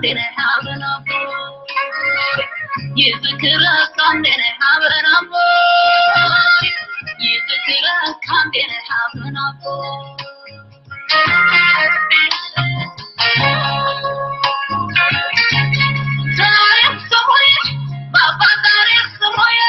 ሓበን ኣቦ፣ ይዝክረካ እንዴ ናይ ሓበን ኣቦ፣ ይዝክረካ እንዴ ናይ ሓበን ኣቦ። ታሪኽ ስሙይ፣ ባባ ታሪኽ ስሙይ።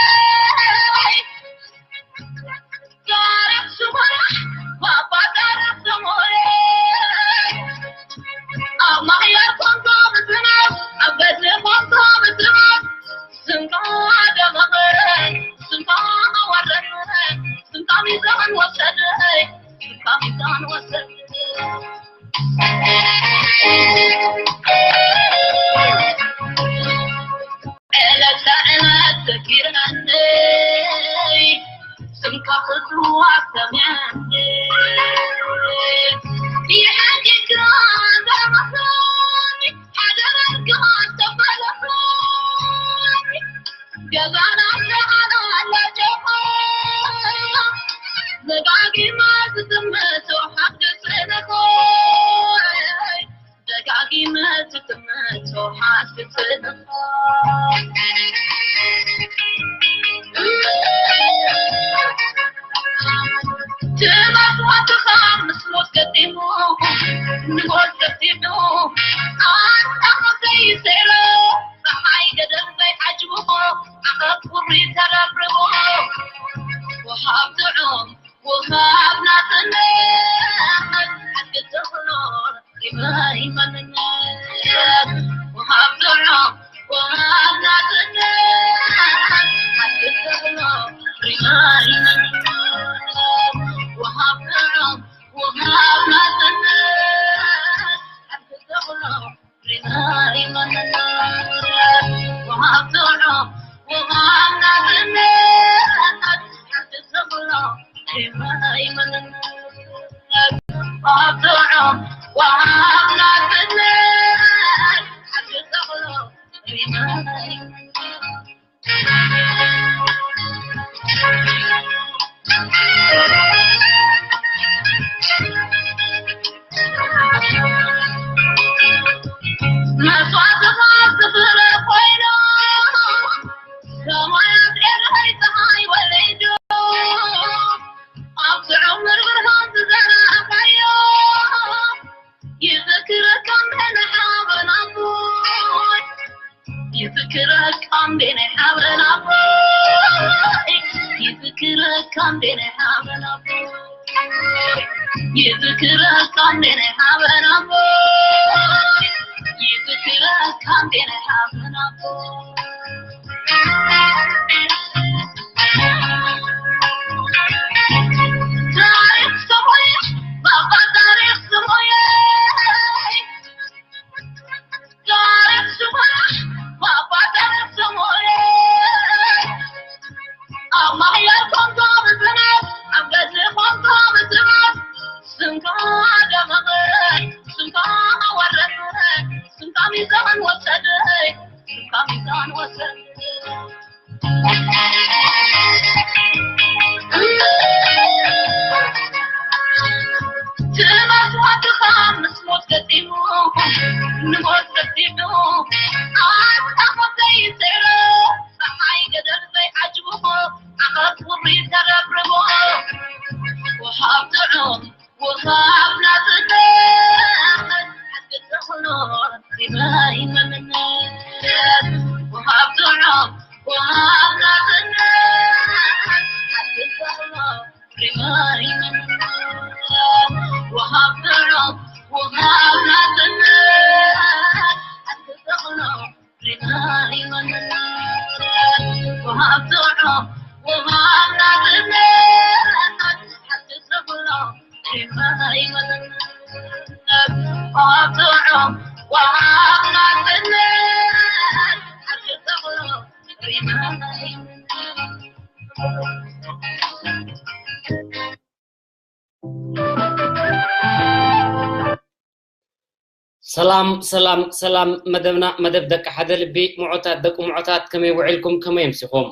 ሰላም ሰላም ሰላም፣ መደብና መደብ ደቂ ሓደ ልቢ፣ ምዑታት ደቂ ምዑታት፣ ከመይ ውዒልኩም፣ ከመይ ኣምሲኹም?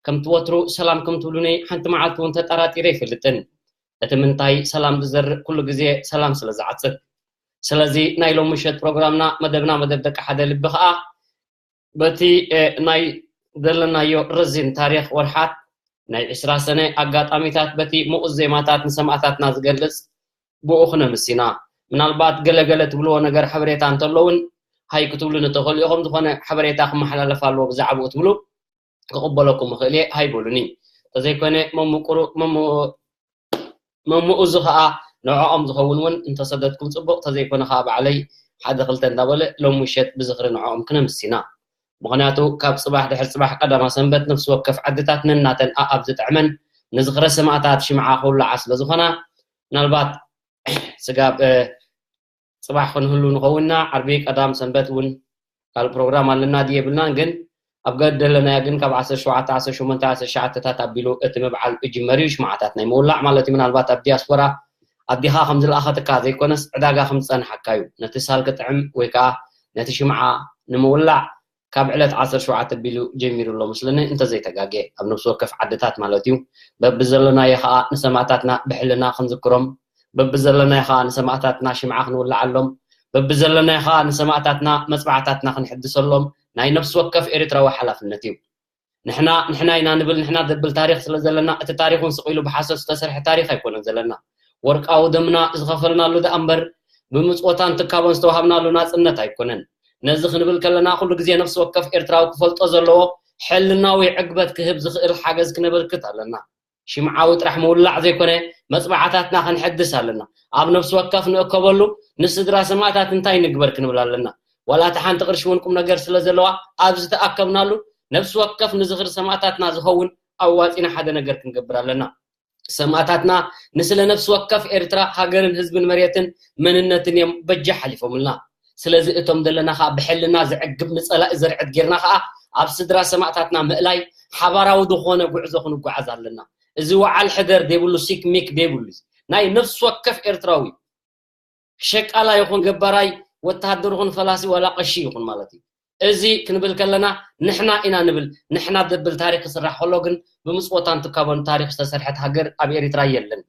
ከምቲ ወትሩ ሰላም ከም ትብሉኒ ሓንቲ መዓልቲ እውን ተጠራጢረ ኣይፈልጥን። እቲ ምንታይ ሰላም ዝዘርእ ኩሉ ግዜ ሰላም ስለ ዝዓጽድ። ስለዚ ናይ ሎም ምሸት ፕሮግራምና መደብና መደብ ደቂ ሓደ ልቢ ከዓ በቲ ናይ ዘለናዮ ረዚን ታሪክ ወርሓት ናይ ዕስራ ሰነ ኣጋጣሚታት በቲ ምኡዝ ዜማታት ንሰማእታትና ዝገልጽ ብኡ ክነምስ ኢና። ምናልባት ገለገለ ትብልዎ ነገር ሓበሬታ እንተሎ እውን ሃይ ክትብሉ ንተኽእሉ ኢኹም። ዝኾነ ሓበሬታ ክመሓላለፍ ኣለዎ ብዛዕባኡ ትብሉ ክቕበለኩም እኽእል እየ፣ ሃይ በሉኒ። እንተዘይኮነ መምቕሩ መምኡ እዚ ከዓ ንዕኦም ዝኸውን እውን እንተሰደድኩም ፅቡቕ፣ ተዘይኮነ ከዓ ባዕለይ ሓደ ክልተ እንዳበለ ሎም ምሸት ብዝኽሪ ንዕኦም ክነምስ ኢና። ምኽንያቱ ካብ ፅባሕ ድሕሪ ፅባሕ ቀዳማ ሰንበት ነፍሲ ወከፍ ዓድታት ነናተን ኣኣብ ዝጥዕመን ንዝኽረ ሰማእታት ሽምዓ ክውላዓ ስለ ዝኾና ምናልባት ስጋብ ፅባሕ ክንህሉ ንኸውንና ዓርቢ ቀዳም ሰንበት እውን ካልእ ፕሮግራም ኣለና ድየ የብልናን ግን ኣብ ገድ ደለናዮ ግን ካብ ዓሰርተ ሸውዓተ ዓሰርተ ሸሞንተ ዓሰርተ ትሽዓተ ታት ኣቢሉ እቲ ምብዓል እጅመር እዩ ሽምዓታት ናይ ምውላዕ ማለት እዩ ምናልባት ኣብ ዲያስፖራ ኣዲኻ ከም ዝለኣኸትካ ዘይኮነስ ዕዳጋ ከም ዝፀንሓካ እዩ ነቲ ሳል ክጥዕም ወይ ከዓ ነቲ ሽምዓ ንምውላዕ ካብ ዕለት ዓሰርተ ሸውዓተ ኣቢሉ ጀሚሩ ኣሎ ምስለኒ እንተዘይተጋጌ ኣብ ነፍሲ ወከፍ ዓድታት ማለት እዩ በብዘለናዮ ከዓ ንሰማእታትና ብሕልና ክንዝክሮም በብዘለናዮ ከዓ ንሰማእታትና ሽምዓ ክንውልዓሎም በብዘለናዮ ከዓ ንሰማእታትና መፅባዕታትና ክንሕድሰሎም ናይ ነፍሲ ወከፍ ኤርትራዊ ሓላፍነት እዩ ንሕና ንሕና ኢና ንብል ንሕና ዘብል ታሪክ ስለ ዘለና እቲ ታሪክ እውን ስቕ ኢሉ ብሓሶት ዝተሰርሐ ታሪክ ኣይኮነን ዘለና ወርቃዊ ደምና ዝኸፈልናሉ ደኣ እምበር ብምፅወታን ትካቦን ዝተዋሃብናሉ ናፅነት ኣይኮነን ነዚ ክንብል ከለና ኩሉ ግዜ ነፍሲ ወከፍ ኤርትራዊ ክፈልጦ ዘለዎ ሕልናዊ ዕግበት ክህብ ዝኽእል ሓገዝ ክነበርክት ኣለና ሽምዓዊ ጥራሕ ምውላዕ ዘይኮነ መፅባዕታትና ክንሕድስ ኣለና ኣብ ነፍሲ ወከፍ ንእከበሉ ንስድራ ሰማእታት እንታይ ንግበር ክንብል ኣለና ዋላ እቲ ሓንቲ ቅርሺ እውን ቁም ነገር ስለ ዘለዋ ኣብ ዝተኣከብናሉ ነፍሲ ወከፍ ንዝኽሪ ሰማእታትና ዝኸውን ኣዋፂና ሓደ ነገር ክንገብር ኣለና ሰማእታትና ንስለ ነፍሲ ወከፍ ኤርትራ ሃገርን ህዝብን መሬትን መንነትን እዮም በጃ ሓሊፎምልና ስለዚ እቶም ዘለና ከዓ ብሕልና ዘዕግብ ንፀላኢ ዘርዕድ ጌርና ከዓ ኣብ ስድራ ሰማእታትና ምእላይ ሓባራዊ ዝኾነ ጉዕዞ ክንጓዓዝ ኣለና እዚ ወዓል ሕደር ዘይብሉ ሲክ ሚክ ዘይብሉ ናይ ነፍሲ ወከፍ ኤርትራዊ ሸቃላ ይኹን ገባራይ ወተሃደር ይኹን ፈላሲ ዋላ ቀሺ ይኹን ማለት እዩ እዚ ክንብል ከለና ንሕና ኢና ንብል ንሕና ዘብል ታሪክ ክስራሕ ከሎ ግን ብምፅወታን ትካቦን ታሪክ ዝተሰርሐት ሃገር ኣብ ኤሪትራ የለን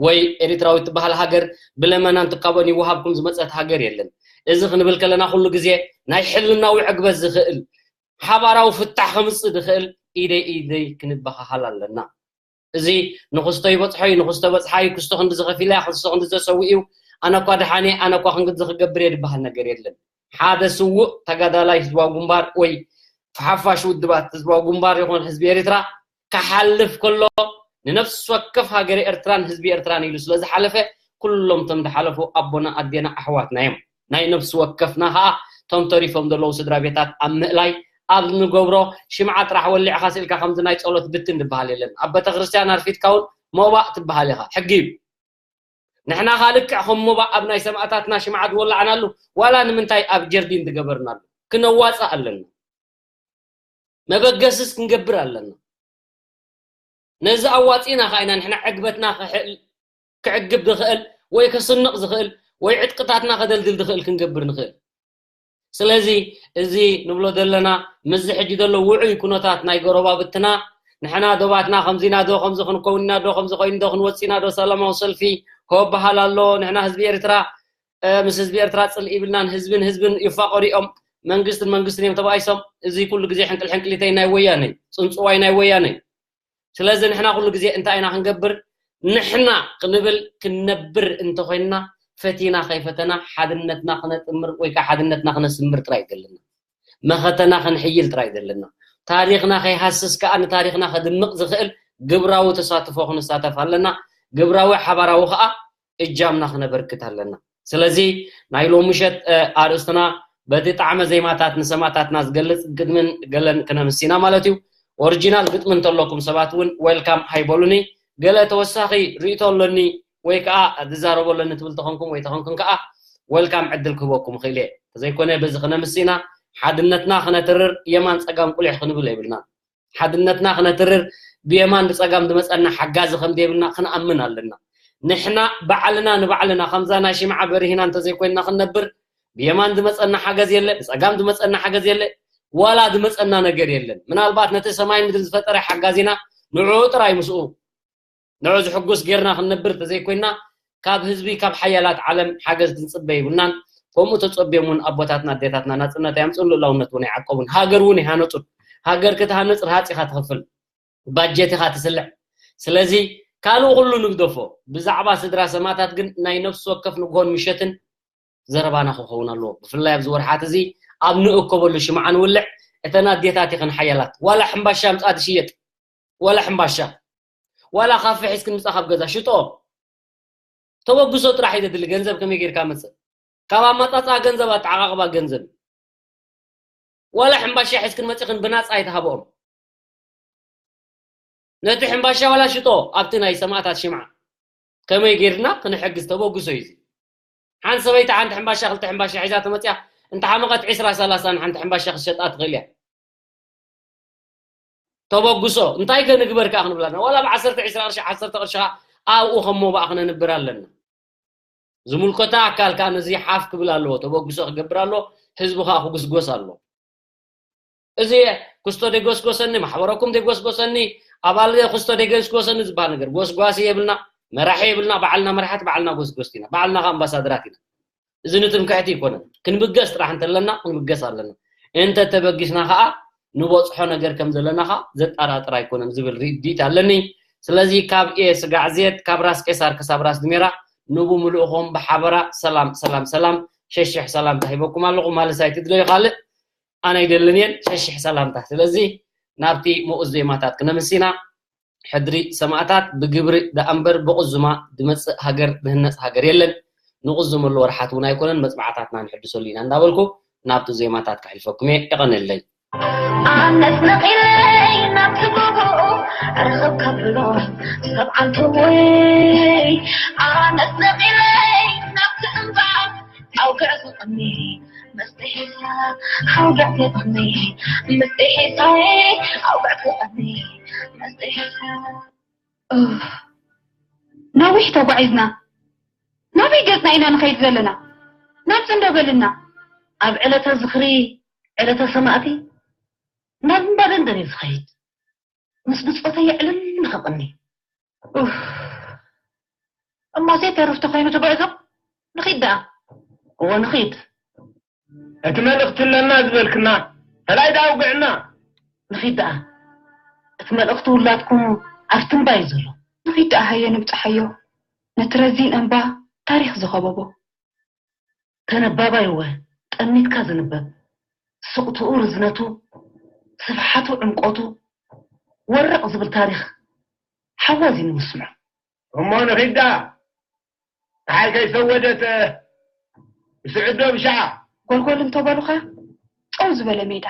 ወይ ኤሪትራዊት ትበሃል ሃገር ብለመናን ትካቦን ይወሃብኩም ዝመፀት ሃገር የለን እዚ ክንብል ከለና ኩሉ ግዜ ናይ ሕልናዊ ዕግበት ዝኽእል ሓባራዊ ፍታሕ ከምፅእ ዝኽእል ኢደይ ኢደይ ክንበሃሃል ኣለና እዚ ንኽስቶ ይበፅሖ እዩ ንኽስቶ በፅሓ እዩ ክስቶ ክንዲ ዝኸፊላ እያ ክስቶ ክንዲ ዘሰው እዩ ኣነ እኳ ደሓን እየ ኣነ እኳ ክንግዲ ክገብር እየ ዝበሃል ነገር የለን ሓደ ስውእ ተጋዳላይ ህዝባዊ ግንባር ወይ ሓፋሽ ውድባት ህዝባዊ ግንባር ይኹን ህዝቢ ኤርትራ ክሓልፍ ከሎ ንነፍሲ ወከፍ ሃገረ ኤርትራን ህዝቢ ኤርትራን ኢሉ ስለ ዝሓለፈ ኩሎም እቶም ዝሓለፉ ኣቦና ኣዴና ኣሕዋትና እዮም ናይ ነፍሲ ወከፍና ከዓ እቶም ተሪፎም ዘለዉ ስድራ ቤታት ኣብ ምእላይ ኣብ ንገብሮ ሽምዓ ጥራሕ ወሊዕኻ ስኢልካ ከምዚ ናይ ፀሎት ብትን ዝበሃል የለን ኣብ ቤተክርስትያን ኣርፊድካ እውን ሞባእ ትበሃል ኢኻ ሕጊ እዩ ንሕና ከዓ ልክዕ ከም ሞባእ ኣብ ናይ ሰማእታትና ሽምዓ ዝወላዕናሉ ዋላ ንምንታይ ኣብ ጀርዲን ዝገበርናሉ ክነዋፅእ ኣለና መበገስስ ክንገብር ኣለና ነዚ ኣዋፂእና ከዓ ኢና ንሕና ዕግበትና ክዕግብ ዝኽእል ወይ ከስንቕ ዝኽእል ወይ ዕጥቅታትና ከደልድል ዝኽእል ክንገብር ንኽእል ስለዚ እዚ ንብሎ ዘለና ምስዚ ሕጂ ዘሎ ውዑይ ኩነታት ናይ ጎረባብትና ንሕና ዶባትና ከምዚና ዶ ከምዚ ክንከውን ኢና ዶ ከምዚ ኮይኑ ዶ ክንወፅእ ኢና ዶ ሰላማዊ ሰልፊ ከበሃል ኣሎ ንሕና ህዝቢ ኤርትራ ምስ ህዝቢ ኤርትራ ፅልእ ይብልናን ህዝብን ህዝብን ይፋቀሩ እዮም መንግስትን መንግስትን እዮም ተባኢሶም እዚ ኩሉ ግዜ ሕንቅል ሕንቅሊተይ ናይ ወያነ እዩ ፅንፅዋይ ናይ ወያነ እዩ ስለዚ ንሕና ኩሉ ግዜ እንታይ ኢና ክንገብር ንሕና ክንብል ክንነብር እንተኮይንና ፈቲና ከይፈተና ሓድነትና ክነጥምር ወይ ከዓ ሓድነትና ክነስምር ጥራይ ዘለና መኸተና ክንሕይል ጥራይ ዘለና ታሪኽና ከይሃስስ ከዓ ንታሪኽና ከድምቕ ዝኽእል ግብራዊ ተሳትፎ ክንሳተፍ ኣለና ግብራዊ ሓባራዊ ከዓ እጃምና ክነበርክት ኣለና ስለዚ ናይ ሎም ምሸት ኣርእስትና በቲ ጣዕመ ዜማታት ንሰማእታትና ዝገልጽ ግጥምን ገለን ክነምስ ኢና ማለት እዩ ኦሪጂናል ግጥሚ እንተለኩም ሰባት እውን ዌልካም ሃይበሉኒ ገለ ተወሳኺ ርእቶ ኣለኒ ወይ ከዓ ዝዛረቦ ኣለኒ ትብል ተኾንኩም ወይ ተኾንኩም ከዓ ዌልካም ዕድል ክህበኩም ይኽእል እየ ተዘይኮነ በዚ ክነምስ ኢና ሓድነትና ክነትርር የማን ፀጋም ቁሊሕ ክንብል የብልና ሓድነትና ክነትርር ብየማን ብፀጋም ዝመፀና ሓጋዚ ከም ዘይብልና ክንኣምን ኣለና ንሕና ባዕልና ንባዕልና ከምዛ ናይ ሽምዓ በሪህና እንተዘይኮይንና ክንነብር ብየማን ዝመፀና ሓገዝ የለ ብፀጋም ዝመፀና ሓገዝ የለ ዋላ ዝመፀና ነገር የለን ምናልባት ነቲ ሰማይ ምድሪ ዝፈጠረ ሓጋዚና ንዕኡ ጥራይ ምስኡ ንዑ ዝሕጉስ ጌርና ክንነብር እንተዘይኮይንና ካብ ህዝቢ ካብ ሓያላት ዓለም ሓገዝ ክንፅበ ይብልናን። ከምኡ ተፀብዮም እውን ኣቦታትና ኣዴታትና ናፅነት ኣየምፅኡን፣ ልኡላውነት እውን ኣይዓቀቡን፣ ሃገር እውን ኣይሃነፁን። ሃገር ክትሃንፅ ረሃፅ ኢኻ ትኸፍል፣ ባጀት ኢኻ ትስልዕ። ስለዚ ካልእ ኩሉ ንግደፎ። ብዛዕባ ስድራ ሰማእታት ግን ናይ ነፍሲ ወከፍ ንግሆን ምሸትን ዘረባና ክኸውን ኣለዎ። ብፍላይ ኣብዚ ወርሓት እዚ ኣብ ንእከበሉ ሽምዓ ንውልዕ። እተን ኣዴታት ይኽን ሓያላት ዋላ ሕምባሻ ምፃ ትሽየጥ፣ ዋላ ሕምባሻ፣ ዋላ ካፌ ሒዝክን ምፃ ካብ ገዛ ሽጦ። ተበግሶ ጥራሕ እዩ ዘድሊ። ገንዘብ ከመይ ጌርካ መፅእ? ካብ ኣማፃፅኣ ገንዘብ፣ ኣተዓቃቅባ ገንዘብ፣ ዋላ ሕምባሻ ሒዝክን መፂኽን ብናፃ ኣይትሃብኦም። ነቲ ሕምባሻ ዋላ ሽጦ ኣብቲ ናይ ሰማእታት ሽምዓ። ከመይ ጌርና ክንሕግዝ? ተበግሶ እዩ እዚ። ሓንቲ ሰበይቲ ሓንቲ ሕምባሻ ክልተ ሕምባሻ ሒዛ ተመፅያ፣ እንተሓመቐት ዕስራ ሰላሳ ንሓንቲ ሕምባሻ ክትሸጣ ትኽእል እያ። ተበግሶ እንታይ ከ ንግበር ከኣ ክንብላ ኣለና? ዋላ ብ ዓሰርተ ዕስራ ቅርሺ ዓሰርተ ቅርሺ ከኣ ኣብኡ ከም ሞባእ ክነንብር ኣለና። ዝምልከቶ ኣካል ከኣ ነዚ ሓፍ ክብል ኣለዎ፣ ተበግሶ ክገብር ኣለዎ፣ ህዝቢ ከኣ ክጉስጎስ ኣለዎ። እዚ ክስቶ ደጎስጎሰኒ፣ ማሕበረኩም ደጎስጎሰኒ፣ ኣባል ክስቶ ደጎስጎሰኒ ዝበሃል ነገር፣ ጎስጓሲ የብልና፣ መራሒ የብልና። ባዕልና መራሕቲ፣ ባዕልና ጎስጎስቲ ኢና፣ ባዕልና ከኣ ኣምባሳደራት ኢና። እዚ ንትምክሕቲ ኣይኮነን። ክንብገስ ጥራሕ እንተለና ክንብገስ ኣለና። እንተ ተበጊስና ከኣ ንበጽሖ ነገር ከም ዘለና ከኣ ዘጠራጥር ኣይኮነን ዝብል ርድኢት ኣለኒ። ስለዚ ካብ ኤ ስጋዕ ዜድ፣ ካብ ራስ ቄሳር ክሳብ ራስ ድሜራ፣ ንብምልእኹም ብሓበራ ሰላም ሰላም ሰላም፣ ሸሽሕ ሰላምታ ሂበኩም ኣለኹ። ማለስ ኣይትድለዩ ካልእ፣ ኣነ ኣይደልን እየን፣ ሸሽሕ ሰላምታ። ስለዚ ናብቲ ምኡዝ ዜማታት ክነምስ ኢና። ሕድሪ ሰማእታት ብግብሪ ደኣ እምበር ብቕዙማ ድመጽእ ሃገር ድህነጽ ሃገር የለን። ንቕዙመሉ ወርሓት እውን ኣይኮነን፣ መጽናዕታትና ንሕድሰሉ ኢና እንዳበልኩ ናብቲ ዜማታት ከሕልፈኩም እየ። የቐንየለይ። ኣነስ ነቒለይ ናብቲ ጎቦ ርኽብ ከብሎ ሰብ ዓንተወይ። ኣነስ ነቒለይ ናብቲ እምባ ኣውግዕ ክቐኒ መስጢሒሳ ኣውግዕ ክቐኒ መስጢሒሳይ ኣውግዕ ክቐኒ መስጢሒሳ። ኡፍ፣ ነዊሕ ተጓዒዝና። ናበይ ገጽና ኢና ንኸይድ ዘለና? ናብ ጽንዶ በልና። ኣብ ዕለተ ዝኽሪ፣ ዕለተ ሰማእቲ፣ ናብ እምባ ደንደን እዩ ዝኸይድ። ምስ ብጾተይ የዕልል ንኸቕኒ። ኡፍ፣ እሞ ዘይተርፍ ተኾይኑ ትጉዕዞ? ንኺድ ደኣ። እወ፣ ንኺድ። እቲ መልእኽቲ ኣለና ዝበልክና፣ ተላይ ደኣ ኣውግዕና። ንኺድ ደኣ። እቲ መልእኽቲ ውላድኩም ኣብቲ እምባ እዩ ዘሎ። ንኺድ ደኣ ሃየ ንብጽሓዮ፣ ነቲ ረዚን እምባ ታሪኽ ዝኸበቦ። ተነባባይ እወ፣ ጠሚትካ ዝንበብ፣ ስቕትኡ ርዝነቱ፣ ስፍሓቱ ዕምቆቱ፣ ወርቕ ዝብል ታሪኽ ሓዋዚኑ ምስምዖ። እሞ ንኺድ ደኣ። ጸሓይ ከይሰወደት፣ ስዕዶ ብሻዓ። ጎልጎል እንተበሉኻ፣ ጸው ዝበለ ሜዳ።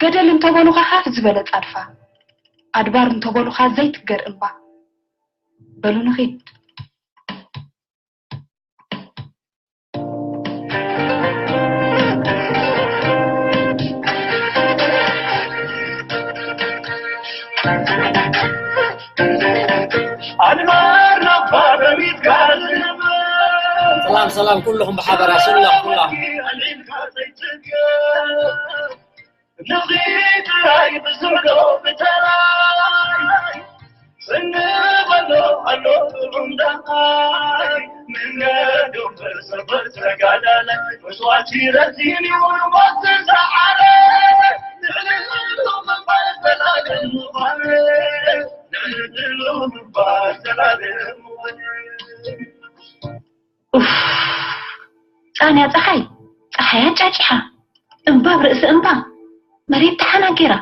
ገደል እንተበሉኻ፣ ሃፍ ዝበለ ጻድፋ። ኣድባር እንተበሉኻ፣ ዘይትገር እምባ። በሉ ንኺድ። ኣድባር ናባ በሚትካ ዝንበር። ሰላም፣ ሰላም፣ ኩልኹም ብሓበራ፣ ሰላም፣ ኩላ። ኣልዒልካ ዘይትንገር። ንኺድ ጥራይ ብዝሕዶ ብተራይ። ስንበሎ ኣሎ ጥዑም ዳይ። መንገዱ ብሰበር ተጋዳላይ። መስዋዕቲ ረዚን ይኹን ሞት ዝሰዓረ። ንዕሊ ኩሉ ምንባር ዘላለም ምዃን። ንዕሊ ኩሉ ምንባር ዘላለም ምዃን። ኡፍ፣ ጻንያ ጸሓይ፣ ጸሓይ ኣጫጭሓ፣ እምባ ኣብ ርእሲ እምባ፣ መሬት ተሓናጊራ።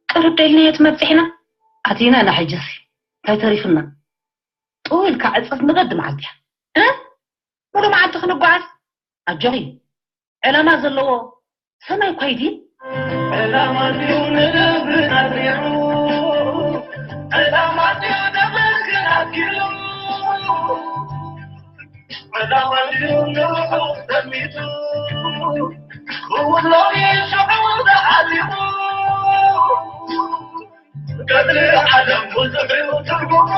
ቅርብ ዶ ኢልናዮ ትመብጽሕ ኢና? ኣቲና ኢና ሕጅስ፣ እንታይ ተሪፍና? ጥው ኢልካ ዕጽፍ ንቐድም ዓልቲያ። እ? ሙሉ መዓልቲ ክንጓዓዝ? ኣጆኺ፣ ዕላማ ዘለዎ ሰማይ እኳ ይድይብ። ዕላማ ድዩ ንልብና ኣድሪዑ? ዕላማ ድዩ ንመንክር ኣኪሉ? ዕላማ ድዩ ንርሑቕ ጠሚቱ? ክውሎ እዩ ሽዑ ተዓሊሙ። ገድሊ ዓለም ብዙሕ እዩ ትርጉሙ።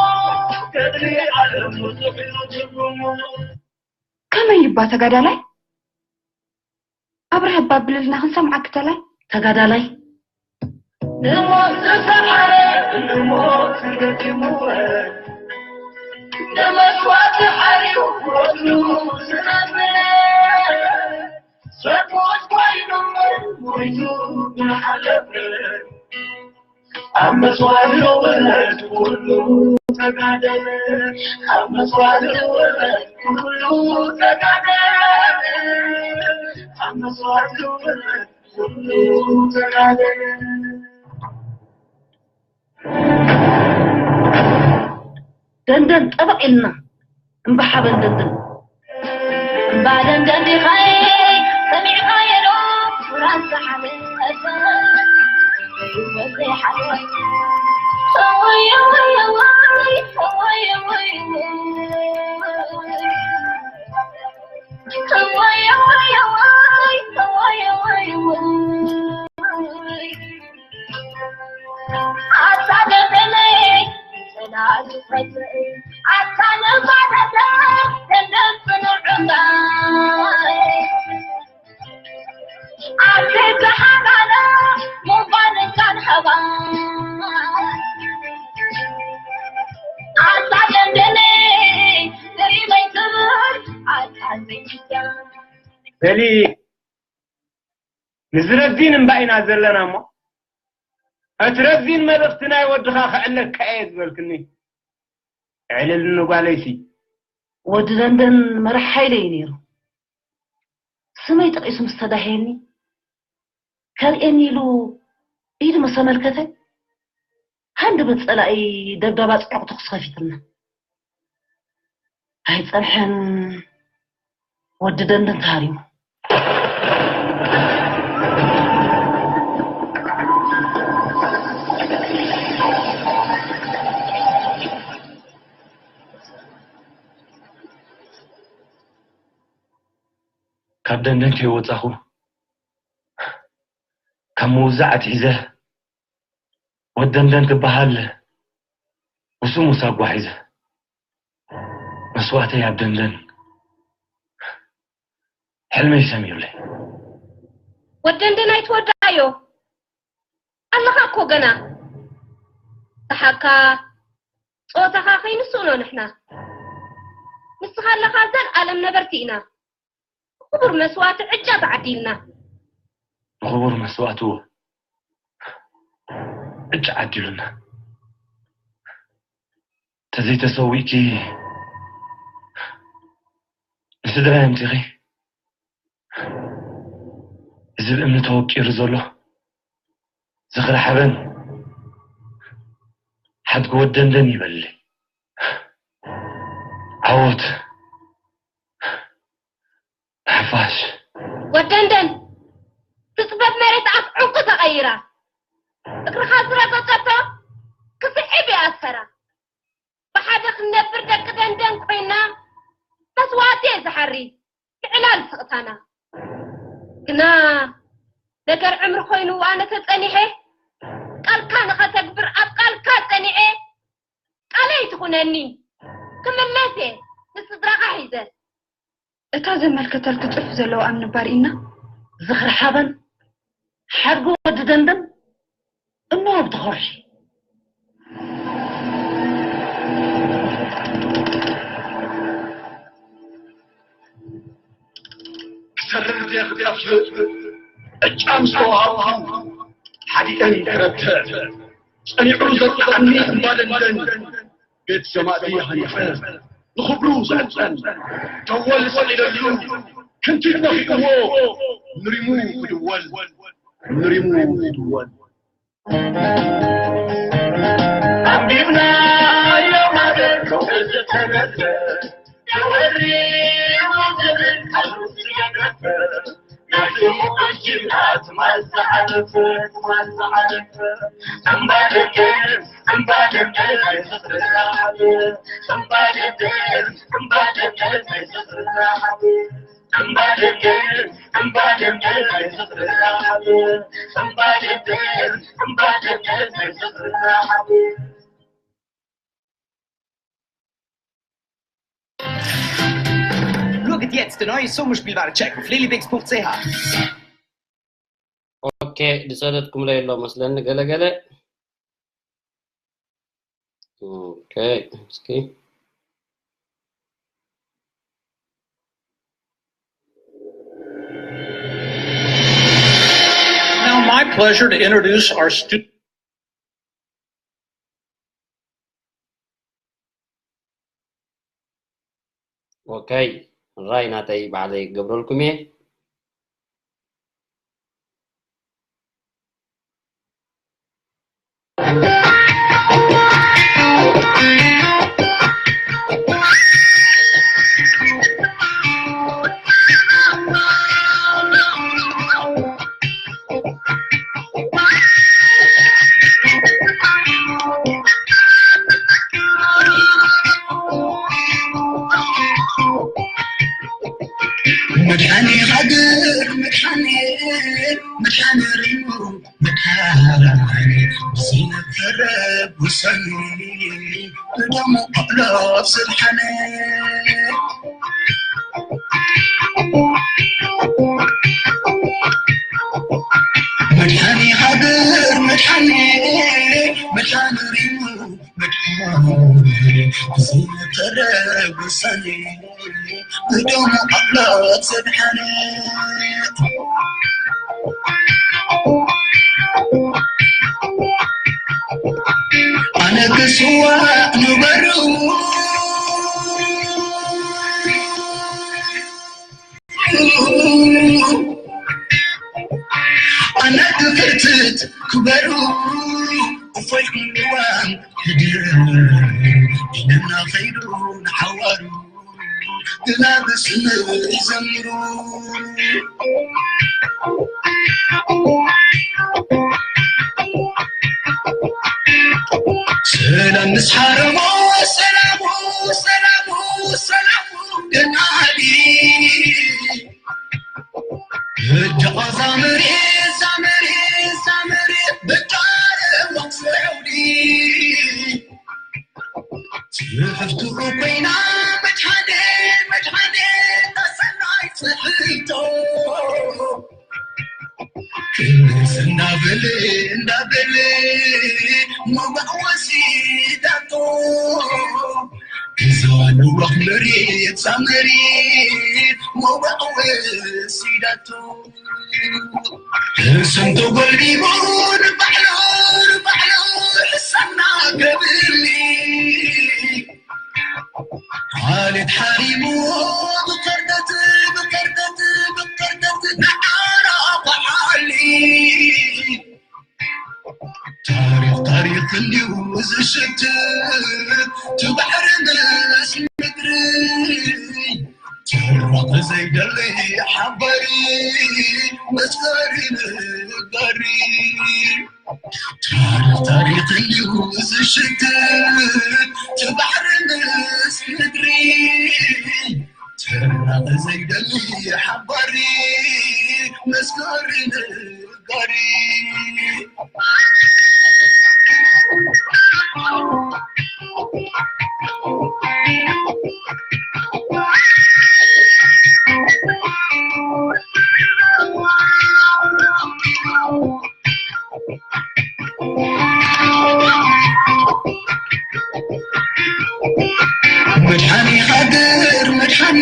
ገድሊ ዓለም ብዙሕ እዩ ትርጉሙ። ከመይ ይባ ተጋዳላይ? ኣብርሀ ባብልልና ክንሰምዓኪ ተላይ። ተጋዳላይ። ንሞት ዝሰዓረ ንሞት ገጢምወ። ንመስዋእቲ ሓሪቑ ወትሩ ዝነብር፣ ሰብኡት ኮይኑ ሞይቱ ዝሓለፈ፣ ኣብ መስዋእቲ ውዕለት ኩሉ ተጋደለ፣ ኣብ መስዋእቲ ውዕለት ኩሉ ተጋደለ፣ ኣብ መስዋእቲ ውዕለት ኩሉ ተጋደለ። ደንደን ጠበቕ ኢልና እምባ ሓበን ደንደን። እምባ ደንደን ዲኻይ ሰሚዕኻዮ ዶ? ሱራት ዝሓለፈ ዘይሓለፈ። እወይ፣ እወይ፣ እወይ፣ እወይ፣ እወይ፣ እወይ። እወይ፣ እወይ፣ እወይ፣ እወይ፣ እወይ፣ እወይ። ኣታ ደንደነይ፣ ጽላል ዝፈትይ፣ ኣታ ነባረተ፣ ደንደን ጽኑዕ እምባይ። ኣቲ ተሓናነ፣ ምባል እንካን ሃባይ። ኣታ ደንደነይ፣ ንሪመይ ትብል፣ ኣታ ዘይትጃ። በሊ፣ ንዝረዚን እምባ ኢና ዘለና እሞ፣ እቲ ረዚን መልእኽቲ ናይ ወድኻ ክዕለካ እየ ዝበልክኒ፣ ዕልልኒ ጓለይሲ። ወዲ ደንደን መራሕ ሓይለ እዩ ነይሩ። ስመይ ጠቒሱ ምስ ተዳህየኒ፣ ከርእየኒ ኢሉ ኢዱ ምስ ኣመልከተ፣ ሃንደበት ጸላኢ ደብዳብ ኣጽዒቑ ተኹሲ ከፊቱልና። ኣይጸንሐን፣ ወዲ ደንደን ተሃሪሙ። ካብ ደንደን ከይወጻኹ፣ ካብ ምውዛዕ ኣትሒዘ፣ ወዲ ደንደን ትበሃል ውሱን ውሳጓ ሒዘ፣ መስዋእተይ ኣብ ደንደን፣ ሕልመይ ሰሚሩለይ። ወዲ ደንደን ኣይትወድኣዮ ኣለኻ እኮ ገና። ሰሓቅካ፣ ጸወታኻ ከይንስእኖ ንሕና። ንስኻ ኣለኻ ዘልኣለም ነበርቲ ኢና። ክቡር መስዋእቲ ዕጫ ተዓዲልና። ንኽቡር መስዋእቱ ዕጫ ዓዲሉና። ተዘይተሰዊእኪ ንስድራይ ኣምጺኺ፣ እዚ ብእምኒ ተወቂሩ ዘሎ ዝኽሪ ሓበን ሓድጊ ወዲ ደንደን ይበልለይ። ዓወት ንሓፋሽ። ወዲ ደንደን፣ ትጽበብ መሬት ኣፍ ዕንቁ ተቐይራ። እግርኻ ዝረገጸቶ ክስዕብ እየ ኣስፈራ። ብሓደ ክንነብር ደቂ ደንደን ኮይና፣ መስዋእቲ እየ ዝሓሪ፣ ልዕላል ስቕታና። ግና ነገር ዕምሪ ኮይኑ ኣነ ተጸኒሐ፣ ቃልካ ንኸተግብር ኣብ ቃልካ ጸኒዐ፣ ቃለይ ትኹነኒ፣ ክምለስ እየ ንስድራኻ ሒዘ። እታ ዘመልከተልኪ ጽሑፍ ዘለዋ ኣብ ምንባር ኢና። ዝኽሪ ሓበን ሓድጊ ወዲ ደንደን እሞ ኣብ ተኸርሒ። ክሰርር ዘይክጠፍእ ዕጫ ምስ ተዋሃብኩ ሓዲኤን ክረትዕ ጸኒዑ ዘጽንዓኒ እምባ ደንደን። ቤት ሰማእቲ ሃኒጸ ንኽብሩ ዘዕጸን ደወል ሰቒለሉ ክንቲት ነኺእዎ ንሪሙ ክድወል ንሪሙ ክድወል። ኣንቢብናዮ ማደር ከውሕዝ ተነሰ የወሪ ወዘብን ቃሉ ዝገደፈ ናይዚ ሙቐት ጅግና ትማል ዝሓለፈ ትማል ዝሓለፈ እምባ ደንደን እምባ ደንደን ናይ ዝኽሪ ዝሓለፈ እምባ ደንደን እምባ ደንደን ናይ ዝኽሪ ዝሓለፈ እምባ ደንደን እምባ ደንደን ናይ ዝኽሪ ዝሓለፈ እምባ ደንደን እምባ ደንደን ናይ ዝኽሪ ዝሓለፈ Look at jetzt, der neue Sommerspielwarencheck auf lilibix punkt c h. ኦኬ፣ ዝሰደድኩምለይ ኣሎ መስለኒ ገለገለ። ኦኬ፣ እስኪ Pleasure to introduce our student. Okay, ራይ ናተይ ባዕለይ ክገብረልኩም እየ። መድሓኒ ሃገር፣ መድሓኒ፣ መድሓኒ ሪሙ፣ መድሓኒ ብዘይነፈረ ውሳኔ፣ ብደሙ ኣዕላፍ ዘድሓነ። መድሓኒ ሃገር፣ መድሓኒ፣ መድሓኒ ሪሙ፣ መድሓኒ ብዘይነፈረ ውሳኔ፣ ብደሙ ኣምላኽ ዘድሓነ። ኣነ ክስዋእ ንበሩ፣ ኣነ ክፍርትት ክበሩ፣ እፎይ ክንዋም ሕድር ኢለና ኸይዱ ንሓዋሩ፣ ግና ብስምዕ ይዘምሩ። ሰላም ምስ ሓረሞ፣ ሰላሙ፣ ሰላሙ፣ ሰላሙ ደናሊ። እጃ ዛመሪ፣ ዛመሪ፣ ዛመሪ፣ ብጣዕሚ መቕሰውዲ። ጽሕፍቱ ኮይና መድሓኔ፣ መድሓኔ፣ ተሰናይ ጽሕፍቶ። ክንስ እንዳበለ፣ እንዳበለ፣ መባእ ወሲዳቶ። እዛ ልዋኽ መሬት ዛመሪ፣ መባእ ወሲዳቶ። ስም ተጎልቢቡ ንባዕሉ፣ ንባዕሉ ሕሰና ገብርኒ። ዓሌት ሓሪሙ ብኸርደት፣ ብኸርደት፣ ብኸርደት ንዓና በዓሊ። ታሪኽ፣ ታሪኽ እንዲዩ ዝሽትት ትባሕሪ ምስ ምድሪ። ትራቐ ዘይደሊ ሓባሪ መስፈሪ ነጋሪ። ታሪኽ፣ ታሪኽ እንዲዩ ዝሽትት ትባሕሪ ምስ ምድሪ። ትራቐ ዘይደሊ ሓባሪ መስፈሪ ነጋሪ። መድሓኒ ሃገር፣ መድሓኒ፣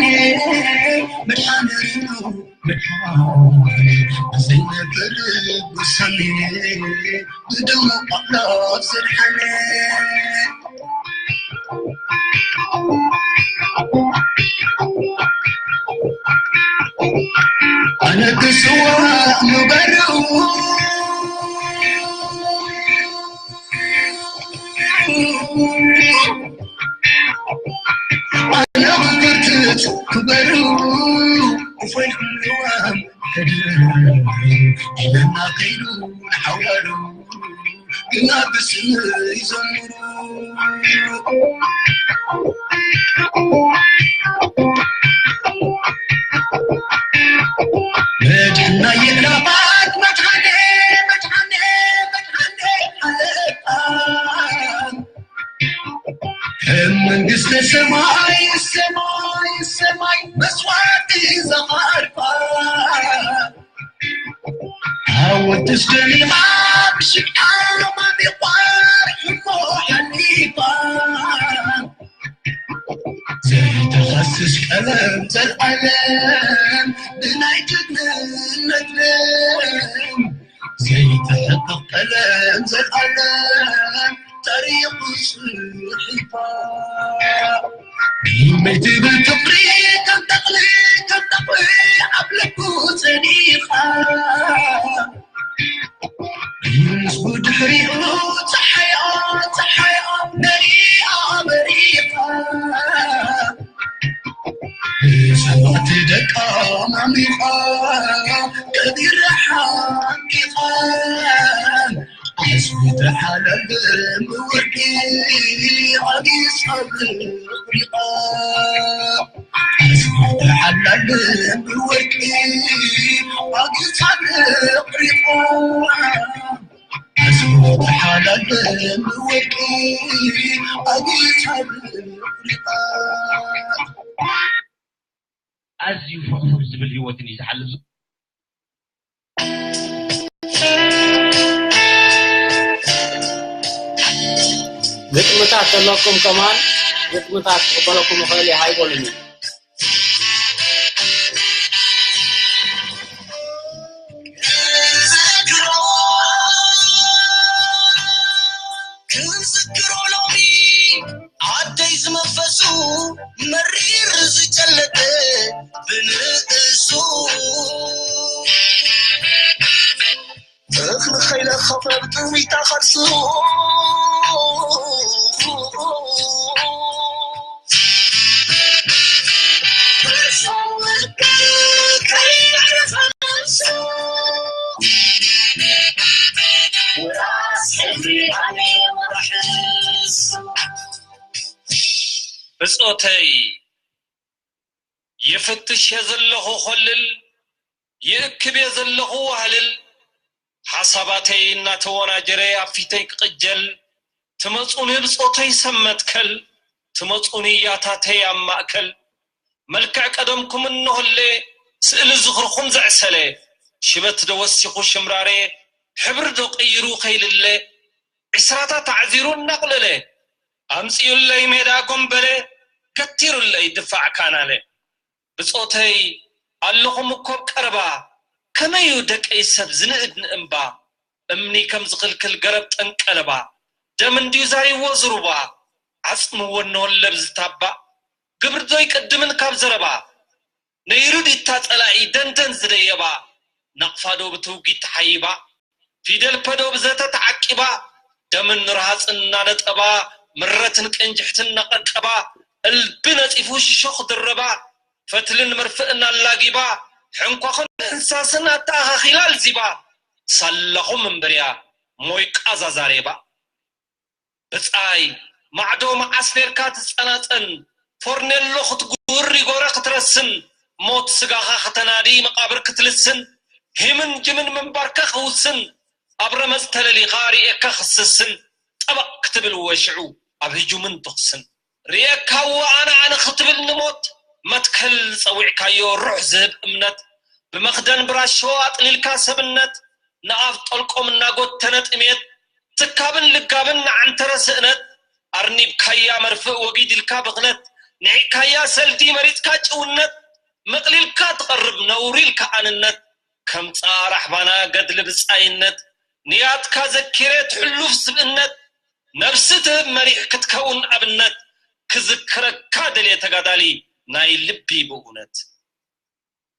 መድሓኒ ሪሙ፣ መድሓኒ ብዘይነፈር ውሳኔ፣ ብደሙ ኣምላኽ ዘድሓነ። ኣነ ክስዋእ ንበሩ፣ ኣነ ክፍርትት ክበሩ፣ እፎይ ክንዋም ሕድር ኢለና ከይዱ ንሓዋሩ። ግና ብስም ይዘምሩ። መድሕና የዕላፋት መድሓኔ፣ መድሓኔ፣ መድሓኔ ኣለፋ። ከም መንግስተ ሰማይ፣ ሰማይ፣ ሰማይ መስዋዕቲ ዘኻርፋ። ሓወትስ ደሚቓ ብሽቃ ማሚቋ ሕሞ ሓሊፋ። ዘይተኸስስ ቀለም ዘልኣለም ብናይ ጅግንነት ለም። ዘይተ ለም ዘልኣለም ታሪኹ ስሒባ። መይ ትብል ፍቕሪ ከም ተኽሊ፣ ከም ተኽሊ ኣብ ልቡ ጸኒኻ። ምስ ብድሕሪኡ ጸሓያ፣ ጸሓያ መሊኣ በሪኻ። ብሰማዕቲ ደቃ ማሚኻ፣ ከቢራ ሓቂኻ። ኣስቢተ ሓላል ብወርቂ፣ ኣጊሳ ብፍሪቓ። ኣስቢተ ሓላል ብወርቂ፣ ኣጊሳ ብፍሪቓ። ኣስቢተ ሓላል ብወርቂ፣ ኣጊሳ ብፍሪቓ። ኣዝዩ ፍቕፍቕ ዝብል ህይወትን እዩ ዝሓልፍ። ግጥምታት ተለኩም ከማን ግጥምታት ክቕበለኩም ይኽእል እየ፣ ኣይበሉኒ። ክዝክሮ ሎሚ ዓደይ ዝመፈሱ መሪር ዝጨለጠ ብንእሱ እኽሊ ከይለኸፈ ብጥሚታ ኸርሱ ብጾተይ ይፍትሽ እየ ዘለኹ ኾልል፣ ይእክብ እየ ዘለኹ ዋህልል፣ ሓሳባተይ እናተወናጀረ ኣብ ፊተይ ክቕጀል፣ ትመጹኒ ብጾተይ ሰብ መትከል፣ ትመጹኒ ያታተይ ኣብ ማእከል፣ መልክዕ ቀደምኩም እነሆለ፣ ስእሊ ዝኽርኹም ዘዕሰለ፣ ሽበት ዶ ወሲኹ ሽምራረ፣ ሕብሪ ዶ ቀይሩ ከይልለ፣ ዕስራታት ኣዕዚሩ እናቕለለ፣ ኣምጺኡለይ ሜዳ ጎምበለ፣ ገቲሩለይ ድፋዕ ካናለ። ብጾተይ ኣለኹም እኮ ኣብ ቀረባ፣ ከመይ እዩ ደቀይ ሰብ ዝንእድ ንእምባ? እምኒ ከም ዝኽልክል ገረብ ጠንቀለባ፣ ደም እንድዩ ዛሪዎ ዝሩባ፣ ዓጽምዎ እነሆ ለብዝታባ፣ ግብሪ ዶ ይቅድምን ካብ ዘረባ? ነይሩ ዲታ ጸላኢ ደንደን ዝደየባ፣ ናቕፋ ዶ ብትውጊት ተሓይባ፣ ፊደል ፐ ዶ ብዘተ ተዓቂባ፣ ደምን ርሃጽን እናነጠባ፣ ምረትን ቅንጅሕትን እናቐንቀባ፣ እልቢ ነጺፉ ሽሾ ክድረባ፣ ፈትልን መርፍእን ኣላጊባ፣ ሕንኳኽን እንሳስን ኣተኣኻኺላ ኣልዚባ፣ ሳላኹም እምበርያ ሞይቃ ዛዛሬባ። ብጻይ ማዕዶ መዓስ ኔርካ ትጸናጸን፣ ፎርኔሎ ክትጉህር ሪጎረ ክትረስን፣ ሞት ስጋኻ ከተናዲ መቓብር ክትልስን፣ ሂምን ጅምን ምንባርካ ክውስን፣ ኣብ ረመጽ ተለሊኻ ርእየካ ክስስን፣ ጠበቕ ክትብል ወሽዑ ኣብ ህጁምን ተኹስን። ርእየካዎ ኣነ ኣነ ክትብል ንሞት፣ መትከል ጸዊዕካዮ ሩሕ ዝህብ እምነት፣ ብመኽደን ብራሾ ኣጥሊልካ ሰብነት፣ ንኣፍ ጠልቆም እናጎተነ ጥሜት፣ ትካብን ልጋብን ንዓንተረ ስእነት፣ ኣርኒብካያ መርፍእ ወጊድ ኢልካ ብኽነት፣ ንዒካያ ሰልዲ መሪጽካ ጭውነት፣ መቕሊልካ ትቐርብ ነውሪ ኢልካ ኣንነት፣ ከም ጻራ ኣሕባና ገድሊ ብጻይነት፣ ንያትካ ዘኪረ ትሕሉፍ ስብእነት፣ ነብሲ ትህብ መሪሕ ክትከውን ኣብነት፣ ክዝክረካ ደልየ ተጋዳሊ ናይ ልቢ ብእውነት።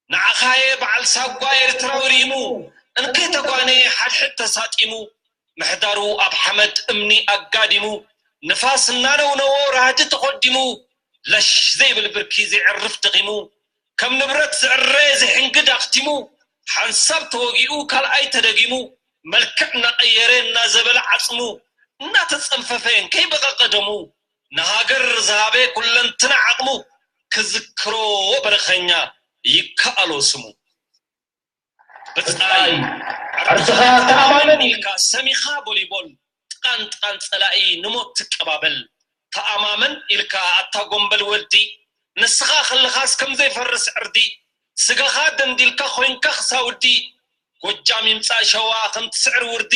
ንዓኻየ በዓል ሳጓ ኤርትራዊ ሪሙ፣ እንከይ ተጓነየ ሓድሕድ ተሳጢሙ፣ ምሕዳሩ ኣብ ሓመድ እምኒ ኣጋዲሙ፣ ንፋስ እናነውነዎ ራህዲ ተኾዲሙ፣ ለሽ ዘይብል ብርኪ ዘይዕርፍ ደኺሙ፣ ከም ንብረት ዝዕረ ዝሕንግድ ኣኽቲሙ፣ ሓንሳብ ተወጊኡ ካልኣይ ተደጊሙ፣ መልክዕ እናቐየረ እናዘበለ ዓጽሙ፣ እናተጸንፈፈ እንከይ በቐቐ ደሙ፣ ንሃገር ዝሃበ ኩለንትና ዓቕሙ፣ ክዝክሮ በረኸኛ ይከኣሎ ስሙ። ብጻይ ዓርስኻ ተኣማመን ኢልካ ሰሚኻ ቦሊቦል፣ ጥቓን ጥቓን ጸላኢ ንሞት ትቀባበል። ተኣማመን ኢልካ ኣታ ጎምበል ወዲ፣ ንስኻ ከለኻስ ከም ዘይፈርስ ዕርዲ፣ ስጋኻ ደንዲልካ ኮይንካ ክሳውዲ፣ ጎጃም ይምጻእ ሸዋ ከም ትስዕር ውርዲ፣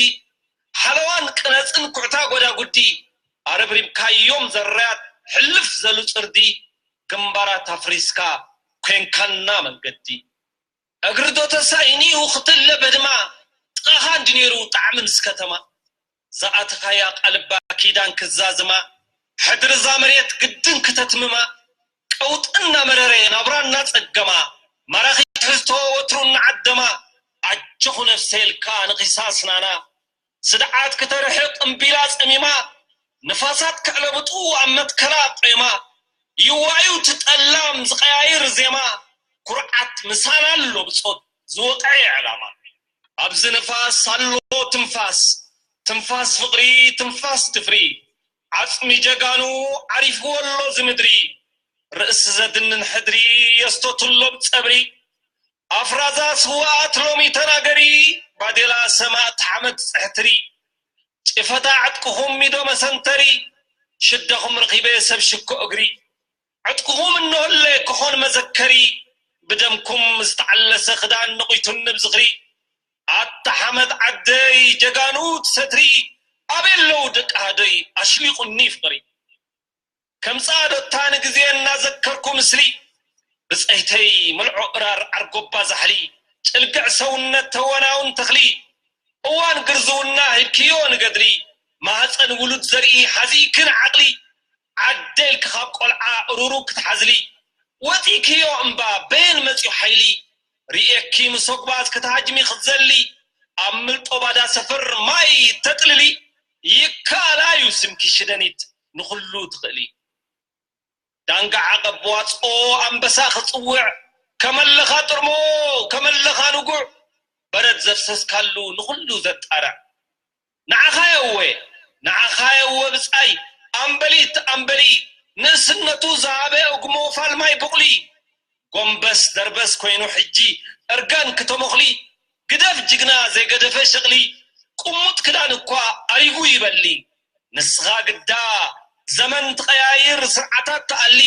ሓለዋን ቅነጽን ኩዕታ ጎዳጉዲ፣ ኣረብሪብካዮም ዘራያት ሕልፍ ዘሉ ጽርዲ፣ ግንባራት ኣፍሪስካ ኮይንካና መንገዲ። እግሪ ዶ ተሳኢኒኡ ክትለ በድማ፣ ጥቃ ቁጣኻ እንዲ ነይሩ ጣዕሚ ምስ ከተማ፣ ዝኣተኻያ ቃልባ ኪዳን ክዛዝማ፣ ሕድሪ እዛ መሬት ግድን ክተትምማ፣ ቀውጢ እናመረረ ናብራ እናጸገማ፣ ማራኺ ትሕዝቶ ወትሩ እናዓደማ፣ ኣጆኹ ነፍሰይ ኢልካ ንኺሳ ስናና፣ ስድዓት ክተርሕቕ እምቢላ ጸሚማ፣ ንፋሳት ከዕለብጡ ኣብ መትከላ ቆይማ፣ ይዋዩ ትጠላም ዝቐያይር ዜማ፣ ኩርዓት ምሳና ኣሎ ብጾት ዝወቕዐ ዕላማ። ኣብዚ ንፋስ ኣሎ ትንፋስ፣ ትንፋስ ፍቕሪ፣ ትንፋስ ድፍሪ፣ ዓጽሚ ጀጋኑ ዓሪፍዎ ኣሎ እዚ ምድሪ፣ ርእሲ ዘድንን ሕድሪ የስቶትሎ ብጸብሪ፣ ኣፍራዛ ስዋኣት ሎሚ ተናገሪ፣ ባዴላ ሰማእት ሓመድ ጽሕትሪ፣ ጭፈታ ዕጥቅኹም ሚዶ መሰንተሪ፣ ሽዳኹም ረኺበ ሰብ ሽኮ እግሪ፣ ዕጥቅኹም እነሆለ ክኾን መዘከሪ፣ ብደምኩም ዝተዓለሰ ክዳን ነቒቱኒ ብዝኽሪ፣ ኣታ ሓመድ ዓደይ ጀጋኑ ትሰትሪ፣ ኣበይ ኣለዉ ደቂ ሃደይ ኣሽሊቑኒ ፍቕሪ። ከም ጻዶታ ንግዜ እናዘከርኩ ምስሊ፣ ብጸይተይ ምልዖ እራር ዓርጎባ ዛሕሊ፣ ጭልግዕ ሰውነት ተወናውን ተኽሊ፣ እዋን ግርዝውና ሂብክዮ ንገድሊ፣ ማህጸን ውሉድ ዘርኢ ሓዚእክን ዓቕሊ፣ ዓደይ ኢልኪ ካብ ቆልዓ እሩሩ ክትሓዝሊ፣ ወጺእክዮ እምባ በየን መጺኡ ሓይሊ፣ ርእየኪ ምሶግባት ክትሃጅሚ ክትዘሊ፣ ኣብ ምልጦ ባዳ ሰፈር ማይ ተጥልሊ፣ ይከኣል ኣዩ ስምኪ ሽደኒት ንኹሉ ትኽእሊ። ዳንጋ ዓቐብ ዋጽኦ ኣንበሳ ክጽውዕ፣ ከመለኻ ጥርሞ፣ ከመለኻ ንጉዕ፣ በረድ ዘፍሰስካሉ ንኹሉ ዘጣርዕ። ንዓኻ የወ፣ ንዓኻ የወ ብጻይ፣ ኣምበሊት ኣምበሊ፣ ንእስነቱ ዝሃበ እጉሞ ፋልማይ ቡቕሊ፣ ጎንበስ ደርበስ ኮይኑ ሕጂ እርጋን ክተሞኽሊ፣ ግደፍ ጅግና ዘይገደፈ ሸቕሊ፣ ቁሙጥ ክዳን እኳ ኣሪጉ ይበሊ። ንስኻ ግዳ ዘመን ትቐያይር ስርዓታት ትኣሊ፣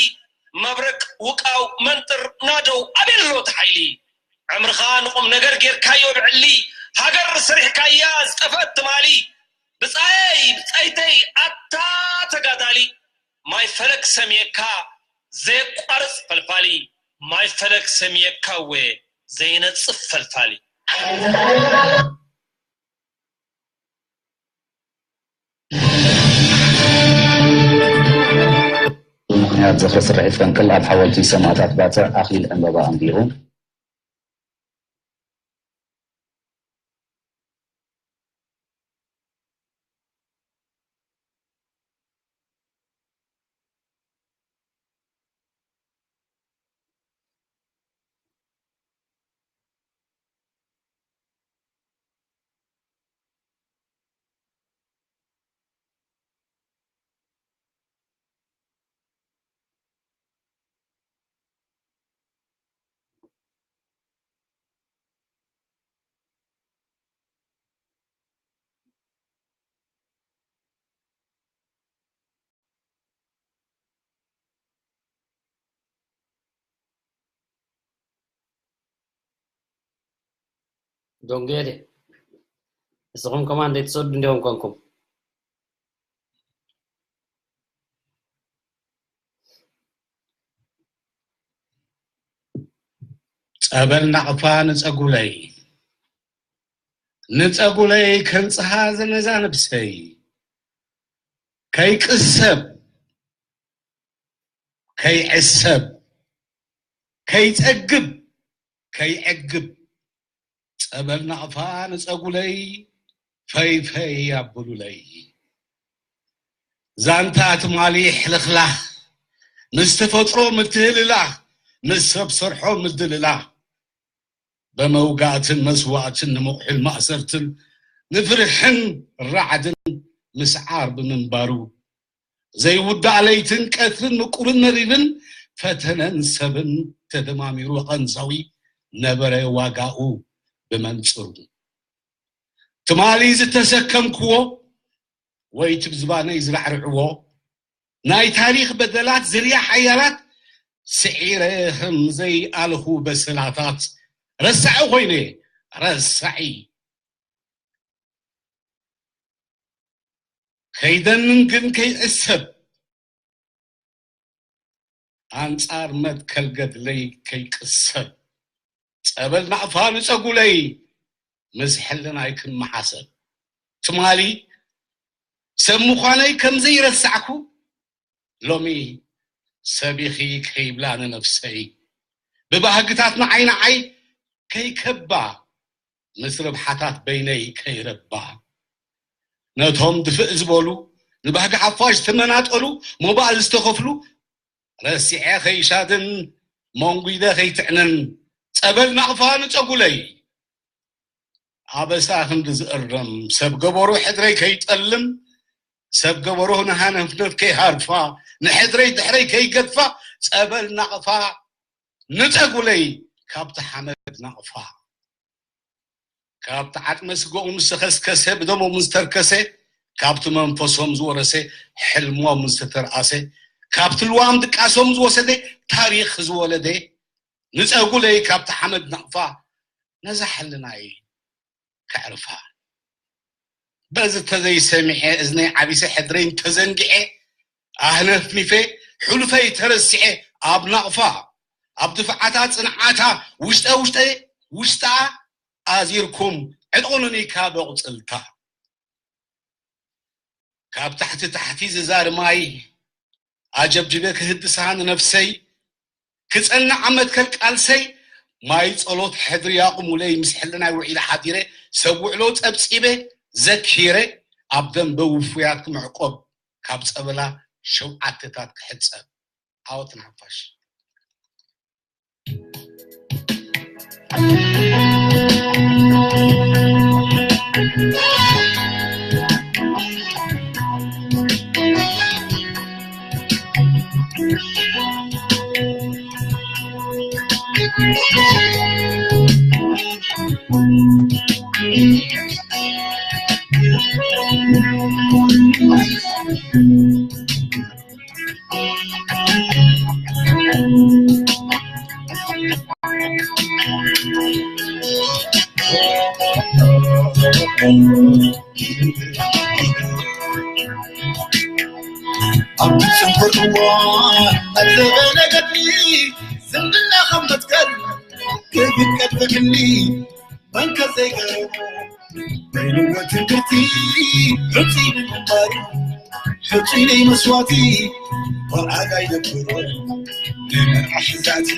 መብረቅ ውቃው መንጥር ናደው ኣበሎ እቲ ሓይሊ። ዕምርኻ ንቁም ነገር ጌርካዮ ብዕሊ፣ ሃገር ሰሪሕካያ ዝጠፍአት ትማሊ። ብጻየይ ብጻይተይ ኣታ ተጋዳሊ፣ ማይ ፈለግ ሰምየካ ዘየቋርጽ ፈልፋሊ፣ ማይ ፈለግ ሰምየካ እወ ዘይነጽፍ ፈልፋሊ። ብምኽንያት ዝኽሪ ስርሒት ፈንቅል ኣብ ሓወልቲ ሰማእታት ባጽዕ ኣኽሊል ዕምበባ ኣንቢሩ። ዶንጌሌ፣ ንስኹም ከማን ዘይትሰዱ እንዲኹም ኮንኩም። ጸበል ናቕፋ ንጸጉለይ፣ ንጸጉለይ ከንጽሃ ዘነዛ ነብሰይ፣ ከይቅሰብ፣ ከይዕሰብ፣ ከይጸግብ፣ ከይዕግብ፣ ጸበል ናቕፋ ንጸጉለይ፣ ፈይ ፈይ ኣብሉለይ። ዛንታ ትማሊ ሕልኽላኽ፣ ምስ ተፈጥሮ ምትህልላኽ፣ ምስ ሰብ ሰርሖ ምድልላኽ፣ በመውጋእትን መስዋእትን ንምቑሑል ማእሰርትን ንፍርሕን ራዕድን ምስዓር ብምንባሩ፣ ዘይውዳእ ለይትን ቀትርን ምቁርን መሪርን ፈተነን ሰብን ተደማሚሩ ቐንዛዊ ነበረ ዋጋኡ ብመንጽሩ። ትማሊ ዝተሰከምክዎ ወይ ትብዝባነይ ዝራዕርዕዎ ናይ ታሪኽ በደላት ዝርያ ሓያላት ስዒረ ከም ዘይኣልኹ በሰላታት ረሳዒ ኮይነ ረሳዒ ከይደንን ግን ከይዕሰብ ኣንጻር መትከል ገድለይ ከይቅሰብ ጸበል ናቕፋ ንጸጉለይ ምስ ሕልናይ ክመሓሰብ። ትማሊ ሰብ ምዃነይ ከም ዘይረሳዕኩ፣ ሎሚ ሰብ ኢኺ ከይብላ ንነፍሰይ፣ ብባህግታት ንዓይ ንዓይ ከይከባ፣ ምስ ርብሓታት በይነይ ከይረባ፣ ነቶም ድፍእ ዝበሉ፣ ንባህጊ ሓፋሽ ዝተመናጠሉ፣ ሞባእል ዝተኸፍሉ፣ ረሲዐ ከይሻድን መንጒደ ከይትዕንን፣ ጸበል ናቕፋ ንጸጉለይ። ኣበሳ ክንዲ ዝእረም፣ ሰብ ገበሩ ሕድረይ ከይጠልም፣ ሰብ ገበሩ ንሃነፍነፍ ከይሃርፋ፣ ንሕድረይ ድሕረይ ከይገድፋ፣ ጸበል ናቕፋ ንጸጉለይ ካብቲ ሓመድ ናቕፋ። ካብቲ ዓጽመ ስጋኦም ዝተኸስከሰ፣ ብደሞም ዝተርከሰ፣ ካብቲ መንፈሶም ዝወረሰ፣ ሕልሞም ዝተተርኣሰ፣ ካብቲ ልዋም ድቃሶም ዝወሰደ፣ ታሪኽ ዝወለደ፣ ንጸጉለይ ካብቲ ሓመድ ናቕፋ፣ ነዛ ሕልናይ ከዕርፋ። በዚ ተዘይሰሚዐ፣ እዝነይ ዓቢሰ፣ ሕድረይ እንተዘንጊዐ፣ ኣህነፍኒፈ፣ ሕሉፈይ ተረሲዐ፣ ኣብ ናቕፋ፣ ኣብ ድፍዓታ ጽንዓታ፣ ውሽጠ ውሽጠ ውሽጣ ኣዚርኩም፣ ዕጠኑኒ ካብ ኣቑጽልታ። ካብ ታሕቲ ታሕቲ ዝዛሪ ማይ፣ ኣጀብጅበ ክህድሳ ንነፍሰይ፣ ክጸንዕ ኣብ መትከል ቃልሰይ፣ ማይ ጸሎት ሕድሪ ያቑሙለይ፣ ምስ ሕልናይ ውዒለ ሓዲረ፣ ሰብ ውዕሎ ጸብጺበ፣ ዘኪረ፣ ኣብ ደንበ ውፉያት ክምዕቆብ፣ ካብ ጸበላ ሸውዓተታት ክሕጸብ። ዓወት ንሓፋሽ። ኣብቲ ጽንኩር እዋን ኣብ ዘበነ ገድሊ ዝምድና ከም መትከል ክብቀል ብሕሊ መንከ ዘይገርም በይንዎ ትምህርቲ ሕጹይ ንምንባሩ ሕጹይ ናይ መስዋእቲ ዋጋ ይነብሮ ንመርዓ ሕዛእቲ።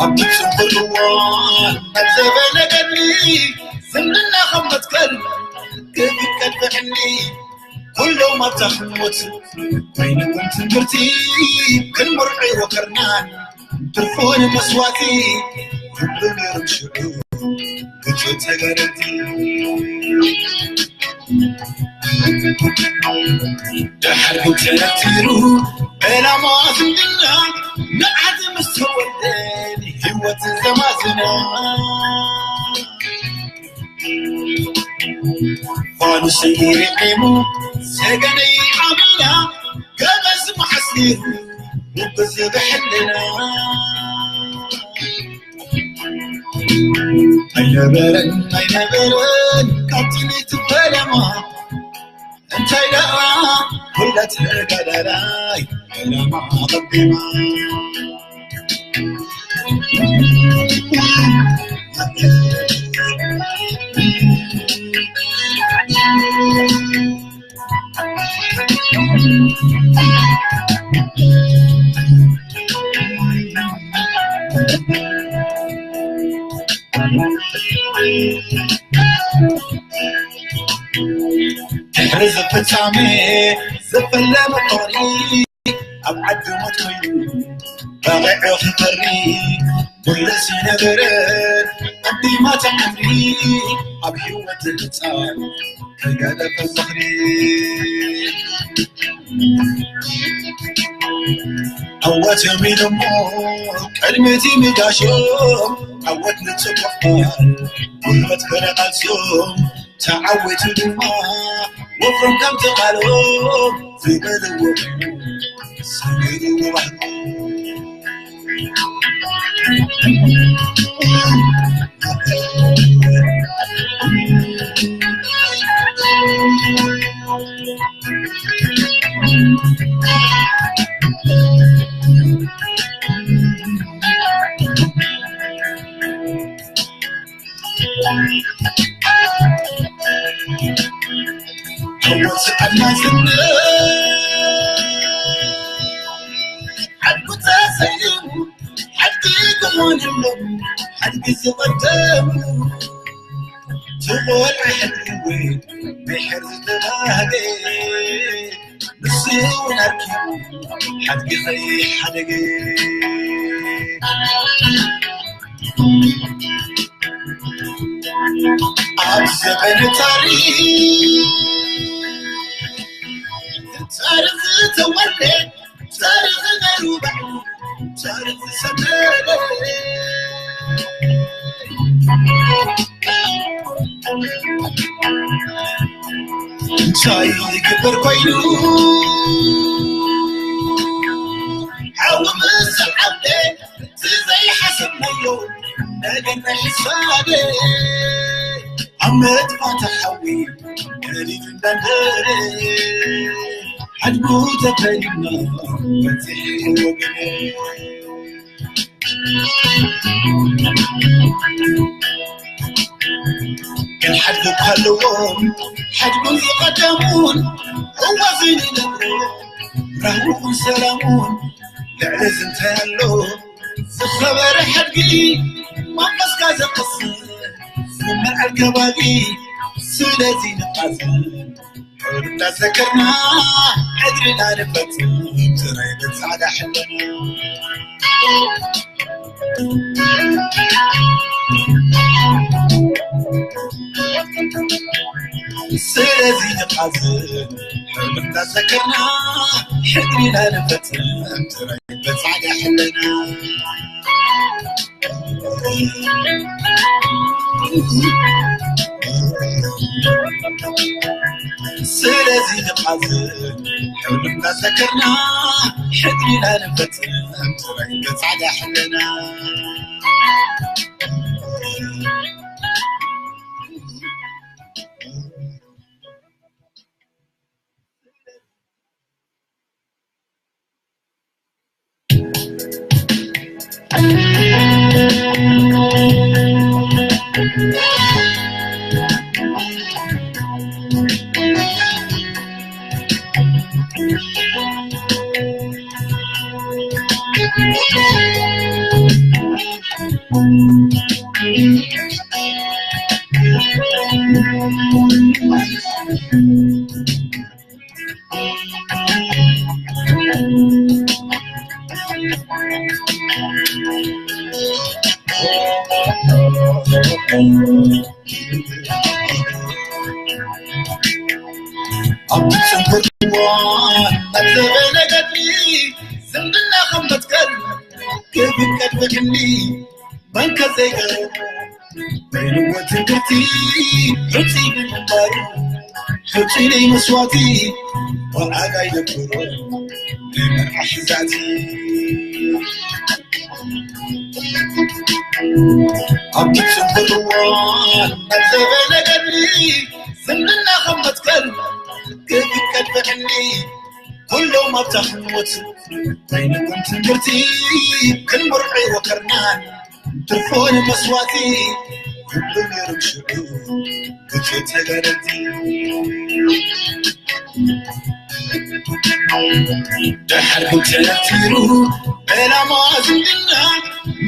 ኣብቲ ጽንኩር እዋን ኣብ ዘበነ ገድሊ ዝምድና ከም መትከል ክብቀል ብሕሊ ኩሎም ኣብታ ሕሞት ኮይንኩም ትምህርቲ ክንምርዖ ወከርናን ትርፎን መስዋእቲ ኩሉ ነይሮም ሽዑ ብጾት ተጋደልቲ። ደሓር ግን ተነቲሩ ዕላማ ዝምድና ንዓዚ ምስ ተወልደ ንህይወት ዘማዝና። ፋኑሰይ ርዒሙ ሰገነይ ዓሚና ገበዝ መሓሲሩ ውብዝ ብሕልና ኣይነበረን ኣይነበረን ካብቲ ንትፈለማ እንታይ ደኣ ኩለት ተጋዳላይ ዕላማ ቀዲማ። ድሕሪ ዝፍጻሜ ዝፈለመ ጦሪ ኣብ ዓዲ ሞት ኮይኑ በቒዑ ክፈሪ ኩለስ ይነበረ ኣዲማት ዓምሪ ኣብ ህይወት ህጻን ከይገደፈ ዝኽሪ። ዓወት እዮም ኢሎሞ ቅድሚ እቲ ምጋሾም ዓወት ንጽቡቕ ጉልበት ፍረ ቃልሶም ተዓዊቱ ድማ ወፍሮም ከምቲ ቃሎም ዝበልዎ ሰሚሩ ባህሉ። ወፅዓና ዝነ ሓድጉ ተሰይሙ ሓድጊ ክኾንሎም ሓድጊ ዝቐደሙ ትቖልዓ ሕድሪ ወይ ብሕር ዝተባህገ ንሱ እውን ኣርኪቡ ሓድጊ ከይሓደገ ኣብ ዘበነ ታሪኽ ታሪኽ ዝተወልደ ታሪኽ ነሩባ ታሪኽ ዝሰደደ እንታይ ይግበር ኮይኑ ሓዊ ምስ ዓብደ እቲ ዘይሓሰብናዮ ነገር ናይ ሕሳደ ኣብ መጥፋእቲ ሓዊ ገሊሉ እንዳንደረ ሓድጉ ተፈሊና በፂሑ ወገነ ግን ሓድጉ ከለዎም ሓድጉ ዝቐደሙን እዋዝን ይነብሩ ራህውኹን ሰላሙን ልዕሊ ዝንታይ ኣሎ ዝኸበረ ሓድጊ መንፈስካ ዘቕስን ዝመልዓል ከባቢ ስለዚ ንቃዝን እንዳዘከርና ዕድልና ንፈጽም ትራይ ብጻዕዳ ሕልና ስለዚ ንቃዝን እንዳዘከርና ዕድልና ንፈጽም ትራይ ብጻዕዳ ሕልና ስለዚ ንቃዝን ሕሉና ዘከርና ሕድሪና ንፈጽም ትበል ብጻዕዳ ሕልና ኣብቲ ጽንኩር እዋን ኣብ ዘበነ ገድሊ ዝምድና ከም መትከል ክፍቀድ ብሕሊ መን ከዘይገርሞ በይንዎ ትምህርቲ ሕጹይ ብምንባሩ ሕጹይ ናይ መስዋእቲ ዋጋ ይነብሮ ናይ መርዓ ሕዛእቲ ኣብቲ ጽንኩር እዋን ኣብ ዘበነ ገድሊ ዝምድና ከም መትከል ክፍቀድ ብሕሊ ኩሎም ኣብታ ክንሞት በይንኩም ትምህርቲ ክንምርዖ ወከርናን ትርፎ ንመስዋእቲ ኩሉ ነይሮም ሽዑ ብፁዕ ተጋደልቲ ድሓር ግን ተነቲሩ ዕላማ ዝምድና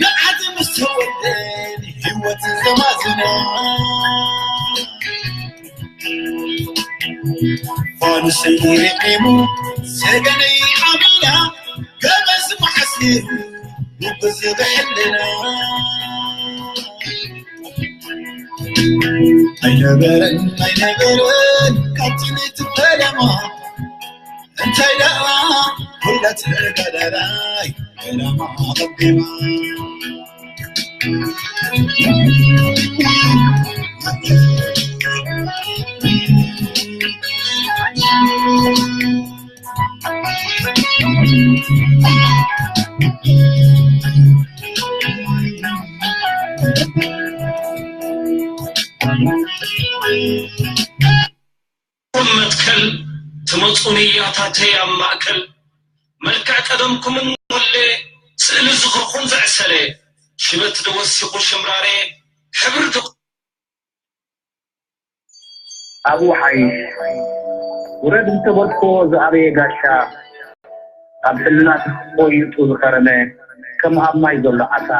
ንዓቲ ምስ ተወልደ ህይወት ዘማዝና ፋኑሰይ ርዒሙ ሰገነይ ዓሚና ገመዝ መዓሲሩ ንጉስ ብሕልና ኣይነበረን ኣይነበረን ካብቲ ንትፈለማ እንታይ ደኣ ኩላ ተጋዳላይ ዕላማ ኣቐዲማ መትከል ትመጹ ንያታተይ ኣብ ማእከል መልክዕ ቀደምኩም እንወለ ስእሊ ዝኽርኹም ዘዕሰለ ሽበት ዶ ወሲኹ ሽምራረ ሕብሪ ዶ ኣብ ወሓይሽ ውረድ እንተበልክዎ ዝኣበየ ጋሻ፣ ኣብ ሕልና ተኾይጡ ዝኸረመ፣ ከም ኣብ ማይ ዘሎ ዓሳ፣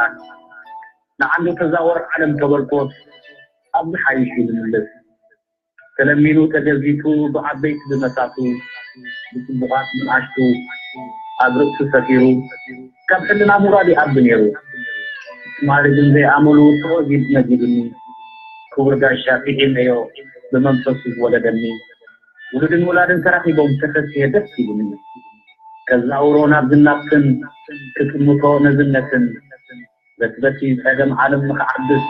ንዓንዱ ተዛወር ዓለም ተበልክዎስ፣ ኣብዚ ሓይሽ እዩ ዝምልስ። ተለሚኑ ተገዚቱ ብዓበይቲ ብመሳቱ፣ ብጽቡቓት ብንኣሽቱ ኣብ ርእሱ ሰፊሩ፣ ካብ ሕልና ሙራድ ይኣቢ ነይሩ። ትማሊ ግን ዘይኣመሉ ተወዚድ መዚዱኒ። ክቡር ጋሻ ስዒመዮ ብመንፈሱ ዝወለደኒ። ውሉድን ወላድን ተራኺቦም ተፈስየ ደስ ኢሉኒ። ከዛውሮ ናብዝን ናብትን ክጥምቶ ነዝነትን፣ በቲ በቲ ጸገም ዓለም ንኽዓብስ፣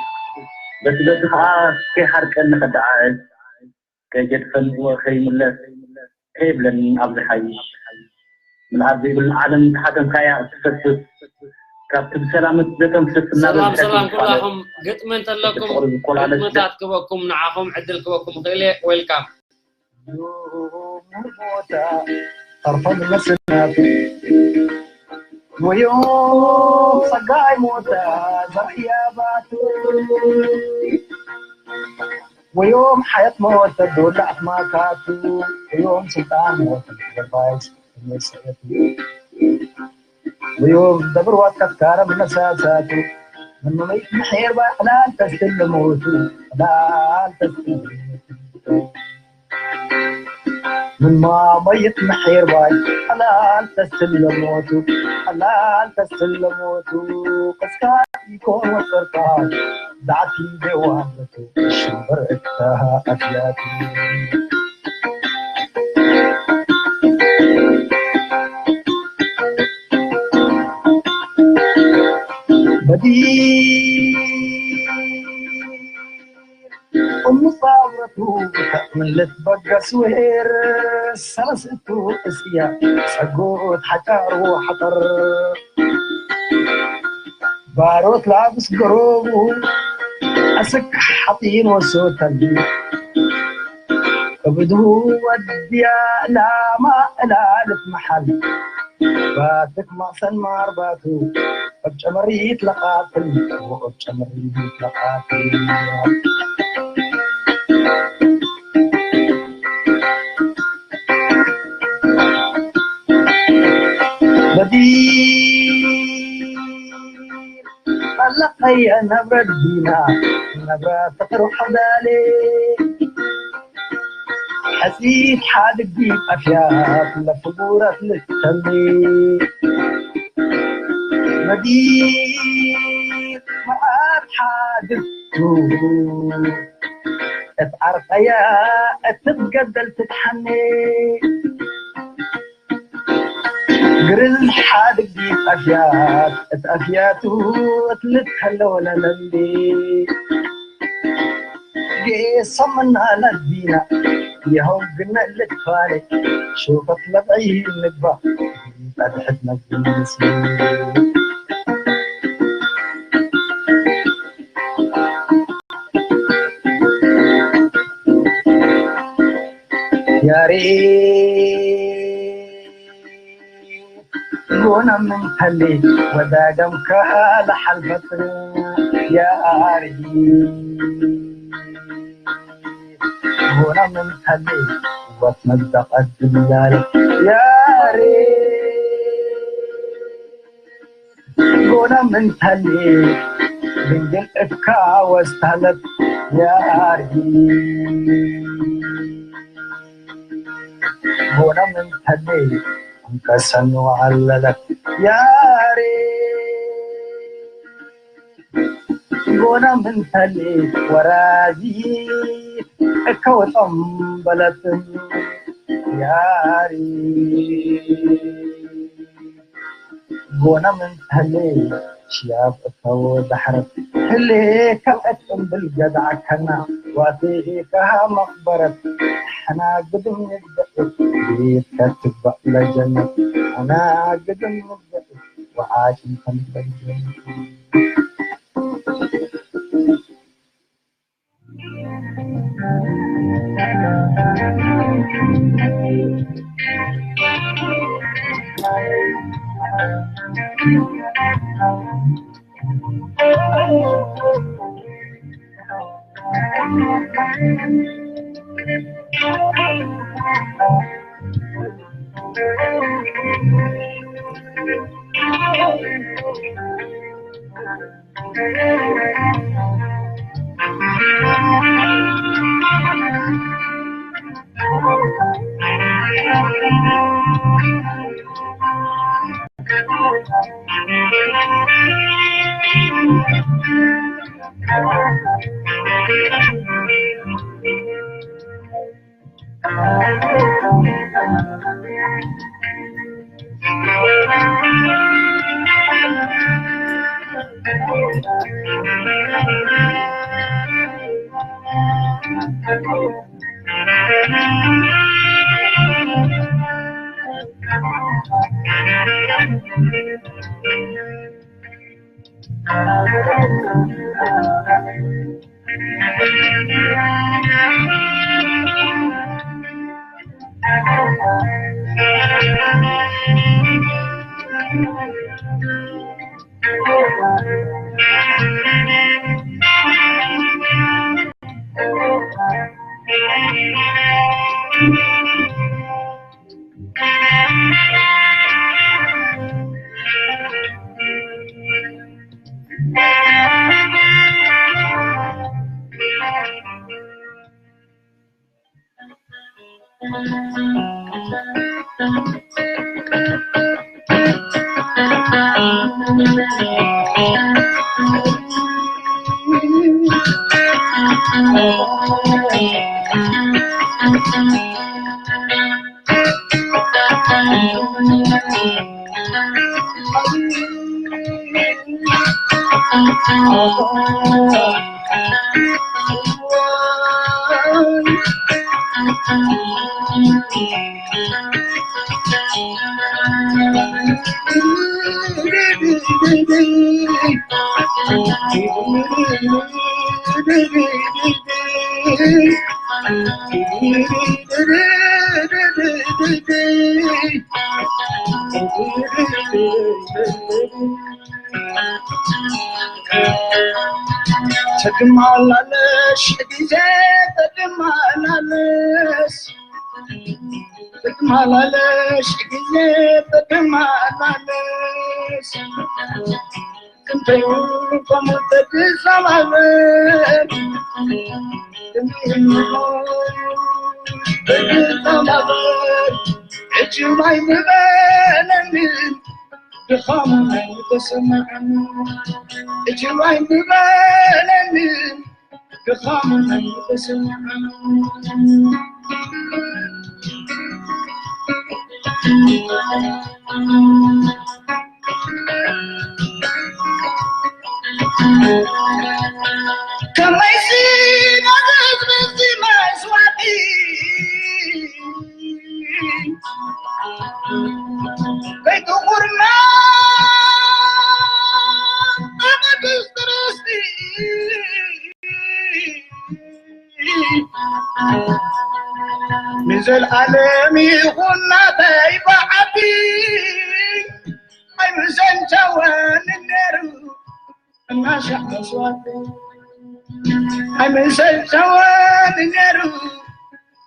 በቲ በቲ ከኣ ከይሓርቀኒ ከደዓዕስ፣ ከይገድፈኒ ወ ከይምለስ ከይብለኒ ኣብ ዝሓይሽ። ምልኣት ዘይብላ ዓለም ተሓተምካያ እትፈስስ፣ ካብቲ ብሰላም እትዘተንፍስ እናበልካ ሰላም ሰላም ትንፋለስ፣ ኩላኹም። ግጥሚ እንተለኩም ፍቕሪ ዝኮላለስ ግጥምታት ክበኩም፣ ንዓኹም ዕድል ክበኩም ክእል እየ። ዌልካም። ዮሞታ ተርፎም መስናቱ ወዮም ጸጋይ ሞታ ዘርሕያ ባቱ ወዮም ሓየት ሞተ ዶላ ኣትማካቱ ወዮም ስልጣን ሞተ ገባይስ መስእቱ ወዮም ደብር ዋት ከፍካረ መሳሳቱ ምን መመይት ምሕር ባይ ዕላል ተስትል ሞቱ ዕላል ተስትል ምን ማመይት ምሕር ባይ ዕላል ተስትል ሞቱ ዕላል ተስትል ሞቱ ቅስካ ይኮን ወሰርካ ዳዕቲ ደዋለቱ ሽምበር እታ ኣድያቱ በዲ እምጻብረቱ ምልት በገስ ውሄር ሰለስቱ እስያ ጸጉት ሓጫሩ ሓጠር ባሮት ላብስ ገሮቡ ኣስክ ሓጢን ወሶተል እብድሁ ወድያ ላማ እላልት መሓል ባትክ ማእሰን ማርባቱ እብ ጨመሪት ለቃትል እብ ጨመሪት ለቃትል በዲ ኣለኸየ ነብረ ዲና ነብረ ፍቅሪ ሓዳሌ ሕፂት ሓድጊ ጠፍያት ለፍጉረት ልተሌ መዲር መዓት ሓድቱ እት ዓርቀያ እትትገደል ትትሓኔ ግርዝ ሓድጊ ጠፍያት እት ኣፍያቱ እት ልትከለወለ ለምቢ ጌሶምና ለዲና የሆን ግነ ልትፋለ ሹፈት ለብዒ ንግባ ጸድሕት መግቢ ንስሉ ያሬ ጎና ምን ተሌ ወዳገም ካለ ሐልፈት ያሪ ጎና ምን ተሌ ወት መብዳ ቀድም ላለ ያሪ ጎና ምን ተሌ ድንግል እካ ወስታለት ያሪ ጎና ምን ተሌ እንከሰኑ አለለት ያሪ ጎና ምን ተሌ ወራዚ እከወጦም በለትም ያሪ ጎና ምን ተሌ ሽያብ እተው ዳሕረት ህሌ ካልአት እምብል ገድዓከና ዋቴ ከሃ መቕበረት ሕና ግድም ንግደእ ቤት ከትግባእ ለጀነት ሕና ግድም ንግደእ ወዓጭ ንኸንበል ትማላለሽ ግዜ ትማላለሽ ትማላለሽ ግዜ ትማላለሽ ክንደይ ከምኡ ተትሰማመር ተትሰማመር ሕጂ ማይ ምበለኒ ድኻም ኣይተሰምዐኒ ሕጂ ማይ ምበለኒ ድኻም ኣይተሰምዐኒ ከመይሲ ማለት በዚ መስዋዕቲ ከይትቑርና ቅዱስ ክርስቲ ንዘልኣለም ይኹን ናተይ በዓቲ ኣይምሰልቸወን ነሩ እናሻዕ መስዋዕቲ ኣይምሰልቸወን ነሩ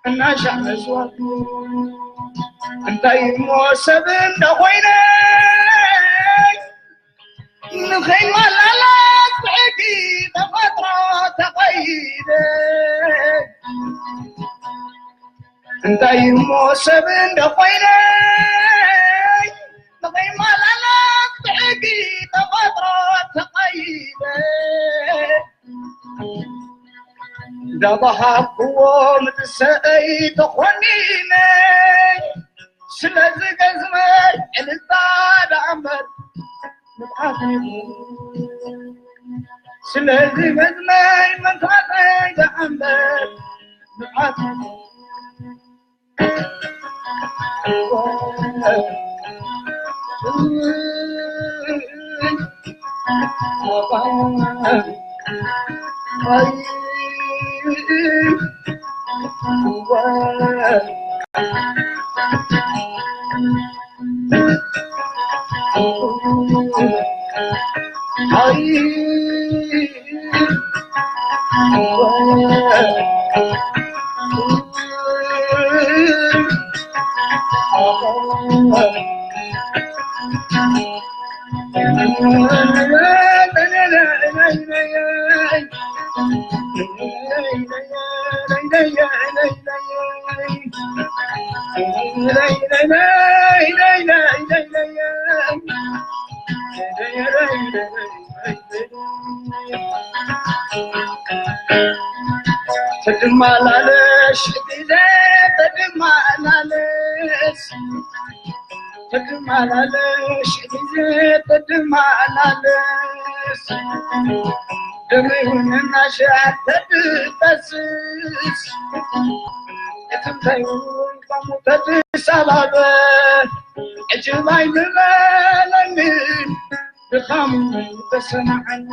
እናሻዕ መስዋዕቲ እንታይ እሞ ሰብ እንደኾይነ ንኸይመላላት ብሕጊ ተፈጥሮ ተቐይደ እንታይ እሞ ሰብ እንደኾይነ ንኸይመላላት ብሕጊ ተፈጥሮ ተቐይደ እንዳበሃብክዎ ምትሰአይ ተኾኒነ ስለዚ ገዝመይ ዕልልታ ደኣ እምበር ንብዓት ኣይኮነን ስለዚ ገዝመይ መንታተይ ደኣ እምበር ንብዓት ኣይኮነን ተድማላለሽ ግዜ ተድማላለሽ፣ ተድማላለሽ ግዜ ተድማላለሽ፣ ደመይ እውን እናሸዓት ተድፈስስ፣ እትምታይ እውን ከምኡ ተድሳባበ፣ ዕጅብ ኣይምበለኒ ድኻሙ ተሰማዓኒ፣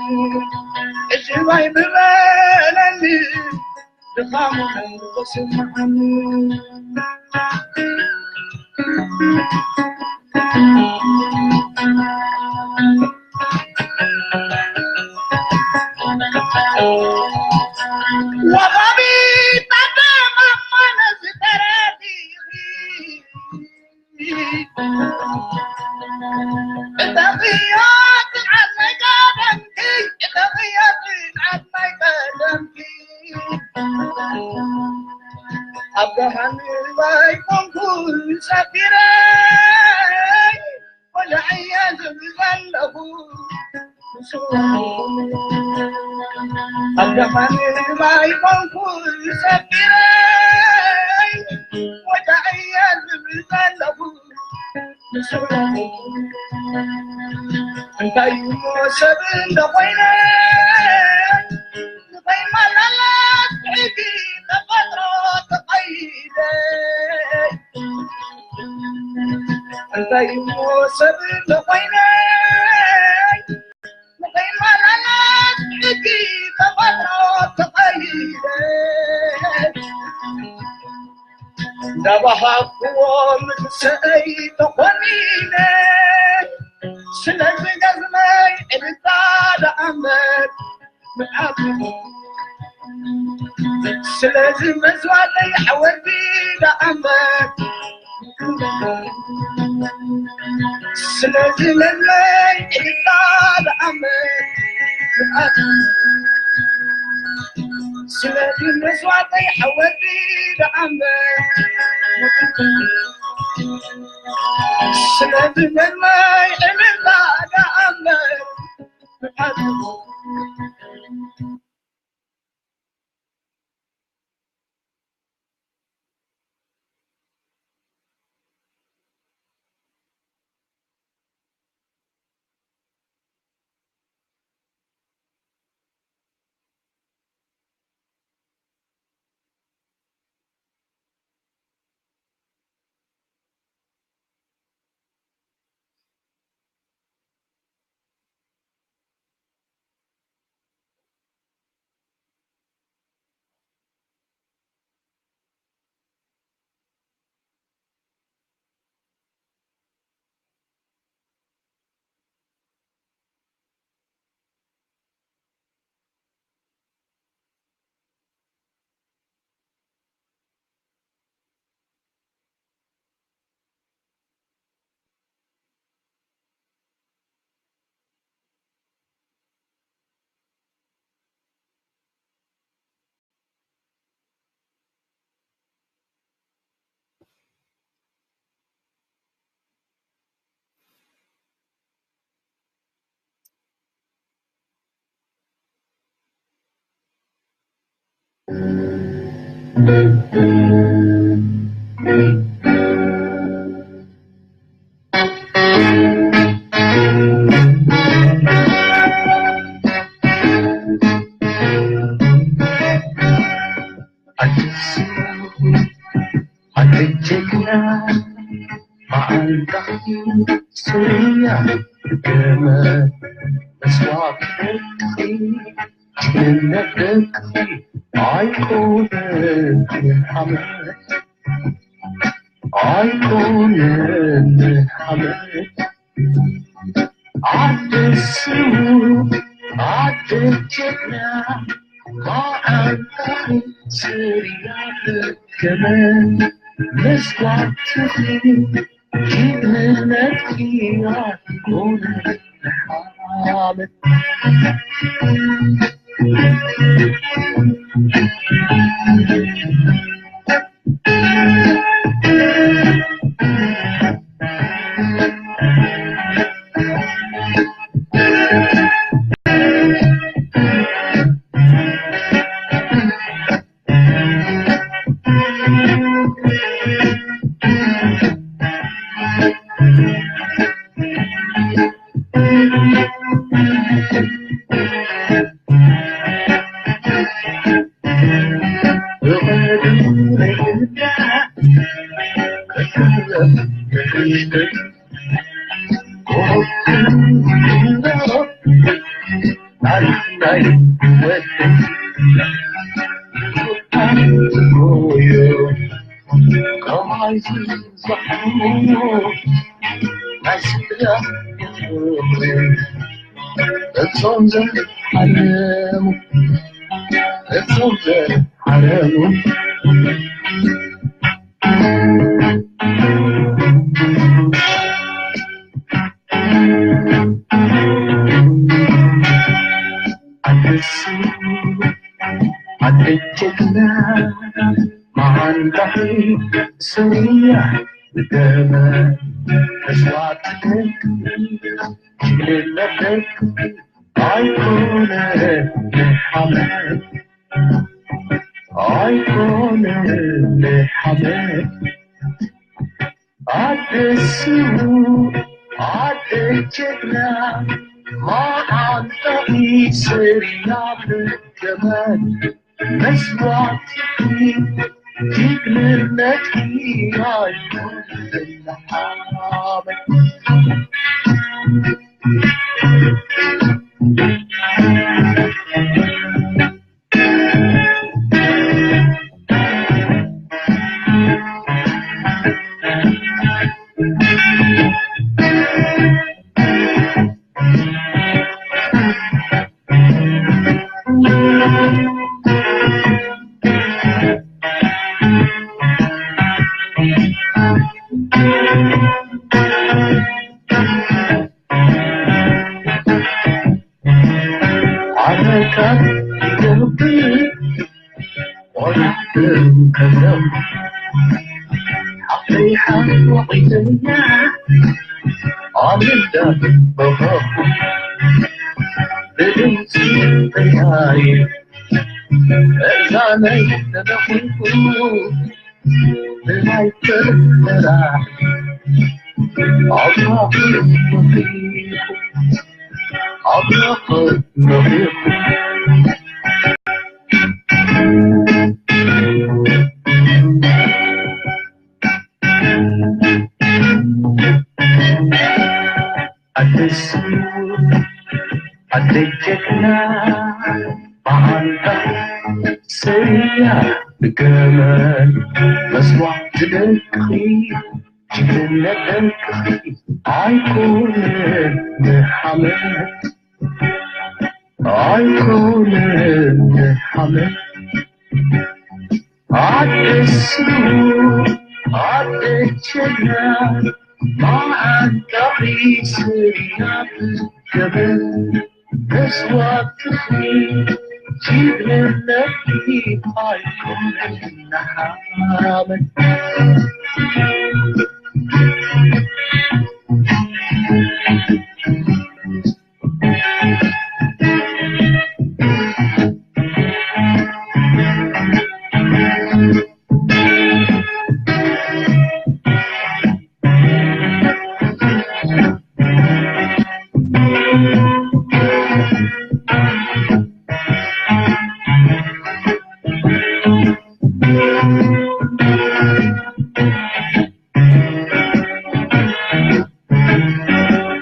ዕጅብ ኣይምበለኒ ድኻሙ ተሰማዓኒ። ወሃቢ ታደማማ ነዚ ተረዲኺ ኣብ ገሃንባይ ኮንኩ ሰፊረ ወላዕያ ዝብል ዘለኹ። ኣብ ገሃንባይ ኮንኩ ሰፊረ ወላዕያ ዝብል ዘለኹ። እንታይ እሞ ሰብ እንተኾይነ፣ ንኸይመላለስ ብሕጊ ተፈጥሮ ተቐይደ። እንታይ እሞ ሰብ እንተኾይነ፣ ንኸይመላለስ ብሕጊ ተፈጥሮ ተቐይደ። እንዳባሃኩዎ ምትሰአይ ተኾኒነ፣ ስለዚ ገዝመይ ዕልልታ ደኣምበር ምዓብ፣ ስለዚ መስዋእተይ ሓወልቲ ደኣምበር፣ ስለዚ መዝመይ ዕልልታ ደኣምበር፣ ስለዚ መስዋእተይ ሓወልቲ ደኣምበር፣ ስለዚ መዝመይ ዕልልታ ደኣምበር። ኣዲስ ኣትጀግና መዓልታ ስርያ ደመ መስዋዕትኺ ጅግንነትኺ ኣይኮነን ሓመድ ኣይኮነን ሓመድ ዓዲ ስሙ ዓዲ ጀግና መዓልታ ስርያ ደመ መስዋዕትኺ ጅግንነትኪ ኣይኮነን ሓመድ። እቶም ዘሓረሙ፣ እቶም ዘሓረሙ። ኣንበሲ ኣደጀግና መዓንጣኺ ስርያ ብደመ መስዋዕትነት ጅግንነትኪ ኣይኮነን ንሓመድ ኣይኮነን ንሓመድ። ኣደስቡ ኣደ ጀግና መዓንጣኺ ስርያ ብደመ መስዋዕትኺ ጅግንነትኪ ኣይኮነን ንሓመድ። ዓመታት ይገብር ቆላሕትን ከዘም ሓፍተይ ሓወቒተኛ ኣምልዳ በኸ ብድምፂ ጥያይ እዛነይ ተደኺኹ ብናይ ፍቕሪ መራሕ ኣብራኽ መኺኹ ኣብራኽ መኺኹ። ኣደስ ኣደይ ጀግና መዓንጣ ስርያ ብገመል መስዋዕቲ ደቅኺ ጅግንነት ደቅኺ ኣይኮነን ንሓመድ ኣይኮነን ንሓመድ ኣደስ ኣደይ ጀግና መዓንጣኺ ስርያ ብገመል መስዋዕትኺ ጅግንነትኪ ኣይኮነን ንሓመድ።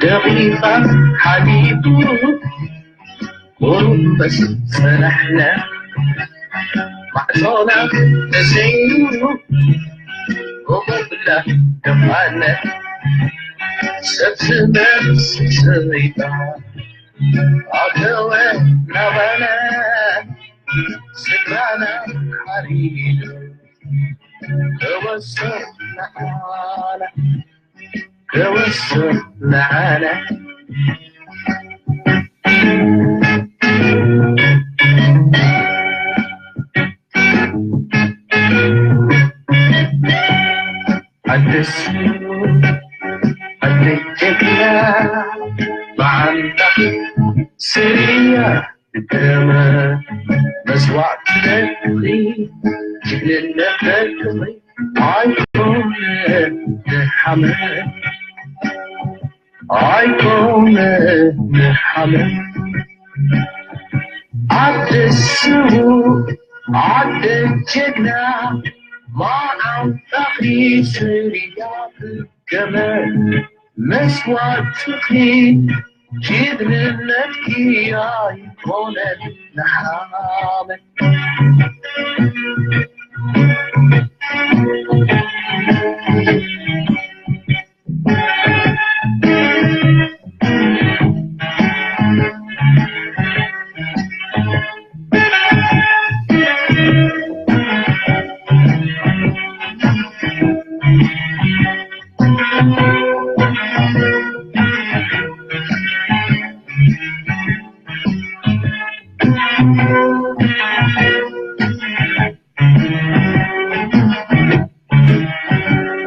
ደቂቓ ሓሊፉ ጎንበስ ሰላሕና ማዕጾና ተሰይሩ ብቐብላ ደፋነ ሰብ ዝመስል ሰበይታ ኣተወ ናባና ስድራና ሓሪዱ ተወሰ ንዓና ተወሰ ንዓና። ኣደስ ኣደ ጀግና መዓንጣ ስርያ ብደመ መስዋዕቲ ደቅኺ ጅግንነት ደቅኺ ኣይኮነን ንሓመድ ኣይኮነን ንሓመድ። ኣደ ስዉእ ኣደ ጀግና መዓንጣኺ ስርያ ገመድ መስዋዕትኺ ጅግንነትኪ ኣይኮነን ንሓመድ።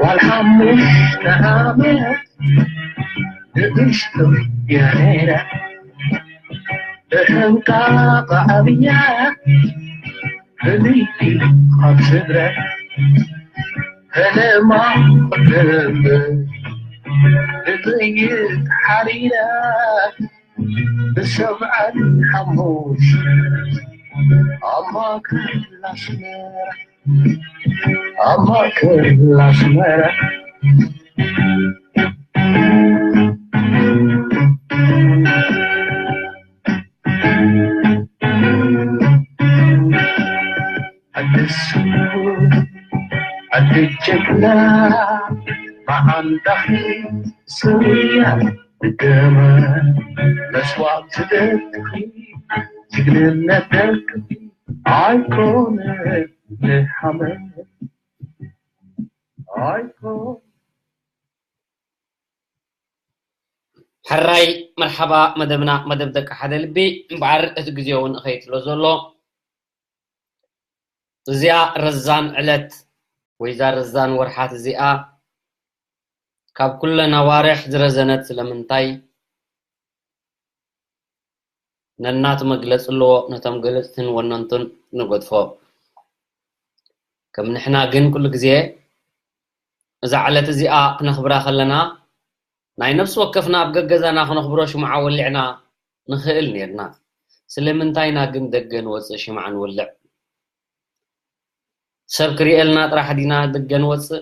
ጓል ሓሙሽተ ዓመት ንእሽቶ ገረራ ብሕንቃቕ ዓብያ ፍልይቲ ካብ ስድራ ፈለማ ደንበ ብጥይት ሓሪራ ብሰብዓን ሓሙሽተ ኣብ ማእከል ኣስመራ ኣብ ማእከል ኣስመራ ኣደሱ ኣደ ጀግና መዓንጣኺ ስውያ ብደመ መስዋዕቲ ደቅኺ ጅግንነት ደቅኺ ኣይኮነ ንሓመ ኣይኮነ ሕራይ መርሓባ። መደብና መደብ ደቂ ሓደ ልቢ እምበኣር እቲ ግዜ እውን እኸይትሎ ዘሎ እዚኣ ረዛን ዕለት ወይዛ ረዛን ወርሓት እዚኣ ካብ ኩለን ኣዋርሕ ዝረዘነት ስለምንታይ ነናቱ መግለፂ ኣለዎ። ነቶም ገለፅትን ወነንቱን ንገድፎ። ከም ንሕና ግን ኩሉ ግዜ እዛ ዕለት እዚኣ ክነኽብራ ከለና ናይ ነፍሲ ወከፍና ኣብ ገገዛና ክነኽብሮ ሽምዓ ወሊዕና ንኽእል ነርና። ስለምንታይና ግን ደገ ንወፅእ ሽምዓ ንወልዕ? ሰብ ክርእየልና ጥራሕ ዲና ደገ ንወፅእ?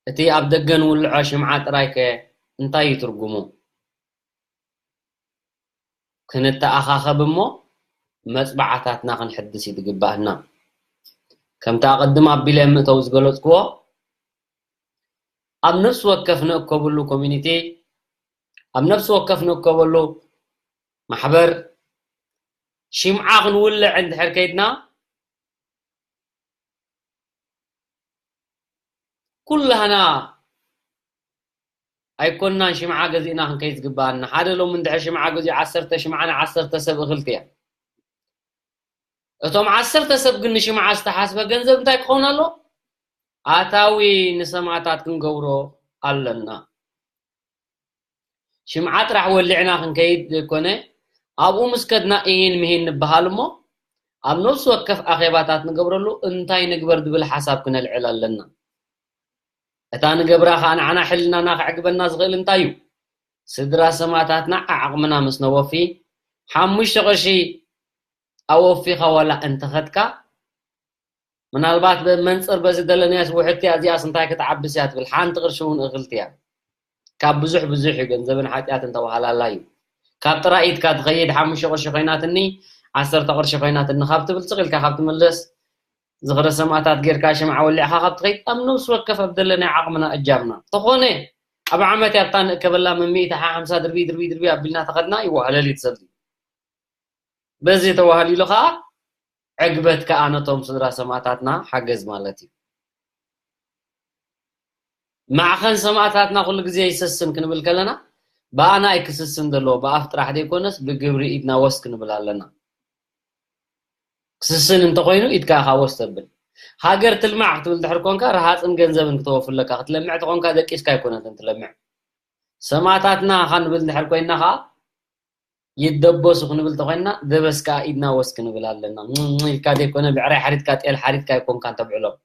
እቲ ኣብ ደገ ንውልዖ ሽምዓ ጥራይ ከ እንታይ እዩ ትርጉሙ? ክንተኣኻኸብ እሞ መፅባዕታትና ክንሕድስ እዩ ዝግባኣና። ከምቲ ኣቐድም ኣቢለ ምእተው ዝገለፅክዎ ኣብ ነፍሲ ወከፍ ንእከበሉ ኮሚኒቲ ኣብ ነፍሲ ወከፍ ንእከበሉ ማሕበር ሽምዓ ክንውልዕ እንድሕር ከይድና ኩላህና ኣይኮንናን ሽምዓ ገዚእና ክንከይድ ዝግባኣና። ሓደ ሎሚ እንድሕር ሽምዓ ገዚኡ ዓሰርተ ሽምዓ ንዓሰርተ ሰብ እኽልቲ እያ። እቶም ዓሰርተ ሰብ ግን ንሽምዓ ዝተሓስበ ገንዘብ እንታይ ክኸውን ኣሎ? ኣታዊ ንሰማእታት ክንገብሮ ኣለና። ሽምዓ ጥራሕ ወሊዕና ክንከይድ ዘይኮነ ኣብኡ ምስ ከድና እሂን ምሂን ንበሃል እሞ ኣብ ነፍሲ ወከፍ ኣኼባታት ንገብረሉ እንታይ ንግበር ዝብል ሓሳብ ክነልዕል ኣለና። እታ ንገብራ ከዓ ንዓና ሕልናና ከዕግበና ዝኽእል እንታይ እዩ? ስድራ ሰማእታትና ዓዓቕምና ምስ ነወፊ ሓሙሽተ ቅርሺ ኣወፊኻ ዋላ እንተኸድካ ምናልባት መንፅር በዚ ደለናያስ ውሕድቲ እዚኣስ እንታይ ክትዓብስ እያ ትብል ሓንቲ ቅርሺ እውን እኽልቲ እያ ካብ ብዙሕ ብዙሕ እዩ ገንዘብን ሓጢኣትን ተባሃላላ እዩ ካብ ጥራይ ኢድካ ትኸይድ ሓሙሽተ ቅርሺ ኮይናትኒ ዓሰርተ ቅርሺ ኮይናትኒ ካብ ትብል ፅቕ ኢልካ ካብ ትምልስ ዝኽረ ሰማእታት ጌርካ ሽምዓ ወሊዕኻ ካብ ትኸይድ ኣብ ነብሲ ወከፍ ኣብ ደለናይ ዓቕምና እጃምና ተኾነ ኣብ ዓመት ያብታ ንእከበላ መሚእቲ ሓ ሓምሳ ድርቢ ድርቢ ድርቢ ኣቢልና ተኸድና ይዋሃለል እዩ ትሰብዚ በዚ ተዋህሊሉ ከዓ ዕግበት ከዓ ነቶም ስድራ ሰማእታትና ሓገዝ ማለት እዩ። ማዕኸን ሰማእታትና ኩሉ ግዜ ይሰስን ክንብል ከለና ብኣና ኣይክስስን ዘለዎ ብኣፍ ጥራሕ ዘይኮነስ ብግብሪ ኢድና ወስ ክንብል ኣለና። ክስስን እንተኮይኑ ኢድካ ኢኻ ወስ ተብል። ሃገር ትልማዕ ክትብል ድሕር ኮንካ ረሃፅን ገንዘብን ክተወፍለካ ክትለምዕ ተኾንካ ደቂስካ ኣይኮነትን ትለምዕ። ሰማእታትና ኻንብል ድሕር ኮይና ከዓ ይደበሱ ክንብል ተኾይንና ደበስ ከዓ ኢድና ወስ ክንብል ኣለና። ኢልካ ዘይኮነ ብዕራይ ሓሪድካ ጤል ሓሪድካ ኣይኮንካን ተብዕሎም።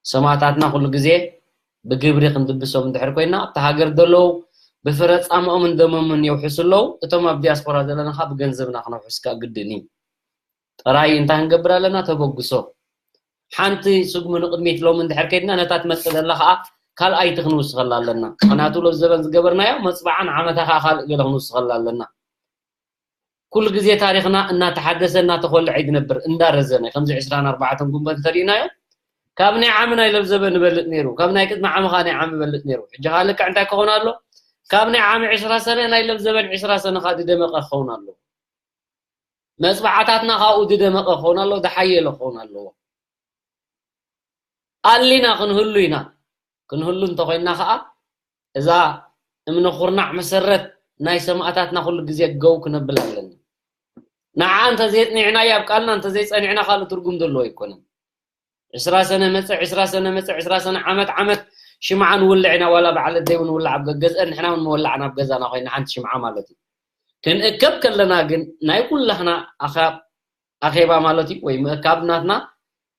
ሰማእታትና ኩሉ ግዜ ብግብሪ ክንድብሶም እንድሕር ኮይና ኣብቲ ሃገር ዘለዉ ብፍረ ፃምኦምን ደሞምን የውሕሱ ኣለዉ። እቶም ኣብ ዲያስፖራ ዘለና ከዓ ብገንዘብና ክነውሕስ ከዓ ግድን እዩ። ጥራይ እንታይ ክንገብር ኣለና? ተበግሶ። ሓንቲ ስጉሚ ንቕድሚት ሎም እንድሕር ከይድና ነታ ትመፅእ ዘላ ከዓ ካልኣይቲ ክንውስኸላ ኣለና። ምክንያቱ ሎዚ ዘበን ዝገበርናዮ መፅባዓን ዓመታ ከዓ ካልእ ገለ ክንውስኸላ ኣለና። ኩሉ ግዜ ታሪኽና እናተሓደሰ እናተኾልዐ እዩ ዝነብር፣ እንዳረዘነ። ከምዚ ዕስራን ኣርባዕተን ጉንበት እንተሪእናዮ፣ ካብ ናይ ዓሚ ናይ ለብዘበ ንበልጥ ነይሩ፣ ካብ ናይ ቅድሚ ዓሚ ከዓ ናይ ዓሚ በልጥ ነይሩ። ሕጂ ከዓ ልክዕ እንታይ ክኸውን ኣሎ? ካብ ናይ ዓሚ ዕስራ ሰነ ናይ ለብዘበን ዕስራ ሰነ ከዓ ዝደመቐ ክኸውን ኣለዎ። መፅባዕታትና ካብኡ ዝደመቐ ክኸውን ኣለዎ፣ ዝሓየለ ክኸውን ኣለዎ። ኣሊና ክንህሉ ኢና። ክንህሉ እንተኮይንና ከዓ እዛ እምነ ኩርናዕ መሰረት ናይ ሰማእታትና ኩሉ ግዜ ገው ክነብል ኣለና። ንዓ እንተዘይፅኒዕናያ ኣብ ቃልና እንተዘይፀኒዕና ካልእ ትርጉም ዘለዎ ኣይኮነን። ዕስራ ሰነ መፀ ዕስራ ሰነ መፀ ዕስራ ሰነ ዓመት ዓመት ሽምዓ ንውልዕ ኢና። ዋላ በዓል ኣደይ እውን ውላዕ ኣብ ገገዝአን ንሕና እውን ንወላዕ ናብ ገዛና ኮይና ሓንቲ ሽምዓ ማለት እዩ። ክንእከብ ከለና ግን ናይ ኩላህና ኣኻብ ኣኼባ ማለት እዩ ወይ ምእካብ ናትና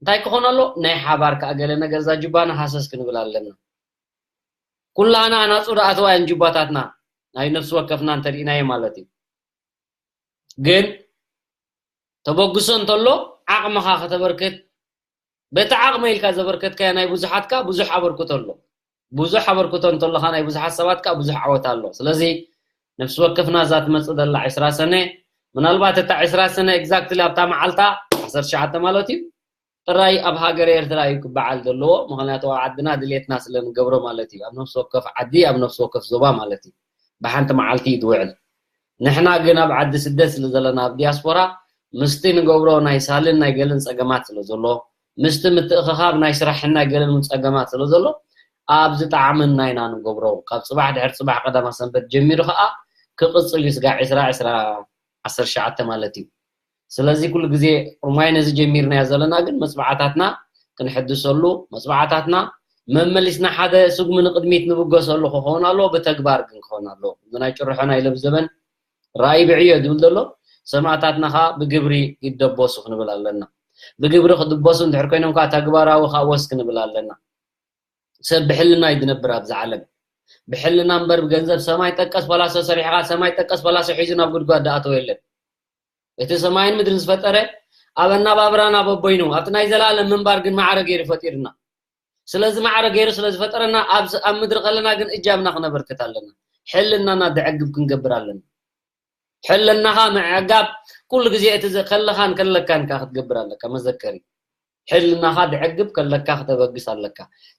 እንታይ ክኾን ኣሎ? ናይ ሓባር ከዓ ገለ ነገር እዛ ጁባና ሃሰስ ክንብል ኣለና። ኩላህና ኣናፁ ደኣተዋ እየን ጁባታትና ናይ ነፍሲ ወከፍና እንተሪእናዮ ማለት እዩ። ግን ተበግሶ እንተሎ ዓቕምኻ ከተበርክት፣ በቲ ዓቕመ ኢልካ ዘበርከትካዮ ናይ ብዙሓትካ ብዙሕ ኣበርክቶ ኣሎ። ብዙሕ ኣበርክቶ እንተለኻ ናይ ብዙሓት ሰባትካ ብዙሕ ዓወት ኣሎ። ስለዚ ነፍሲ ወከፍና እዛ ትመፅእ ዘላ ዕስራ ሰነ፣ ምናልባት እታ ዕስራ ሰነ exactly ኣብታ መዓልታ ዓሰርተ ትሽዓተ ማለት እዩ ጥራይ ኣብ ሃገረ ኤርትራ እዩ ክበዓል ዘለዎ። ምክንያቱ ኣብ ዓድና ድሌትና ስለ ንገብሮ ማለት እዩ። ኣብ ነፍሲ ወከፍ ዓዲ ኣብ ነፍሲ ወከፍ ዞባ ማለት እዩ ብሓንቲ መዓልቲ እዩ ዝውዕል። ንሕና ግን ኣብ ዓዲ ስደት ስለ ዘለና ኣብ ዲያስፖራ ምስቲ ንገብሮ ናይ ሳልን ናይ ገልን ፀገማት ስለ ዘሎ ምስቲ ምትእኽኻብ ናይ ስራሕን ናይ ገልን እውን ፀገማት ስለ ዘሎ ኣብ ዝጠዓመና ኢና ንገብሮ። ካብ ፅባሕ ድሕር ፅባሕ ቀዳማ ሰንበት ጀሚሩ ከዓ ክቕፅል እዩ ስጋዕ ዕስራ ዕስራ ዓሰርተ ትሽዓተ ማለት እዩ። ስለዚ ኩሉ ግዜ ርማይ ነዚ ጀሚርናዮ ዘለና ግን መፅባዕታትና ክንሕድሰሉ መፅባዕታትና መመሊስና ሓደ ስጉሚ ንቕድሚት ንብገሰሉ ክኸውን ኣለዎ። ብተግባር ግን ክኸውን ኣለዎ። እዚ ናይ ጭርሖ ናይ ሎም ዘበን ራእይ ብዕዮ ዝብል ዘሎ ሰማእታትና ከዓ ብግብሪ ይደበሱ ክንብል ኣለና። ብግብሪ ክድበሱ እንድሕር ኮይኖም ከዓ ተግባራዊ ከዓ ወስ ክንብል ኣለና። ሰብ ብሕልና እዩ ዝነብር ኣብዚ ዓለም። ብሕልና እምበር ብገንዘብ ሰማይ ጠቀስ ፈላሶ ሰሪሕኻ ሰማይ ጠቀስ ፈላሶ ሒዙ ናብ ጉድጓድ ዝኣተወ የለን። እቲ ሰማይን ምድርን ዝፈጠረ ኣብ ኣናባብራና በቦይኑ ኣብቲ ናይ ዘላለም ምንባር ግን ማዕረ ገይሩ ፈጢርና። ስለዚ ማዕረ ገይሩ ስለ ዝፈጠረና ኣብ ኣብ ምድሪ ከለና ግን እጃምና ክነበርክት ኣለና። ሕልናና ዘዕግብ ክንገብር ኣለና። ሕልናኻ ምዕጋብ ኩሉ ግዜ እቲ ከለኻን ከለካን ካ ክትገብር ኣለካ። መዘከሪ ሕልናኻ ዘዕግብ ከለካ ክተበግስ ኣለካ።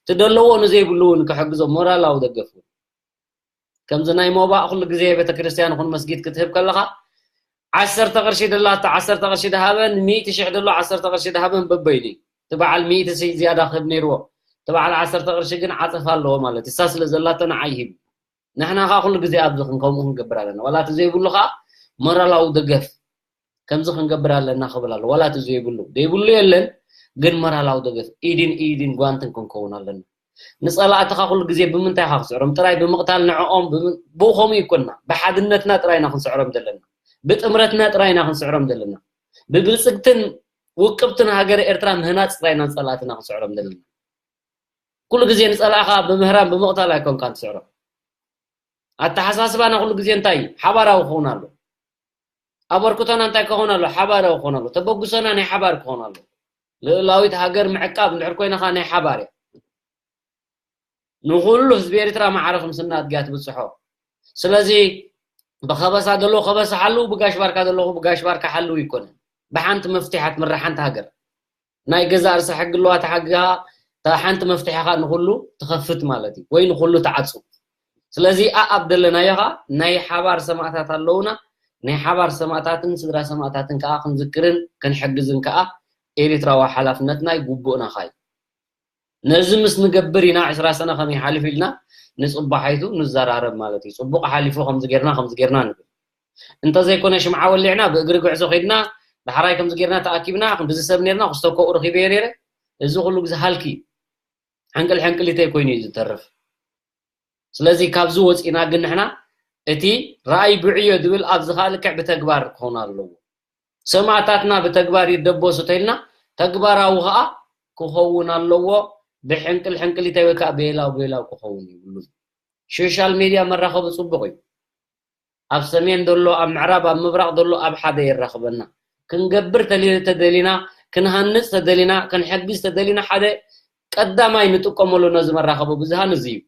ትደለዎ ንዘይብሉ እውን ክሕግዞ ሞራላዊ ደገፍ እውን ከምዚ ናይ ሞባእ ኩሉ ግዜ ቤተክርስትያን ይኹን መስጊድ ክትህብ ከለኻ ዓሰርተ ቅርሺ ደላቶ ዓሰርተ ቅርሺ ደሃበን ሚእቲ ሽሕ ደሎ ዓሰርተ ቅርሺ ደሃበን በበይኑ እዩ። እቲ በዓል ሚእቲ ሲ ዝያዳ ክህብ ነይርዎ እቲ በዓል ዓሰርተ ቅርሺ ግን ዓፀፋ ኣለዎ ማለት እሳ ስለ ዘላቶ ንዓ ይሂብ። ንሕና ከዓ ኩሉ ግዜ ኣብዚ ክንከምኡ ክንገብር ኣለና ዋላ እቲ ዘይብሉ ከዓ ሞራላዊ ደገፍ ከምዚ ክንገብር ኣለና ክብል ኣሎ ዋላ እቲ ዘይብሉ ዘይብሉ የለን ግን ሞራላዊ ደገፍ ኢድን ኢድን ጓንትን ክንከውን ኣለና። ንፀላእትኻ ኩሉ ግዜ ብምንታይ ኢኻ ክስዕሮም ጥራይ ብምቕታል ንዕኦም ብኡ ከምኡ ይኮንና ብሓድነትና ጥራይ ኢና ክንስዕሮም ዘለና። ብጥምረትና ጥራይ ኢና ክንስዕሮም ዘለና። ብብልፅግትን ውቅብትን ሃገር ኤርትራ ምህናፅ ጥራይ ኢና ንፀላእትና ክንስዕሮም ዘለና። ኩሉ ግዜ ንፀላእኻ ብምህራም ብምቕታል ኣይኮንካ ትስዕሮ። ኣተሓሳስባና ኩሉ ግዜ እንታይ ሓባራዊ ክኸውን ኣሎ። ኣበርክቶና እንታይ ክኸውን ኣሎ ሓባራዊ ክኾን ኣሎ። ተበግሶና ናይ ሓባር ክኾን ኣሎ። ልእላዊት ሃገር ምዕቃብ እንድሕር ኮይንኻ ናይ ሓባር እያ። ንኩሉ ህዝቢ ኤርትራ ማዕረ ክምስና ኣድግያ ትብፅሖ። ስለዚ ብኸበሳ ዘለዉ ከበሳ ሓልው ብጋሽ ባርካ ዘለኹ ብጋሽ ባርካ ሓልው ይኮነ። ብሓንቲ መፍትሒ ኣትምራ ሓንቲ ሃገር ናይ ገዛ ርሳ ሕጊ ኣለዋ ተሓጊኻ ሓንቲ መፍትሒ ኻ ንኩሉ ትኸፍት ማለት እዩ ወይ ንኩሉ ተዓፁ። ስለዚ ኣኣብ ደለናዮ ኻ ናይ ሓባር ሰማእታት ኣለውና። ናይ ሓባር ሰማእታትን ስድራ ሰማእታትን ከዓ ክንዝክርን ክንሕግዝን ከዓ ኤሪትራዊ ሓላፍነትና እዩ ጉቡእና ኻ እዩ። ነዚ ምስ ንገብር ኢና ዕስራ ሰነ ከመይ ሓልፍ ኢልና ንፅባሓይቱ ንዘራረብ ማለት እዩ። ፅቡቕ ሓሊፉ ከምዚ ጌርና ከምዚ ጌርና ንብል። እንተዘይኮነ ሽምዓ ወሊዕና ብእግሪ ጉዕዞ ከይድና ዳሕራይ ከምዚ ጌርና ተኣኪብና ክንድዚ ሰብ ኔርና ክስተኮኡ ረኺበዮ ነይረ። እዚ ኩሉ ግዜ ሃልኪ ሕንቅል ሕንቅሊተይ ኮይኑ እዩ ዝተርፍ። ስለዚ ካብዚ ወፂና ግን ንሕና እቲ ረኣይ ብዕዮ ዝብል ኣብዚ ከዓ ልክዕ ብተግባር ክኾን ኣለዎ። ሰማእታትና ብተግባር ይደበሱ ተይልና ተግባራዊ ከዓ ክኸውን ኣለዎ። ብሕንቅል ሕንቅሊተይ ወይ ከዓ ቤላው ቤላው ክኸውን ይብሉ። ሶሻል ሚድያ መራኸቢ ፅቡቕ እዩ። ኣብ ሰሜን ዘሎ ኣብ ምዕራብ ኣብ ምብራቕ ዘሎ ኣብ ሓደ የራኽበና። ክንገብር ተደሊና ክንሃንጽ ተደሊና፣ ክንሕግዝ ተደሊና፣ ሓደ ቀዳማይ ንጥቀመሉ ነዚ መራኸቢ ብዙሃን እዚ እዩ።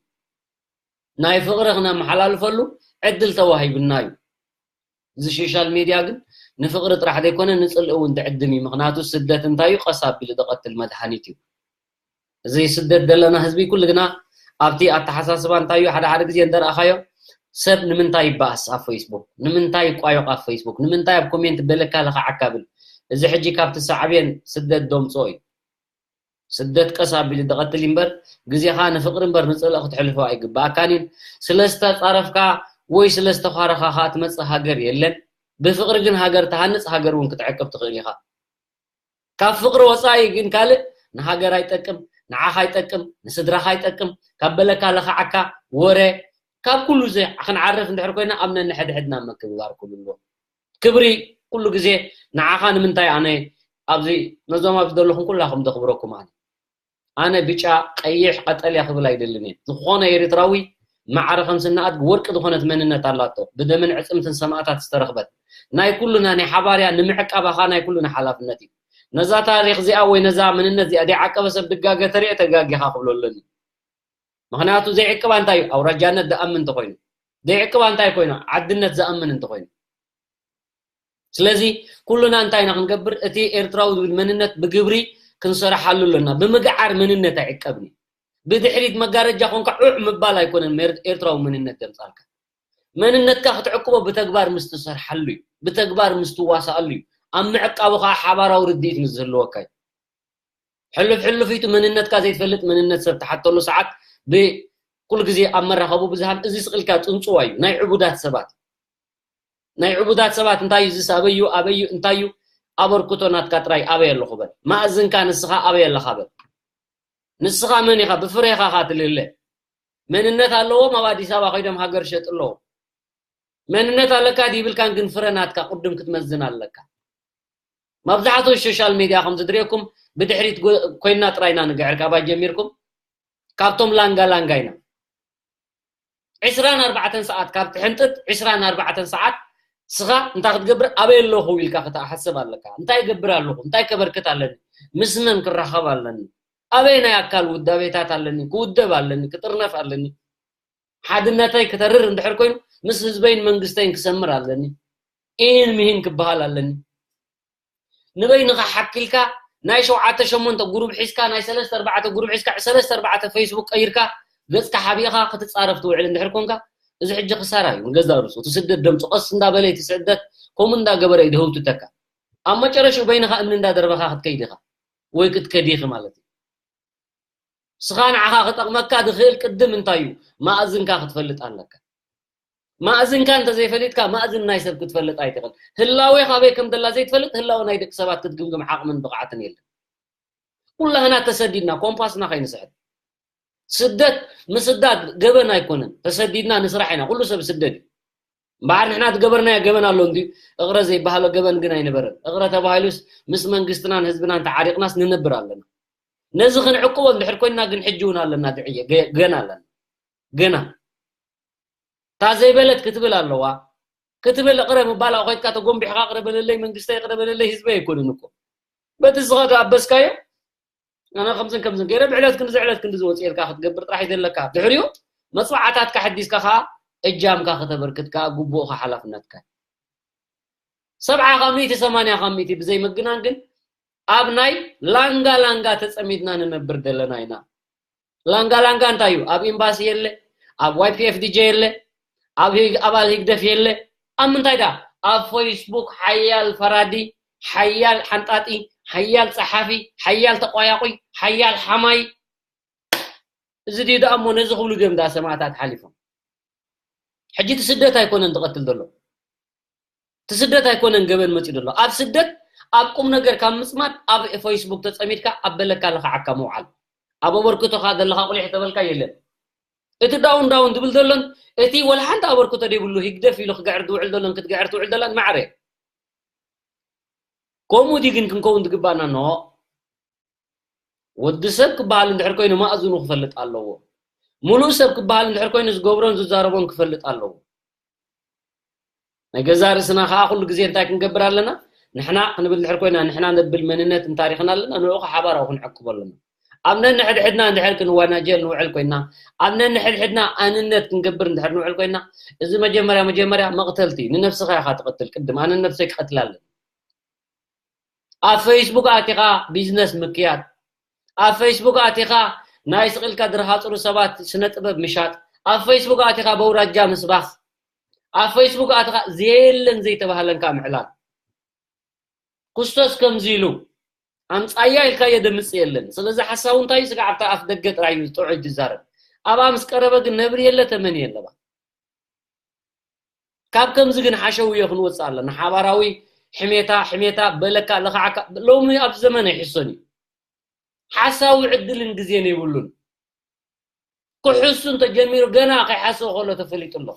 ናይ ፍቕሪ ክነመሓላልፈሉ ዕድል ተዋሂብና እዩ። እዚ ሶሻል ሚድያ ግን ንፍቕሪ ጥራሕ ዘይኮነ ንጽልኢ እውን ትዕድም እዩ። ምኽንያቱ ስደት እንታይ እዩ? ቀስ ኣቢሉ ዝቐትል መድሃኒት እዩ። እዚ ስደት ዘለና ህዝቢ ኩሉ ግና ኣብቲ ኣተሓሳስባ እንታይ እዩ? ሓደ ሓደ ግዜ እንደረኣኻዮ ሰብ ንምንታይ ይበኣስ ኣብ ፌስቡክ? ንምንታይ ይቋየቕ ኣብ ፌስቡክ? ንምንታይ ኣብ ኮሜንት በለካ ለኻዓካ ብል? እዚ ሕጂ ካብቲ ሳዕቤን ስደት ደምፅኦ እዩ። ስደት ቀስ ኣቢሉ ዝቐትል እምበር ግዜኻ ንፍቕሪ እምበር ንፅልኢ ክትሕልፎ ኣይግበኣካን እዩ። ስለ ዝተፃረፍካ ወይ ስለ ዝተዃረኻ ኸዓ ትመፅእ ሃገር የለን። ብፍቕሪ ግን ሃገር ትሃንፅ፣ ሃገር እውን ክትዕቅብ ትኽእል ኢኻ። ካብ ፍቕሪ ወፃኢ ግን ካልእ ንሃገር ኣይጠቅም፣ ንዓኻ ኣይጠቅም፣ ንስድራኻ ኣይጠቅም። ካብ በለካ ለኻዓካ ወረ፣ ካብ ኩሉ እዚ ክንዓርፍ እንድሕር ኮይና ኣብ ነንሕድሕድና መክብባር ክህሉ ኣለዎ። ክብሪ ኩሉ ግዜ ንዓኻ ንምንታይ ኣነ ኣብዚ ነዞም ኣብዚ ዘለኹም ኩላኹም ዘኽብረኩም ኣነ። ኣነ ብጫ፣ ቀይሕ፣ ቀጠልያ ክብል ኣይደልን እየ። ዝኾነ ኤርትራዊ ማዕረ ከም ስነ ኣድጊ ወርቂ ዝኾነት መንነት ኣላቶ። ብደምን ዕጽምትን ሰማእታት ዝተረኽበት። ናይ ኩሉና ናይ ሓባርያ ንምዕቃባኻ ናይ ኩሉና ሓላፍነት እዩ። ነዛ ታሪኽ እዚኣ ወይ ነዛ መንነት እዚኣ ዘይዓቀበ ሰብ ድጋገ ተሪኦ ተጋጊኻ ክብሎ ኣለኒ። ምኽንያቱ ዘይዕቅባ እንታይ እዩ? ኣውራጃነት ዝኣምን እንተኾይኑ። ዘይዕቅባ እንታይ ኮይኑ? ዓድነት ዝኣምን እንተኾይኑ። ስለዚ ኩሉና እንታይ ኢና ክንገብር? እቲ ኤርትራዊ ዝብል መንነት ብግብሪ ክንሰርሓሉ ኣለና። ብምግዓር መንነት ኣይዕቀብን እዩ። ብድሕሪት መጋረጃ ኮንካ ዑዕ ምባል ኣይኮነን ኤር-፣ ኤርትራዊ መንነት ዘምጻልካ። መንነትካ ክትዕቅቦ ብተግባር ምስ ትሰርሓሉ እዩ። ብተግባር ምስ ትዋሳኣሉ እዩ። ኣብ ምዕቃቡ ኸዓ ሓባራዊ ርድኢት ምስ ዝህልወካ እዩ። ሕሉፍ ሕሉፍ ኢቱ መንነትካ ዘይትፈልጥ መንነት ሰብ ትሓተሉ ሰዓት ብኩሉ ግዜ ኣብ መራኸቡ ብዙሃን እዚ ስቕ ኢልካ ጽንጽዋ እዩ። ናይ ዕቡዳት ሰባት፣ ናይ ዕቡዳት ሰባት እንታይ እዩ ዝስ ኣበዩ፣ ኣበዩ እንታይ እዩ ኣበርክቶ ናትካ ጥራይ ኣበይ ኣለኹ በል። ማእዝንካ ንስኻ ኣበይ ኣለኻ በል። ንስኻ መን ኢኻ? ብፍሬኻ ኢኻ ትልለ። መንነት ኣለዎም ኣብ ኣዲስ ኣበባ ከይዶም ሃገር ሸጡ ኣለዎም። መንነት ኣለካ ዲብልካን ግን ፍረ ናትካ ቅድም ክትመዝን ኣለካ። መብዛሕትኡ ሶሻል ሚድያ ከም ዝድርየኩም ብድሕሪት ጎ-፣ ኮይንና ጥራይና ንግዕር ካባይ ጀሚርኩም ካብቶም ላንጋ ላንጋ ኢና። ዕስራን ኣርባዕተን ሰዓት ካብ ትሕንጥጥ ዕስራን ኣርባዕተን ሰዓት ስኻ እንታይ ክትገብር ኣበይ ኣለኹ ኢልካ ክትሓስብ ኣለካ። እንታይ እገብር ኣለኹ? እንታይ ከበርክት ኣለኒ? ምስ መን ክራኸብ ኣለኒ? ኣበይ ናይ ኣካል ውዳቤታት ኣለኒ? ክውደብ ኣለኒ? ክጥርነፍ ኣለኒ? ሓድነተይ ክተርር እንድሕር ኮይኑ ምስ ህዝበይን መንግስተይን ክሰምር ኣለኒ። ኢን ምሂን ክበሃል ኣለኒ። ንበይንኻ ሓኪልካ ናይ ሸውዓተ ሸሞንተ ጉሩብ ሒዝካ ናይ ሰለስተ ኣርባዕተ ጉሩብ ሒዝካ ሰለስተ ኣርባዕተ ፌስቡክ ቀይርካ ገጽካ ሓቢእኻ ክትጻረፍ ትውዕል እንድሕር ኮንካ እዚ ሕጂ ክሳራ እዩ ንገዛ ርእሱ። እቲ ስደት ደምጹ ቀስ እንዳበለ እቲ ስደት ከምኡ እንዳገበረ እዩ ድህውትተካ። ኣብ መጨረሽኡ በይንኻ እምኒ እንዳደርበኻ ክትከይድ ኢኻ ወይ ክትከዲ ኢኺ ማለት እዩ። ስኻ ንዓኻ ክጠቕመካ ዝኽእል ቅድም እንታይ እዩ? ማእዝንካ ክትፈልጥ ኣለካ። ማእዝንካ እንተዘይፈሊጥካ ማእዝን ናይ ሰብ ክትፈልጥ ኣይትኽእል። ህላዌ ካበይ ከም ዘላ ዘይትፈልጥ ህላወ ናይ ደቂ ሰባት ክትግምግም ዓቕምን ብቕዓትን የለን። ኩላህና ተሰዲድና ኮምፓስና ከይንስሕት። ስደት ምስዳድ ገበን ኣይኮነን። ተሰዲድና ንስራሕ ኢና። ኩሉ ሰብ ስደድ እዩ። እምበኣር ንሕና ዝገበርናዮ ገበን ኣሎ እንድዩ። እቕረ ዘይበሃሎ ገበን ግን ኣይነበረን። እቕረ ተባሂሉስ ምስ መንግስትናን ህዝብናን ተዓሪቕናስ ንነብር ኣለና። ነዚ ክንዕቅቦ እንድሕር ኮይንና ግን ሕጂ እውን ኣለና ዝዕየ ገ-፣ ገና ኣለና። ገና። እታ ዘይበለት ክትብል ኣለዋ። ክትብል እቕረ ምባል ኣቑሒትካ ተጎንቢሕካ እቕረ በለለይ መንግስተይ እቕረ በለለይ ህዝበይ ኣይኮንን እኮ። በቲ ዝኸ-፣ ኣበስካዮ ኣነ ከምዝን ከምዝን ገይረ ብዕለት ክንዲ ዝዕለት ክንዲ ዝወፅእ ኢልካ ክትገብር ጥራሕ እዩ ዘለካ። ድሕሪኡ መፅዋዕታትካ ሓዲስካ ከዓ እጃምካ ከተበርክት ከዓ ግቡእካ ሓላፍነትካ። ሰብዓ ካብ ሚእቲ ሰማንያ ካብ ሚእቲ ብዘይ ምግናን ግን ኣብ ናይ ላንጋ ላንጋ ተፀሚድና ንነብር ዘለና ኢና። ላንጋ ላንጋ እንታይ እዩ? ኣብ ኤምባሲ የለ፣ ኣብ ዋይ ፒ ኤፍ ዲ ጀ የለ፣ ኣብ ሂግ-፣ ኣባል ህግደፍ የለ። ኣብ ምንታይ ዳ? ኣብ ፌስቡክ ሓያል ፈራዲ፣ ሓያል ሓንጣጢ፣ ሓያል ጸሓፊ፣ ሓያል ተቋያቑይ፣ ሓያል ሓማይ። እዚ ድዩ ደኣ እሞ ነዚ ክብሉ ድዮም ደኣ ሰማእታት ሓሊፎም? ሕጂ እቲ ስደት ኣይኮነን ዝቐትል ዘሎ። እቲ ስደት ኣይኮነን ገበን መጺኡ ዘሎ። ኣብ ስደት ኣብ ቁም ነገር ካብ ምጽማድ ኣብ ፌስቡክ ተጸሚድካ ኣብ በለካ ለኻዓካ ምውዓል። ኣብ ኣበርክቶኻ ዘለኻ ቁሊሕ ተበልካ የለን። እቲ ዳውን ዳውን ዝብል ዘሎን እቲ ወላ ሓንቲ ኣበርክቶ ዘይብሉ ህግደፍ ኢሉ ክግዕር ዝውዕል ዘሎን ክትግዕር ትውዕል ዘላን ማዕረ። ከምኡ ድዩ ግን ክንከውን ዝግባና? ኖ። ወዲ ሰብ ክበሃል እንድሕር ኮይኑ ማእዝኑ ክፈልጥ ኣለዎ። ሙሉእ ሰብ ክበሃል እንድሕር ኮይኑ ዝገብሮን ዝዛረቦን ክፈልጥ ኣለዎ። ናይ ገዛ ርእስና ከዓ ኩሉ ግዜ እንታይ ክንገብር ኣለና? ንሕና ክንብል ድሕር ኮይና፣ ንሕና ነብል መንነትን ታሪኽን ኣለና፣ ንዕኡ ሓባራዊ ክንዕቅቦ ኣለና። ኣብ ነንሕድሕድና እንድሕር ክንወናጀል ንውዕል ኮይና፣ ኣብ ነንሕድሕድና ኣንነት ክንገብር እንድሕር ንውዕል ኮይና፣ እዚ መጀመርያ መጀመርያ መቕተልቲ፣ ንነብስኻ ኢኻ ትቐትል። ቅድም ኣነ ነብሰይ ክቐትል ኣለኒ። ኣብ ፌስቡክ ኣቲኻ ቢዝነስ ምክያድ፣ ኣብ ፌስቡክ ኣቲኻ ናይ ስቕ ኢልካ ድርሃፅሩ ሰባት ስነ ጥበብ ምሻጥ፣ ኣብ ፌስቡክ ኣቲኻ በውራጃ ምስባኽ፣ ኣብ ፌስቡክ ኣቲኻ ዘየለን ዘይተባህለንካ ምዕላል። ክርስቶስ ከምዚ ኢሉ ኣምጻያ ኢልካዮ ደምጽ የለን። ስለዚ ሓሳቡ እንታይ እዩ? ስጋዕ ኣብታ ኣፍ ደገ ጥራይ እዩ ጥዑይ ዝዛረብ። ኣብኣ ምስ ቀረበ ግን ነብሪ የለ ተመን የለ። ካብ ከምዚ ግን ሓሸውዮ ክንወጽእ ኣለና። ሓባራዊ ሕሜታ፣ ሕሜታ፣ በለካ፣ ለኻዓካ፣ ሎሚ ኣብ ዘመን ኣይሕሶን እዩ። ሓሳዊ ዕድልን ግዜን የብሉን። ክሕሱ እንተጀሚሩ ገና ከይሓስቦ ከሎ ተፈሊጡ ኣሎ።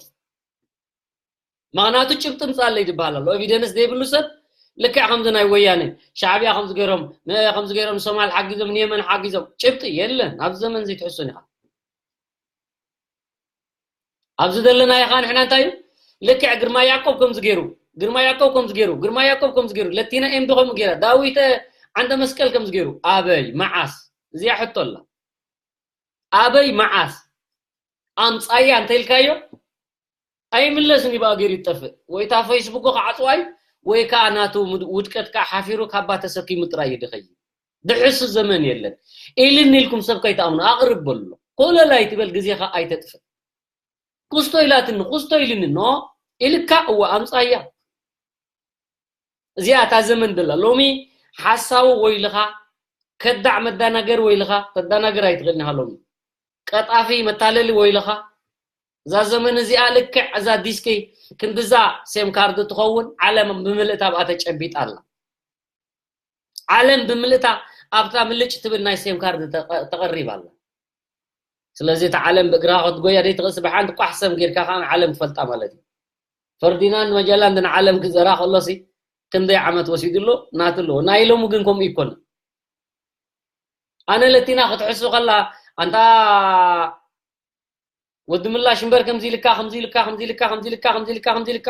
ምኽንያቱ ጭብጢ ምጻለይ ዝበሃል ኣሎ። ኤቪደንስ ዘይብሉ ሰብ ልክዕ ከምዚ ናይ ወያነ፣ ሻዕብያ ከምዚ ገይሮም፣ ን-፣ ከምዚ ገይሮም ንሶማል ሓጊዞም፣ ንየመን ሓጊዞም። ጭብጢ የለን። ኣብ ዘመን ዘይትሕሱን ኢኻ። ኣብዚ ዘለና ኢኻ ንሕና እንታይ እዩ? ልክዕ ግርማ ያዕቆብ ከምዚ ገይሩ፣ ግርማ ያዕቆብ ከምዚ ገይሩ፣ ግርማ ያዕቆብ ከምዚ ገይሩ፣ ለቲና ኤምቢ ከምኡ ገይራ፣ ዳዊተ ዓንደ መስቀል ከምዚ ገይሩ። ኣበይ? መዓስ? እዚኣ ሕቶ ኣላ። ኣበይ? መዓስ? ኣምጻያ እንተኢልካዮ ኣይምለስን እዩ፣ ብኣ ገይሩ ይጠፍእ። ወይ እታ ፌስቡክ ክዓጽዋ እዩ፣ ወይ ከኣ ናቱ ምድ-፣ ውድቀት ከኣ ሓፊሩ ካባ ተሰኪሙ ጥራይ እዩ ድኸይድ። ድሕሱ ዘመን የለን። ኢልን ኢልኩም ሰብ ከይትኣምኑ ኣቕርብ በሎ። ኮለል ኣይትበል፣ ግዜኻ ኣይተጥፍእ። ኩስቶ ኢላትኒ፣ ኩስቶ ኢልኒ፣ ኖ ኢልካ፣ እወ ኣምጻያ። እዚኣ እታ ዘመን ደላ። ሎሚ ሓሳዊ ወይልኻ፣ ከዳዕ መዳናገር ወይልኻ፣ ተዳናገር ኣይትኽእልን ኢኻ ሎሚ። ቀጣፊ መታለሊ ወይልኻ። እዛ ዘመን እዚኣ ልክዕ እዛ ዲስኪ ክንድዛ ሴም ካርድ ትኸውን፣ ዓለም ብምልእታ ኣብኣ ተጨቢጣ ኣላ። ዓለም ብምልእታ ኣብታ ምልጭ ትብል ናይ ሴም ካርድ ተቐ-፣ ተቐሪባ ኣላ። ስለዚ እታ ዓለም ብእግራ ክትጎያ ዘይትኽእልሲ ብሓንቲ ቋሕ ሰም ጌርካ ከዓ ዓለም ትፈልጣ ማለት እዩ። ፈርዲናንድ መጀላንድ ንዓለም ክዘራ ከሎሲ ክንደይ ዓመት ወሲዱ ኣሎ፣ ናቱ ኣለዎ። ናይ ሎሚ ግን ከምኡ ይኮነ። ኣነ ለቲና ክትሕሱ ከላ፣ ኣንታ ወዲ ምላሽ እምበር ከምዚ ኢልካ፣ ከምዚ ኢልካ፣ ከምዚ ኢልካ፣ ከምዚ ኢልካ፣ ከምዚ ኢልካ፣ ከምዚ ኢልካ።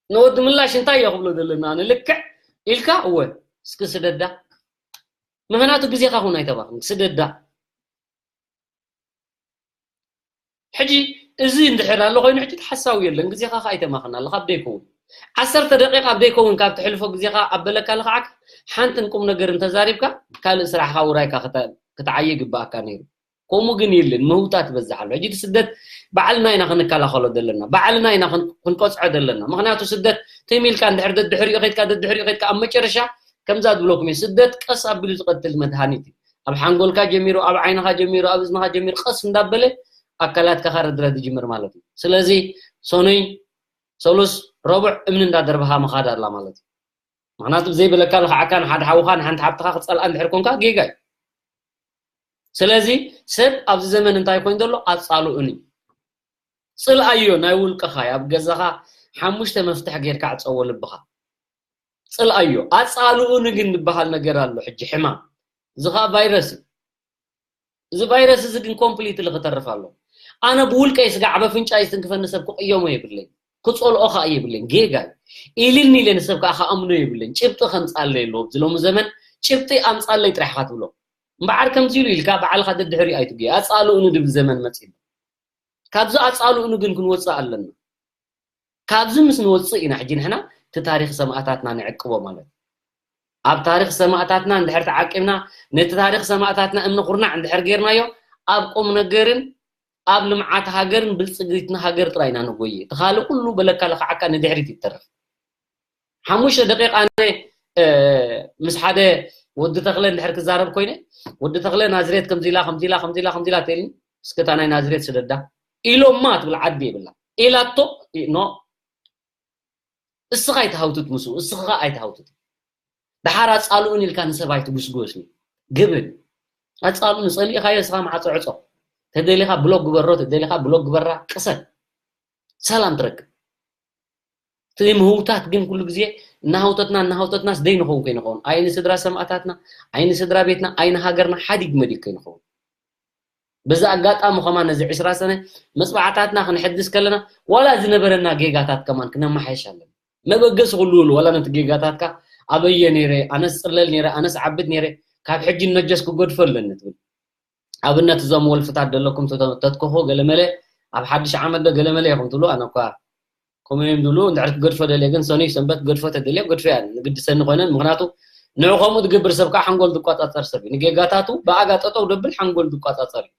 ንወዲ ምላሽ እንታይ እዮ ክብሎ ዘለና? ኣነ ልክዕ ኢልካ፣ እወ፣ እስኪ ስደዳ። ምኽንያቱ ግዜኻ ኹን ኣይተባኽን፣ ስደዳ። ሕጂ እዚ እንድሕር ኣሎ ኮይኑ፣ ሕጂ ተሓሳዊ የለን፣ ግዜኻ ኸኣ ኣይተማኽን ኣለኻ፣ ኣብ ደይከውን። ዓሰርተ ደቂቃ ኣብ ደይከውን ካብ ትሕልፎ ግዜኻ ኣብ በለካ ለኽዓካ፣ ሓንትን ቁም ነገር እንተዛሪብካ፣ ካልእ ስራሕኻ ውራይካ ክተ-፣ ክትዓዪ ይግባኣካ ነይሩ። ከምኡ ግን የለን፣ ምህውታት ይበዝሕ ኣሎ። ሕጂ እቲ ስደት ባዕልና ኢና ክንከላኸሎ ዘለና፣ ባዕልና ኢና ክን-፣ ክንቀጽዖ ዘለና። ምኽንያቱ ስደት ትም ኢልካ እንድሕር ደድሕሪኡ ኸይድካ፣ ደድሕሪኡ ኸይድካ፣ ኣብ መጨረሻ ከምዛ ዝብለኩም እየ፣ ስደት ቀስ ኣቢሉ ዝቐትል መድሃኒት እዩ። ኣብ ሓንጎልካ ጀሚሩ፣ ኣብ ዓይንኻ ጀሚሩ፣ ኣብ እዝንኻ ጀሚሩ፣ ቀስ እንዳበለ ኣካላትካ ከረድረድ ይጅምር ማለት እዩ። ስለዚ ሰኑይ፣ ሰሉስ፣ ረቡዕ እምኒ እንዳደርበኻ ምኻድ ኣላ ማለት እዩ። ምኽንያቱ ብዘይበለካ ለኽዓካ ንሓደ ሓውኻ ንሓንቲ ሓብትኻ ክጸልኣ እንድሕር ኮንካ ጌጋ እዩ። ስለዚ ሰብ ኣብዚ ዘመን እንታይ ኮይኑ ዘሎ? ኣጻልኡኒ። ጽልኣዮ ናይ ውልቅኻ እዩ። ኣብ ገዛኻ ሓሙሽተ መፍትሕ ጌርካ ዕጸዎ ልብኻ። ጽልኣዮ። ኣጻልኡኒ ግን ዝበሃል ነገር ኣሎ ሕጂ ሕማም። እዚ ኸኣ ቫይረስ እዩ። እዚ ቫይረስ እዚ ግን ኮምፕሊትሊ ክተርፍ ኣሎ። ኣነ ብውልቀይ ስጋዕ በፍንጫይ ዝትንክፈኒ ሰብ ክቕየሞ የብለይ። ክጸልኦ ኸኣ የብለይን። ጌጋ እዩ። ኢልኒ ኢለ ንሰብ ከኣ ክኣምኖ የብለይን። ጭብጢ ከምጻለይ ኣለዎ። ኣብዚ ሎሚ ዘመን ጭብጢ ኣምጻለይ ጥራሕ ኢኻ ትብሎ። እምበዓር ከምዚ ኢሉ ኢልካ ባዕልኻ ደድሕሪኡ ኣይትጉየ። ኣጻልኡኒ ድብል ዘመን መጺኡ። ካብዚ ኣጻልኡኒ ግን ክንወጽእ ኣለና። ካብዚ ምስ ንወጽእ ኢና ሕጂ ንሕና እቲ ታሪኽ ሰማእታትና ንዕቅቦ ማለት እዩ። ኣብ ታሪኽ ሰማእታትና እንድሕር ተዓቂብና፣ ነቲ ታሪኽ ሰማእታትና እምኒ ኩርናዕ እንድሕር ጌርናዮ፣ ኣብ ቁም ነገርን ኣብ ልምዓት ሃገርን ብልጽግትን ሃገር ጥራይ ኢና ንጎየ። እቲ ካልእ ኩሉ በለካ ለኽዓካ ንድሕሪት ይተረፍ። ሓሙሽተ ደቂቕ ኣነ፣ እ፣ ምስ ሓደ ወዲ ተኽለ እንድሕር ክዛረብ ኮይነ፣ "ወዲ ተኽለ ናዝሬት ከምዚ ኢላ፣ ከምዚ ኢላ፣ ከምዚ ኢላ፣ ከምዚ ኢላ" ትብልኒ፣ እስከ እታ ናይ ናዝሬት ስደዳ። ኢሎማ ትብል ዓዲ የብላ። ኢላቶ፣ ኖ። እስኻ ኣይትሃውትት ምስኡ፣ እስኻ ኣይትሃውትት። ደሓር ኣጻልኡን ኢልካ ንሰብ ኣይትጉስጉስ። ግብን። ኣጻልኡን ጸሊእኻዮ እስኻ ማዕጾ ዕጾ። ተደሊኻ ብሎክ ግበሮ፣ ተደሊኻ ብሎክ ግበራ፣ ቅሰን። ሰላም ትረክብ። እቲ ምህውታት ግን ኩሉ ግዜ እናሃውተትና፣ እናሃውተትናስ ደይ ንኸውን ከይንኸውን። ኣይኒ ስድራ ሰማእታትና፣ ኣይኒ ስድራ ቤትና፣ ኣይኒ ሃገርና ሓዲግ መዲግ ከይንኸውን። በዚ ኣጋጣሚ ከማን ነዚ ዕስራ ሰነ መጽባዕታትና ክንሕድስ ከለና፣ ዋላ ዝነበረና ጌጋታት ከማን ክነመሓይሽ ኣለና። መበገሲ ኩሉ ውሉ ዋላ ነቲ ጌጋታትካ ኣበየ ነይረ ኣነስ ፅለል ነይረ ኣነስ ዓብድ ነይረ ካብ ሕጂ ነጀስ ክገድፎ ኣለኒ ትብል ኣብነት እዞም ወልፍታት ዘለኩም ተትከኹ ገለመለ ኣብ ሓድሽ ዓመት ዶ ገለመለ ኢኹም ትብሉ ኣነ እኳ ከምኡ እዮም ዝብሉ እንድሕር ክገድፎ ደልየ ግን ሰኑይ ሰንበት ክገድፎ ተደልየ ክገድፎ እያ ንግድሰኒ ኮይነን ምክንያቱ ንዑ ከምኡ ትገብር ሰብ ከዓ ሓንጎል ዝቋፃፀር ሰብ እዩ ንጌጋታቱ ብኣጋ ጠጠው ደብል ሓንጎል ዝቋፃፀር እዩ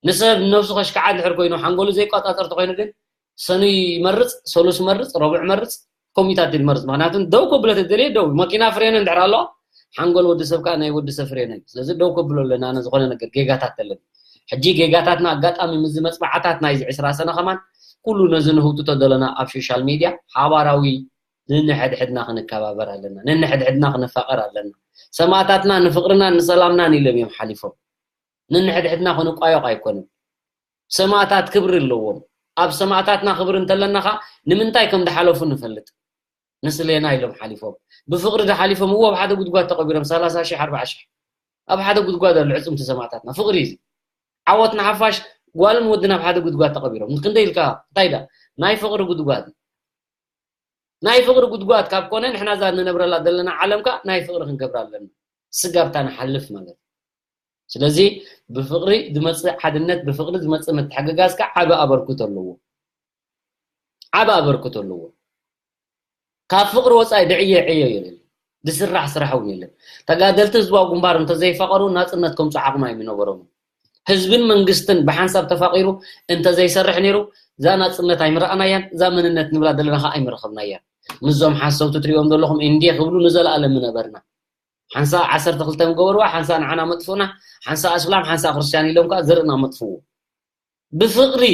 ንሰብ ነብሱ ከሽክዓ እንድሕር ኮይኑ ሓንጎሉ ዘይቋፃፀር ተኮይኑ ግን ሰኑይ ይመርፅ ሰሉስ ይመርፅ ረቡዕ ይመርፅ ኮሚታት ይመርፅ ምክንያቱ ደው ከብሎ ተደልየ ደው መኪና ፍሬነ እንድሕር ኣለዋ ሓንጎል ወዲ ሰብ ከዓ ናይ ወዲ ሰብ ፍሬነ እዩ ስለዚ ደው ከብሎ ኣለና ኣነ ዝኾነ ነገር ጌጋታት ኣለና ሕጂ ጌጋታትና ኣጋጣሚ ምስ ዝመፅእ መዓታት ናይዚ ዕስራ ሰነ ከማን ኩሉ ነዚ ንህውትቶ ዘለና ኣብ ሶሻል ሚድያ ሓባራዊ ንንሕድሕድና ክንከባበር ኣለና ንንሕድሕድና ክንፋቀር ኣለና ሰማእታትና ንፍቅርናን ንሰላምናን ኢሎም እዮም ሓሊፎም ንንሕድሕድና ክንቋየቕ ኣይኮነን ሰማእታት ክብሪ ኣለዎም ኣብ ሰማእታትና ክብሪ እንተለና ኸ ንምንታይ ከም ዝሓለፉ ንፈልጥ ንስሌና ኢሎም ሓሊፎም ብፍቅሪ ዝሓሊፎም እዎ ኣብ ሓደ ጉድጓድ ተቐቢሮም ሰላሳ ሺሕ ኣርባዓ ሺሕ ኣብ ሓደ ጉድጓድ ኣሎ ዕፅምቲ ሰማእታትና ፍቅሪ እዩ ዓወት ንሓፋሽ ጓልን ወድን ኣብ ሓደ ጉድጓድ ተቐቢሮም ክንደይ ኢልካ እንታይ ዳ ናይ ፍቅሪ ጉድጓድ ናይ ፍቅሪ ጉድጓድ ካብ ኮነ ንሕና እዛ ንነብረላ ዘለና ዓለም ከ ናይ ፍቅሪ ክንገብራ ኣለና ስጋብታ ንሓልፍ ማለት እዩ ስለዚ ብፍቅሪ ዝመፅእ ሓድነት ብፍቅሪ ዝመፅእ ምትሕግጋዝ ከ ዓቢ ኣበርክቶ ኣለዎ ዓቢ ኣበርክቶ ኣለዎ ካብ ፍቅሪ ወፃኢ ድዕየ ዕዮ የለን ዝስራሕ ስራሕ እውን የለን ተጋደልቲ ህዝባዊ ግንባር እንተዘይፈቀሩ ናፅነት ከምፁ ዓቅሚ ኣይምነበሮም ህዝብን መንግስትን ብሓንሳብ ተፋቂሩ እንተዘይሰርሕ ነይሩ እዛ ናፅነት ኣይምረኣናያን እዛ መንነት ንብላ ዘለና ከዓ ኣይምረኸብናያን ምስዞም ሓሰውቲ ትሪኦም ዘለኹም እንዴ ክብሉ ንዘለኣለም ምነበርና ሓንሳ ዓሰርተ ክልተ ምገበርዋ ሓንሳ ንዓና መጥፍኡና ሓንሳ እስላም ሓንሳ ክርስትያን ኢሎም ከዓ ዘርእና መጥፍዎ ብፍቅሪ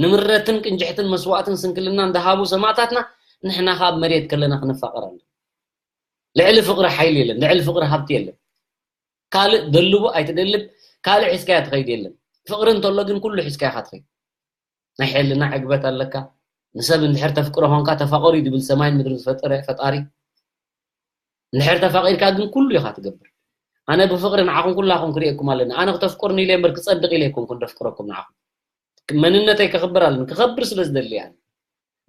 ንምረትን ቅንጅሕትን መስዋእትን ስንክልናን ዝሃቡ ሰማእታትና ንሕና ከዓ ኣብ መሬት ከለና ክንፋቀር ኣሎ ልዕሊ ፍቅሪ ሓይሊ የለን ልዕሊ ፍቅሪ ሃብቲ የለን ካልእ ደልቡ ኣይትደልብ ካልእ ሒዝካያ ትኸይድ የለን ፍቅሪ እንተሎ ግን ኩሉ ሒዝካያ ኢኻ ትኸይድ ናይ ሕልና ዕግበት ኣለካ ንሰብ እንድሕር ተፍቅሮ ኾንካ ተፋቀሩ ዝብል ሰማይን ምድሪ ዝፈጠረ ፈጣሪ እንድሕር ተፋቂርካ ግን ኩሉ ኢኻ ትገብር ኣነ ብፍቅሪ ንዓኹም ኩላኹም ክርእየኩም ኣለኒ ኣነ ክተፍቅሩኒ ኢለ እምበር ክፀድቅ ኢለ ኣይኮንኩን ደፍቅረኩም ንዓኹም መንነተይ ከኽብር ኣለኒ ክኸብር ስለ ዝደሊ እያ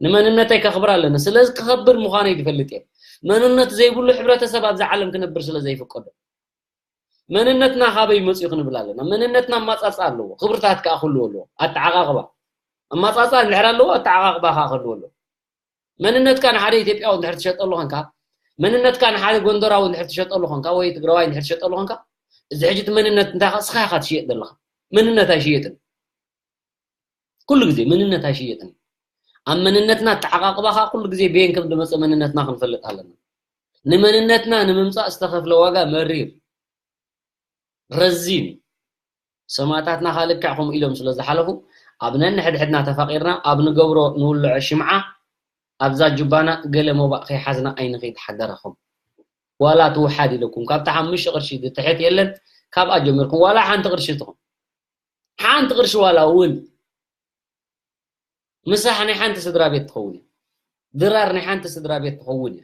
ንመንነተይ ከኽብር ኣለኒ ስለዚ ክኸብር ምዃነይ ዝፈልጥ እየ መንነት ዘይብሉ ሕብረተሰብ ኣብዚ ዓለም ክነብር ስለ ዘይፍቀዶ መንነትና ካበይ መፅኡ ክንብል ኣለና መንነትና ኣማፃፅኣ ኣለዎ ክብርታት ከዓ ክህልዎ ኣለዎ ኣተዓቃቅባ ኣማፃፅኣ እንድሕር ኣለዎ ኣተዓቃቅባ ከዓ ክህልዎ ኣለዎ መንነትካ ንሓደ ኢትዮጵያዊ እንድሕር ትሸጠሉ ኾንካ መንነትካ ንሓደ ጎንደራዊ እንድሕር ትሸጠሉ ኾንካ ወይ ትግራዋይ እንድሕር ትሸጠሉ ኾንካ እዚ ሕጂ እቲ መንነት እንታይ ስኻ ኢኻ ትሽየጥ ዘለኻ መንነት ኣይሽየጥን ኩሉ ግዜ መንነት ኣይሽየጥን ኣብ መንነትና ኣተዓቃቅባኻ ኩሉ ግዜ በየን ከም ዝመፀ መንነትና ክንፈልጥ ኣለና ንመንነትና ንምምፃእ ዝተኸፍለ ዋጋ መሪር ረዚን ሰማእታትና ኻልክዕ ከምኡ ኢሎም ስለ ዝሓለፉ ኣብ ነንሕድሕድና ተፋቂርና ኣብ ንገብሮ ንውልዖ ሽምዓ ኣብዛ ጁባና ገለ ሞባእ ከይሓዝና ኣይንኺድ ሓደራኹም ዋላ ትውሓድ ኢለኩም ካብቲ ሓሙሽተ ቅርሺ ዝትሕት የለን ካብኣ ጀሚርኩም ዋላ ሓንቲ ቅርሺ ትኹን ሓንቲ ቅርሺ ዋላ እውን ምሳሕ ናይ ሓንቲ ስድራ ቤት ትኸውን እያ ድራር ናይ ሓንቲ ስድራ ቤት ትኸውን እያ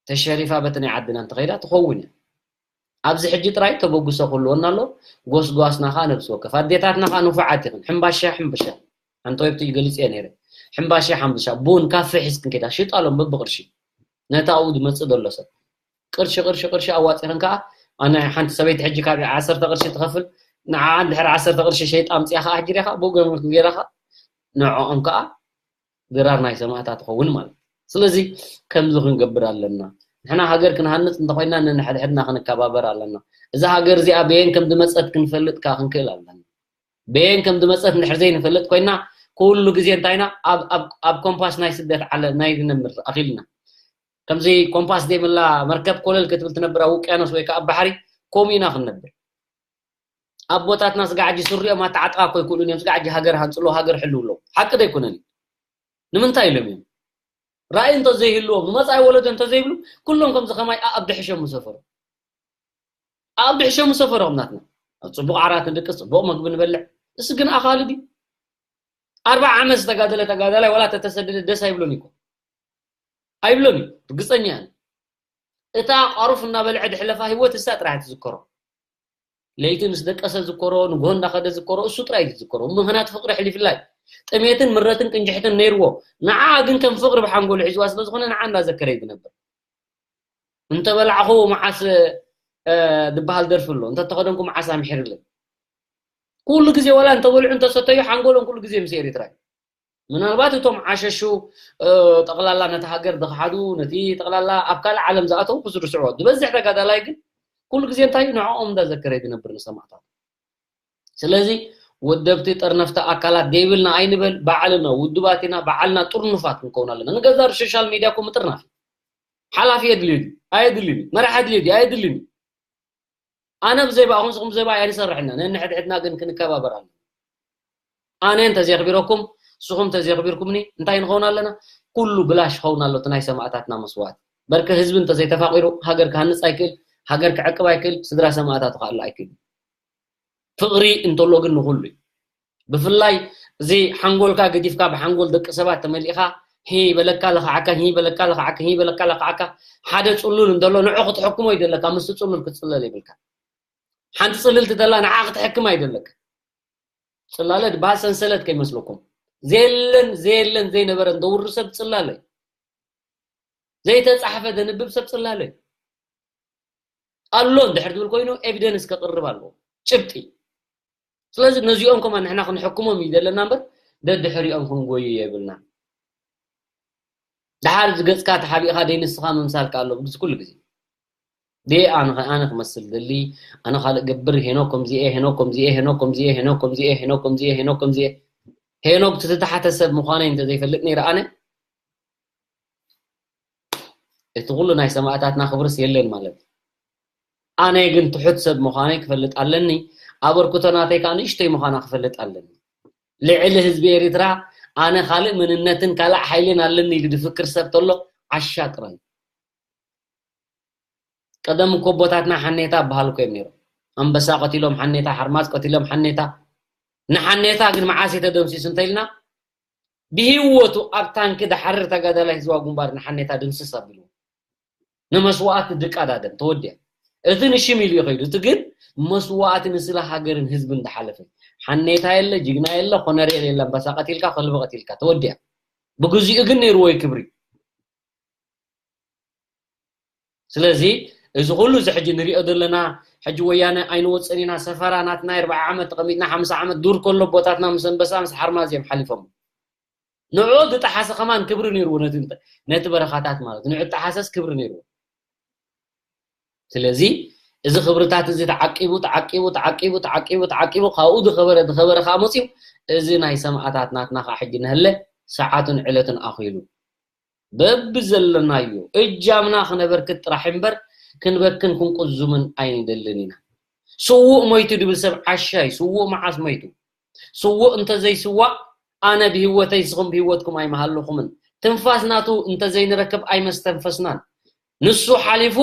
ተሸሪፋ በቲ ናይ ዓድና እንተኸይዳ ትኸውን እያ ኣብዚ ሕጂ ጥራይ ተበግሶ ክህልወና ኣሎ ጎስጓስና ኸዓ ነብሲ ወከፍ ኣዴታትና ኸዓ ንፉዓት ይኽን ሕምባሻ ሕምብሻ ሓንቲ ወይብቲ ገሊፀ ነይረ ሕምባሻ ሓምብሻ ቡን ካፌ ሒዝክን ከይዳ ሽጣሎም በብቅርሺ ነቲ ኣብኡ ዝመፅእ ዘሎ ሰብ ቅርሺ ቅርሺ ቅርሺ ኣዋፂኽን ከዓ ኣነ ሓንቲ ሰበይቲ ሕጂ ካብ ዓሰርተ ቅርሺ ትኸፍል ንዓ እንድሕር ዓሰርተ ቅርሺ ሸይጣ ኣምፅያ ከዓ ሕጂ ዲኻ ብኡ ገምልክ ገይራ ከዓ ንዕኦም ከዓ ድራር ናይ ሰማእታት ትኸውን ማለት ስለዚ ከምዚ ክንገብር ኣለና ንሕና ሃገር ክንሃንፅ እንተኮይና ነንሕድሕድና ክንከባበር ኣለና እዛ ሃገር እዚኣ በየን ከም ዝመፀት ክንፈልጥ ከዓ ክንክእል ኣለና በየን ከም ዝመፀት እንድሕር ዘይንፈልጥ ኮይና ኩሉ ግዜ እንታይና ኣብ ኮምፓስ ናይ ስደት ዓለ ናይ ንነምር ኣኺልና ከምዚ ኮምፓስ ዘይብላ መርከብ ኮለል ክትብል ትነብር ኣብ ውቅያኖስ ወይ ከዓ ኣብ ባሕሪ ከምኡ ኢና ክንነብር ኣቦታትና ስጋዕ ሕጂ ስሪኦም ኣተዓጥቃ እኮ ይክእሉን እዮም ስጋዕ ሕጂ ሃገር ሃንፅሎ ሃገር ሕልው ኣለዉ ሓቂ ዶ ኣይኮነን እዩ ንምንታይ ኢሎም እዮም ራእይ እንተዘይህልዎም ንመፃኢ ወለዶ እንተዘይብሉ ኩሎም ከምዚ ከማይ ኣኣብ ድሕሸም ምሰፈሩ ኣኣብ ድሕሸም ምሰፈሩ ከም ናትና ኣብ ፅቡቅ ዓራት ንድቅስ ፅቡቅ መግቢ ንበልዕ እሱ ግን ኣኻሊ ድዩ ኣርባዓ ዓመት ዝተጋደለ ተጋዳላይ ዋላ ተተሰደደ ደስ ኣይብሎን ይኮ ኣይብሎን እዩ ርግፀኛ እያ እታ ቋሩፍ እናበልዐ ድሕለፋ ህይወት እሳ ጥራሕ ትዝከሮ ለይቲ ምስ ደቀሰ ዝከሮ ንግሆ እንዳኸደ ዝከሮ እሱ ጥራይ እዩ ዝዝከሮ ምኽንያት ፍቅሪ ሕሊፍላ እዩ ጥሜትን ምረትን ቅንጅሕትን ነይርዎ። ንዓ ግን ከም ፍቕሪ ብሓንጎሉ ሒዝዋ ስለ ዝኾነ ንዓ እንዳዘከረ እዩ ዝነብር። እንተበላዕኹ መዓስ ዝበሃል ደርፊ ኣሎ፣ እንተተኸደንኩ መዓስ ኣምሒርለይ። ኩሉ ግዜ ዋላ እንተበልዑ እንተሰተዩ ሓንጎሎም ኩሉ ግዜ ምስ ኤሪትራ እዩ። ምናልባት እቶም ዓሸሹ ጠቕላላ ነቲ ሃገር ዝኸሓዱ፣ ነቲ ጠቕላላ ኣብ ካልእ ዓለም ዝኣተዉ ክዝርስዕዎ፣ ዝበዝሕ ተጋዳላይ ግን ኩሉ ግዜ እንታይ እዩ ንዕኦም እንዳዘከረ ዝነብር ንሰማዕታት። ስለዚ ወደብቲ ጠርነፍቲ ኣካላት ደይብልና ኣይንበል፣ ባዕልና ውድባት ኢና፣ ባዕልና ጥርኑፋት ክንከውን ኣለና። ንገዛ ሶሻል ሚድያ እኮ ምጥርናፍ ሓላፊ የድልዩ ድዩ? ኣየድልዩን እዩ። መራሕ ኣድልዩ ድዩ? ኣየድልዩን እዩ። ኣነ ብዘይ ብኣኹም ንስኹም ብዘይ ብኣይ ኣይንሰርሕን ኢና። ነንሕድሕድና ግን ክንከባበር ኣለና። ኣነ እንተዘየኽቢረኩም ንስኹም እንተዘየኽቢርኩምኒ እንታይ ንኸውን ኣለና? ኩሉ ብላሽ ኸውን ኣሎ እቲ ናይ ሰማእታትና መስዋእቲ። በርከ ህዝቢ እንተዘይተፋቒሩ ሃገር ክሃንፅ ኣይክእል፣ ሃገር ክዕቅብ ኣይክእል፣ ስድራ ሰማእታቱ ክኣሊ ኣይክእል። ፍቕሪ እንተሎ ግን ንኹሉ እዩ። ብፍላይ እዚ ሓንጎልካ ገዲፍካ ብሓንጎል ደቂ ሰባት ተመሊእካ ሂ በለካ ለኽዓካ ሂ በለካ ለኽዓካ ሂ በለካ ለኽዓካ ሓደ ጽሉል እንተሎ ንዑ ክትሕክሞ ይደለካ ምስቲ ጽሉል ክትጽለል ይብልካ። ሓንቲ ጽልልቲ ተላ ንዓ ክትሕክም ኣይደለካ። ጽላለ ድበሃል ሰንሰለት ከይመስለኩም። ዘየለን ዘየለን ዘይነበረ እንደውሪ ሰብ ጽላለ እዩ። ዘይተጻሕፈ ደንብብ ሰብ ጽላለ እዩ። ኣሎ እንድሕር ዝብል ኮይኑ ኤቪደንስ ከቕርብ ኣለዎ። ጭብጢ። ስለዚ ነዚኦም ከማ ንሕና ክንሕክሞም እዩ ዘለና እምበር ደድሕሪኦም ክንጎዩ የብልና። ድሓር እዚ ገጽካ ተሓቢእካ ደይ ንስኻ ምምሳልካ ኣሎ ብግዜ ኩሉ ግዜ። ደይ ኣነ ኣነ ክመስል ደሊ ኣነ ካልእ ገብር ሄኖ ከምዚኤ ሄኖ ከምዚኤ ሄኖ ከምዚኤ ሄኖ ከምዚኤ ሄኖ ከምዚኤ ሄኖ ከምዚኤ ሄኖ ዝተተሓተ ሰብ ምዃነይ እንተዘይፈልጥ ነይረ ኣነ እቲ ኩሉ ናይ ሰማእታትና ክብርስ የለን ማለት እዩ። ኣነ ግን ትሑት ሰብ ምዃነይ ክፈልጥ ኣለኒ። ኣበርክቶ ናተይ ከዓ ንእሽተይ ምዃና ክፈልጥ ኣለኒ። ልዕሊ ህዝቢ ኤርትራ ኣነ ካልእ መንነትን ካልእ ሓይልን ኣለኒ ኢሉ ዝፍክር ሰብ ተሎ ዓሻ ጥራይ። ቀደም እኮ ኣቦታትና ሓኔታ በሃሉ እኮ እዮም ነይሮም። ኣንበሳ ቀቲሎም ሓኔታ፣ ሓርማዝ ቀቲሎም ሓኔታ። ንሓኔታ ግን መዓስ እዩ ተደምሲሱ እንተኢልና ብህይወቱ ኣብ ታንኪ ድሓርር ተጋዳላይ ህዝባዊ ግንባር ንሓኔታ ድምስስ ኣቢሉ ንመስዋእቲ ድቃዳደም ተወዲያ። እቲ ንሽም ኢሉ እዩ ከይዱ። እቲ ግን መስዋእቲ ንስለ ሃገርን ህዝብን ድሓለፈ ሓኔታ የለ፣ ጅግና የለ፣ ኮነሬል የለ፣ ኣንበሳ ቀቲልካ፣ ከልቢ ቀቲልካ ተወዲያ። ብግዚኡ ግን ነይርዎ እዩ ክብሪ። ስለዚ እዚ ኩሉ እዚ ሕጂ ንሪኦ ዘለና ሕጂ ወያነ ኣይንወፅን ኢና ሰፈራ ናትና ኣርብዓ ዓመት ተቐሚጥና ሓምሳ ዓመት ዱር ከሎ ቦታትና ምስ ኣንበሳ ምስ ሓርማዝ እዮም ሓሊፎም። ንዑ ዝጠሓሰ ከማን ክብሪ ነይርዎ ነቲ በረኻታት ማለት ንዑ ዝጠሓሰስ ክብሪ ነይርዎ። ስለዚ እዚ ክብርታት እዚ ተዓቂቡ ተዓቂቡ ተዓቂቡ ተዓቂቡ ተዓቂቡ ካብኡ ዝኸበረ ዝኸበረ ከዓ መፅዩ እዚ ናይ ሰማእታት ናትና ከዓ ሕጂ ነህለ ሰዓቱን ዕለቱን ኣኺሉ በብዘለናዮ እጃምና ክነበርክት ጥራሕ እምበር ክንበክን ክንቁዝምን ኣይንደልን ኢና። ስዉእ ሞይቱ ድብል ሰብ ዓሻ እዩ። ስዉእ መዓስ ሞይቱ? ስዉእ እንተዘይስዋእ ኣነ ብህይወተይ ንስኹም ብህይወትኩም ኣይምሃለኹምን። ትንፋስ ናቱ እንተዘይንረክብ ኣይመስተንፈስናን። ንሱ ሓሊፉ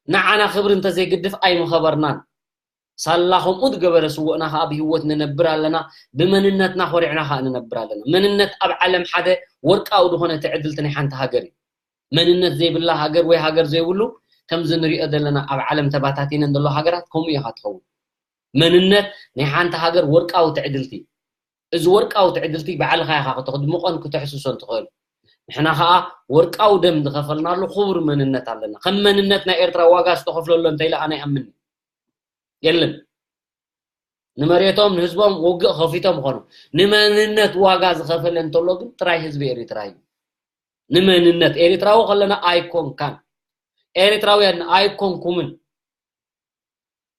ንዓና ክብሪ እንተዘይግድፍ ኣይምኸበርናን። ሳላ ከምኡ ዝገበረ ስውእና ከዓ ብህይወት ንነብር ኣለና፣ ብመንነትና ኮሪዕና ከዓ ንነብር ኣለና። መንነት ኣብ ዓለም ሓደ ወርቃዊ ዝኾነ ትዕድልቲ ናይ ሓንቲ ሃገር እዩ። መንነት ዘይብላ ሃገር ወይ ሃገር ዘይብሉ ከምዚ ንሪኦ ዘለና ኣብ ዓለም ተባታቲነን ዘሎ ሃገራት ከምኡ ኢኻ ትኸውን። መንነት ናይ ሓንቲ ሃገር ወርቃዊ ትዕድልቲ እዩ። እዚ ወርቃዊ ትዕድልቲ ባዕልኻ ኢኻ ከተኽድምቖን ክተሕስሶን ትኽእል። ንሕና ከዓ ወርቃዊ ደም ዝኸፈልናሉ ክቡር መንነት ኣለና። ከም መንነት ናይ ኤርትራ ዋጋ ዝተኸፍለሉ እንተኢለ ኣነ ይኣምን የለን። ንመሬቶም ንህዝቦም ውግእ ከፊቶም ኾኑ ንመንነት ዋጋ ዝኸፈለ እንተሎ ግን ጥራይ ህዝቢ ኤሪትራ እዩ። ንመንነት ኤሪትራዊ ከለና ኣይኮንካን ኤሪትራውያን ኣይኮንኩምን።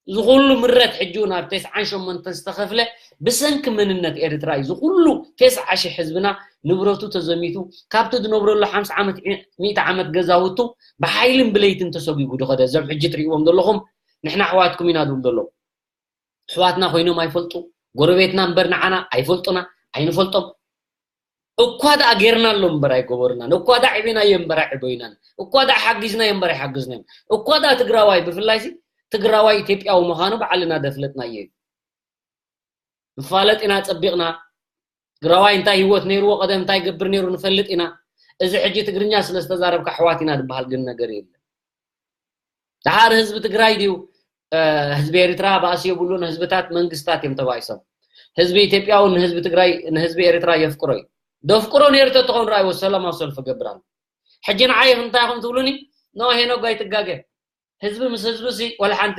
እዚ ኩሉ ምረት ሕጂ እውን ኣብ ተስዓን ሸሞንተን ዝተኸፍለ ብሰንኪ መንነት ኤርትራ እዩ። እዚ ኩሉ ተስዓ ሺሕ ህዝብና ንብረቱ ተዘሚቱ ካብቲ ዝነብረሉ ሓምሳ ዓመት ሚእቲ ዓመት ገዛውቱ ብሓይልን ብለይትን ተሰጒጉ ዝኸደ እዞም ሕጂ ትርእይዎም ዘለኹም ንሕና ኣሕዋትኩም ኢና ዝብሉ ዘለዉ። ኣሕዋትና ኮይኖም ኣይፈልጡ፣ ጎረቤትና እምበር ንዓና ኣይፈልጡና፣ ኣይንፈልጦም። እኳ ደኣ ጌርናሎም እምበር ኣይገበሩናን፣ እኳ ደኣ ዕቤናዮ እምበር ኣይዕበዩናን፣ እኳ ደኣ ሓጊዝናዮ እምበር ኣይሓገዝናዮን። እኳ ደኣ ትግራዋይ ብፍላይ ሲ ትግራዋይ ኢትዮጵያዊ ምዃኑ ባዕልና ደፍለጥናዮ እዩ። ንፋለጥ ኢና ጸቢቕና። ትግራዋይ እንታይ ህይወት ነይርዎ፣ ቀደም እንታይ ገብር ነይሩ ንፈልጥ ኢና። እዚ ሕጂ ትግርኛ ስለ ዝተዛረብካ ኣሕዋት ኢና ዝበሃል ግን ነገር የለን። ደሓር ህዝቢ ትግራይ ድዩ ህዝቢ ኤርትራ ባእሲ የብሉን። ህዝብታት መንግስታት እዮም ተባኢሶም። ህዝቢ ኢትዮጵያ እውን ንህዝቢ ትግራይ ንህዝቢ ኤርትራ የፍቅሮ እዩ። ደፍቅሮ ነይሩ ተትኾን ረኣይዎ ሰላማዊ ሰልፊ ገብር ኣሎ። ሕጂ ንዓይ እንታይ ኢኹም ትብሉኒ? ኖ ሄኖግ ኣይትጋገ። ህዝቢ ምስ ህዝቢ ሲ ወላ ሓንቲ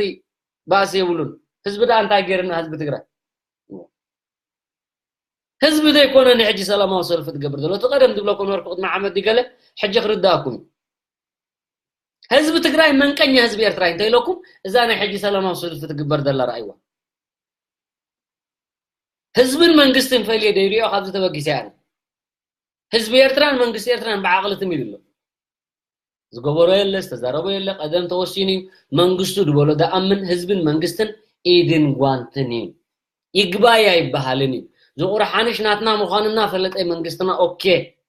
ባእሲ የብሉን። ህዝቢ ደኣ እንታይ ገይርና ህዝቢ ትግራይ? ህዝቢ ዘይኮነ ንሕጂ ሰላማዊ ሰልፊ ትገብር ዘሎ እቲ ቀደም ዝብለኩም ነበርኩ ቅድሚ ዓመት ድገለ ሕጂ ክርዳእኩም እዩ። ህዝቢ ትግራይ መንቀኛ ህዝቢ ኤርትራ እዩ እንተኢለኩም እዛ ናይ ሕጂ ሰላማዊ ሰልፊ ትግበር ዘላ ረኣይዋ። ህዝብን መንግስትን ፈልየ ደይሪኦ ካብዚ ተበጊሰ ያለ ህዝቢ ኤርትራን መንግስቲ ኤርትራን ብዓቕሊ ትም ኢሉ ኣሎ። ዝገበሮ የለ ዝተዛረቦ የለ። ቀደም ተወሲኑ እዩ። መንግስቱ ዝበሎ ደኣምን ህዝብን መንግስትን ኢድን ጓንትን እዩ። ይግባይ ኣይበሃልን እዩ። ዝቑር ሓንሽ ናትና ምዃኑ እናፈለጠ መንግስትና ኦኬ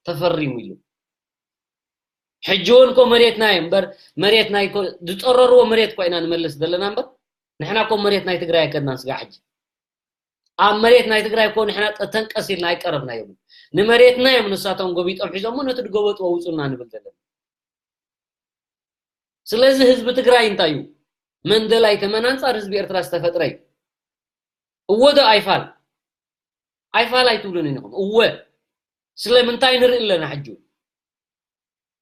ተፈሪሙ ኢሉ። ሕጂ እውን ኮ መሬትና እዩ እምበር መሬት ናይ ኮ ዝጠረርዎ መሬት እኳ ኢና ንመልስ ዘለና እምበር ንሕና ኮ መሬት ናይ ትግራይ ኣይከድናን ስጋ ሕጂ ኣብ መሬት ናይ ትግራይ እኮ ንሕና ጠ- ተንቀስ ኢልና ኣይቀረብናዮም። ንመሬትና እዮም ንሳቶም ጎቢጦም ሒዞሞ ነቲ ድጎበጡ ኣውፁና ንብል ዘለና። ስለዚ ህዝቢ ትግራይ እንታይ እዩ? መንደላይ ተመን ኣንፃር ህዝቢ ኤርትራ ዝተፈጥረ እዩ። እወ ዶ ኣይፋል ኣይፋል ኣይትብሉን ኢኹም። እወ ስለምንታይ ንርኢ ኣለና ሕጂ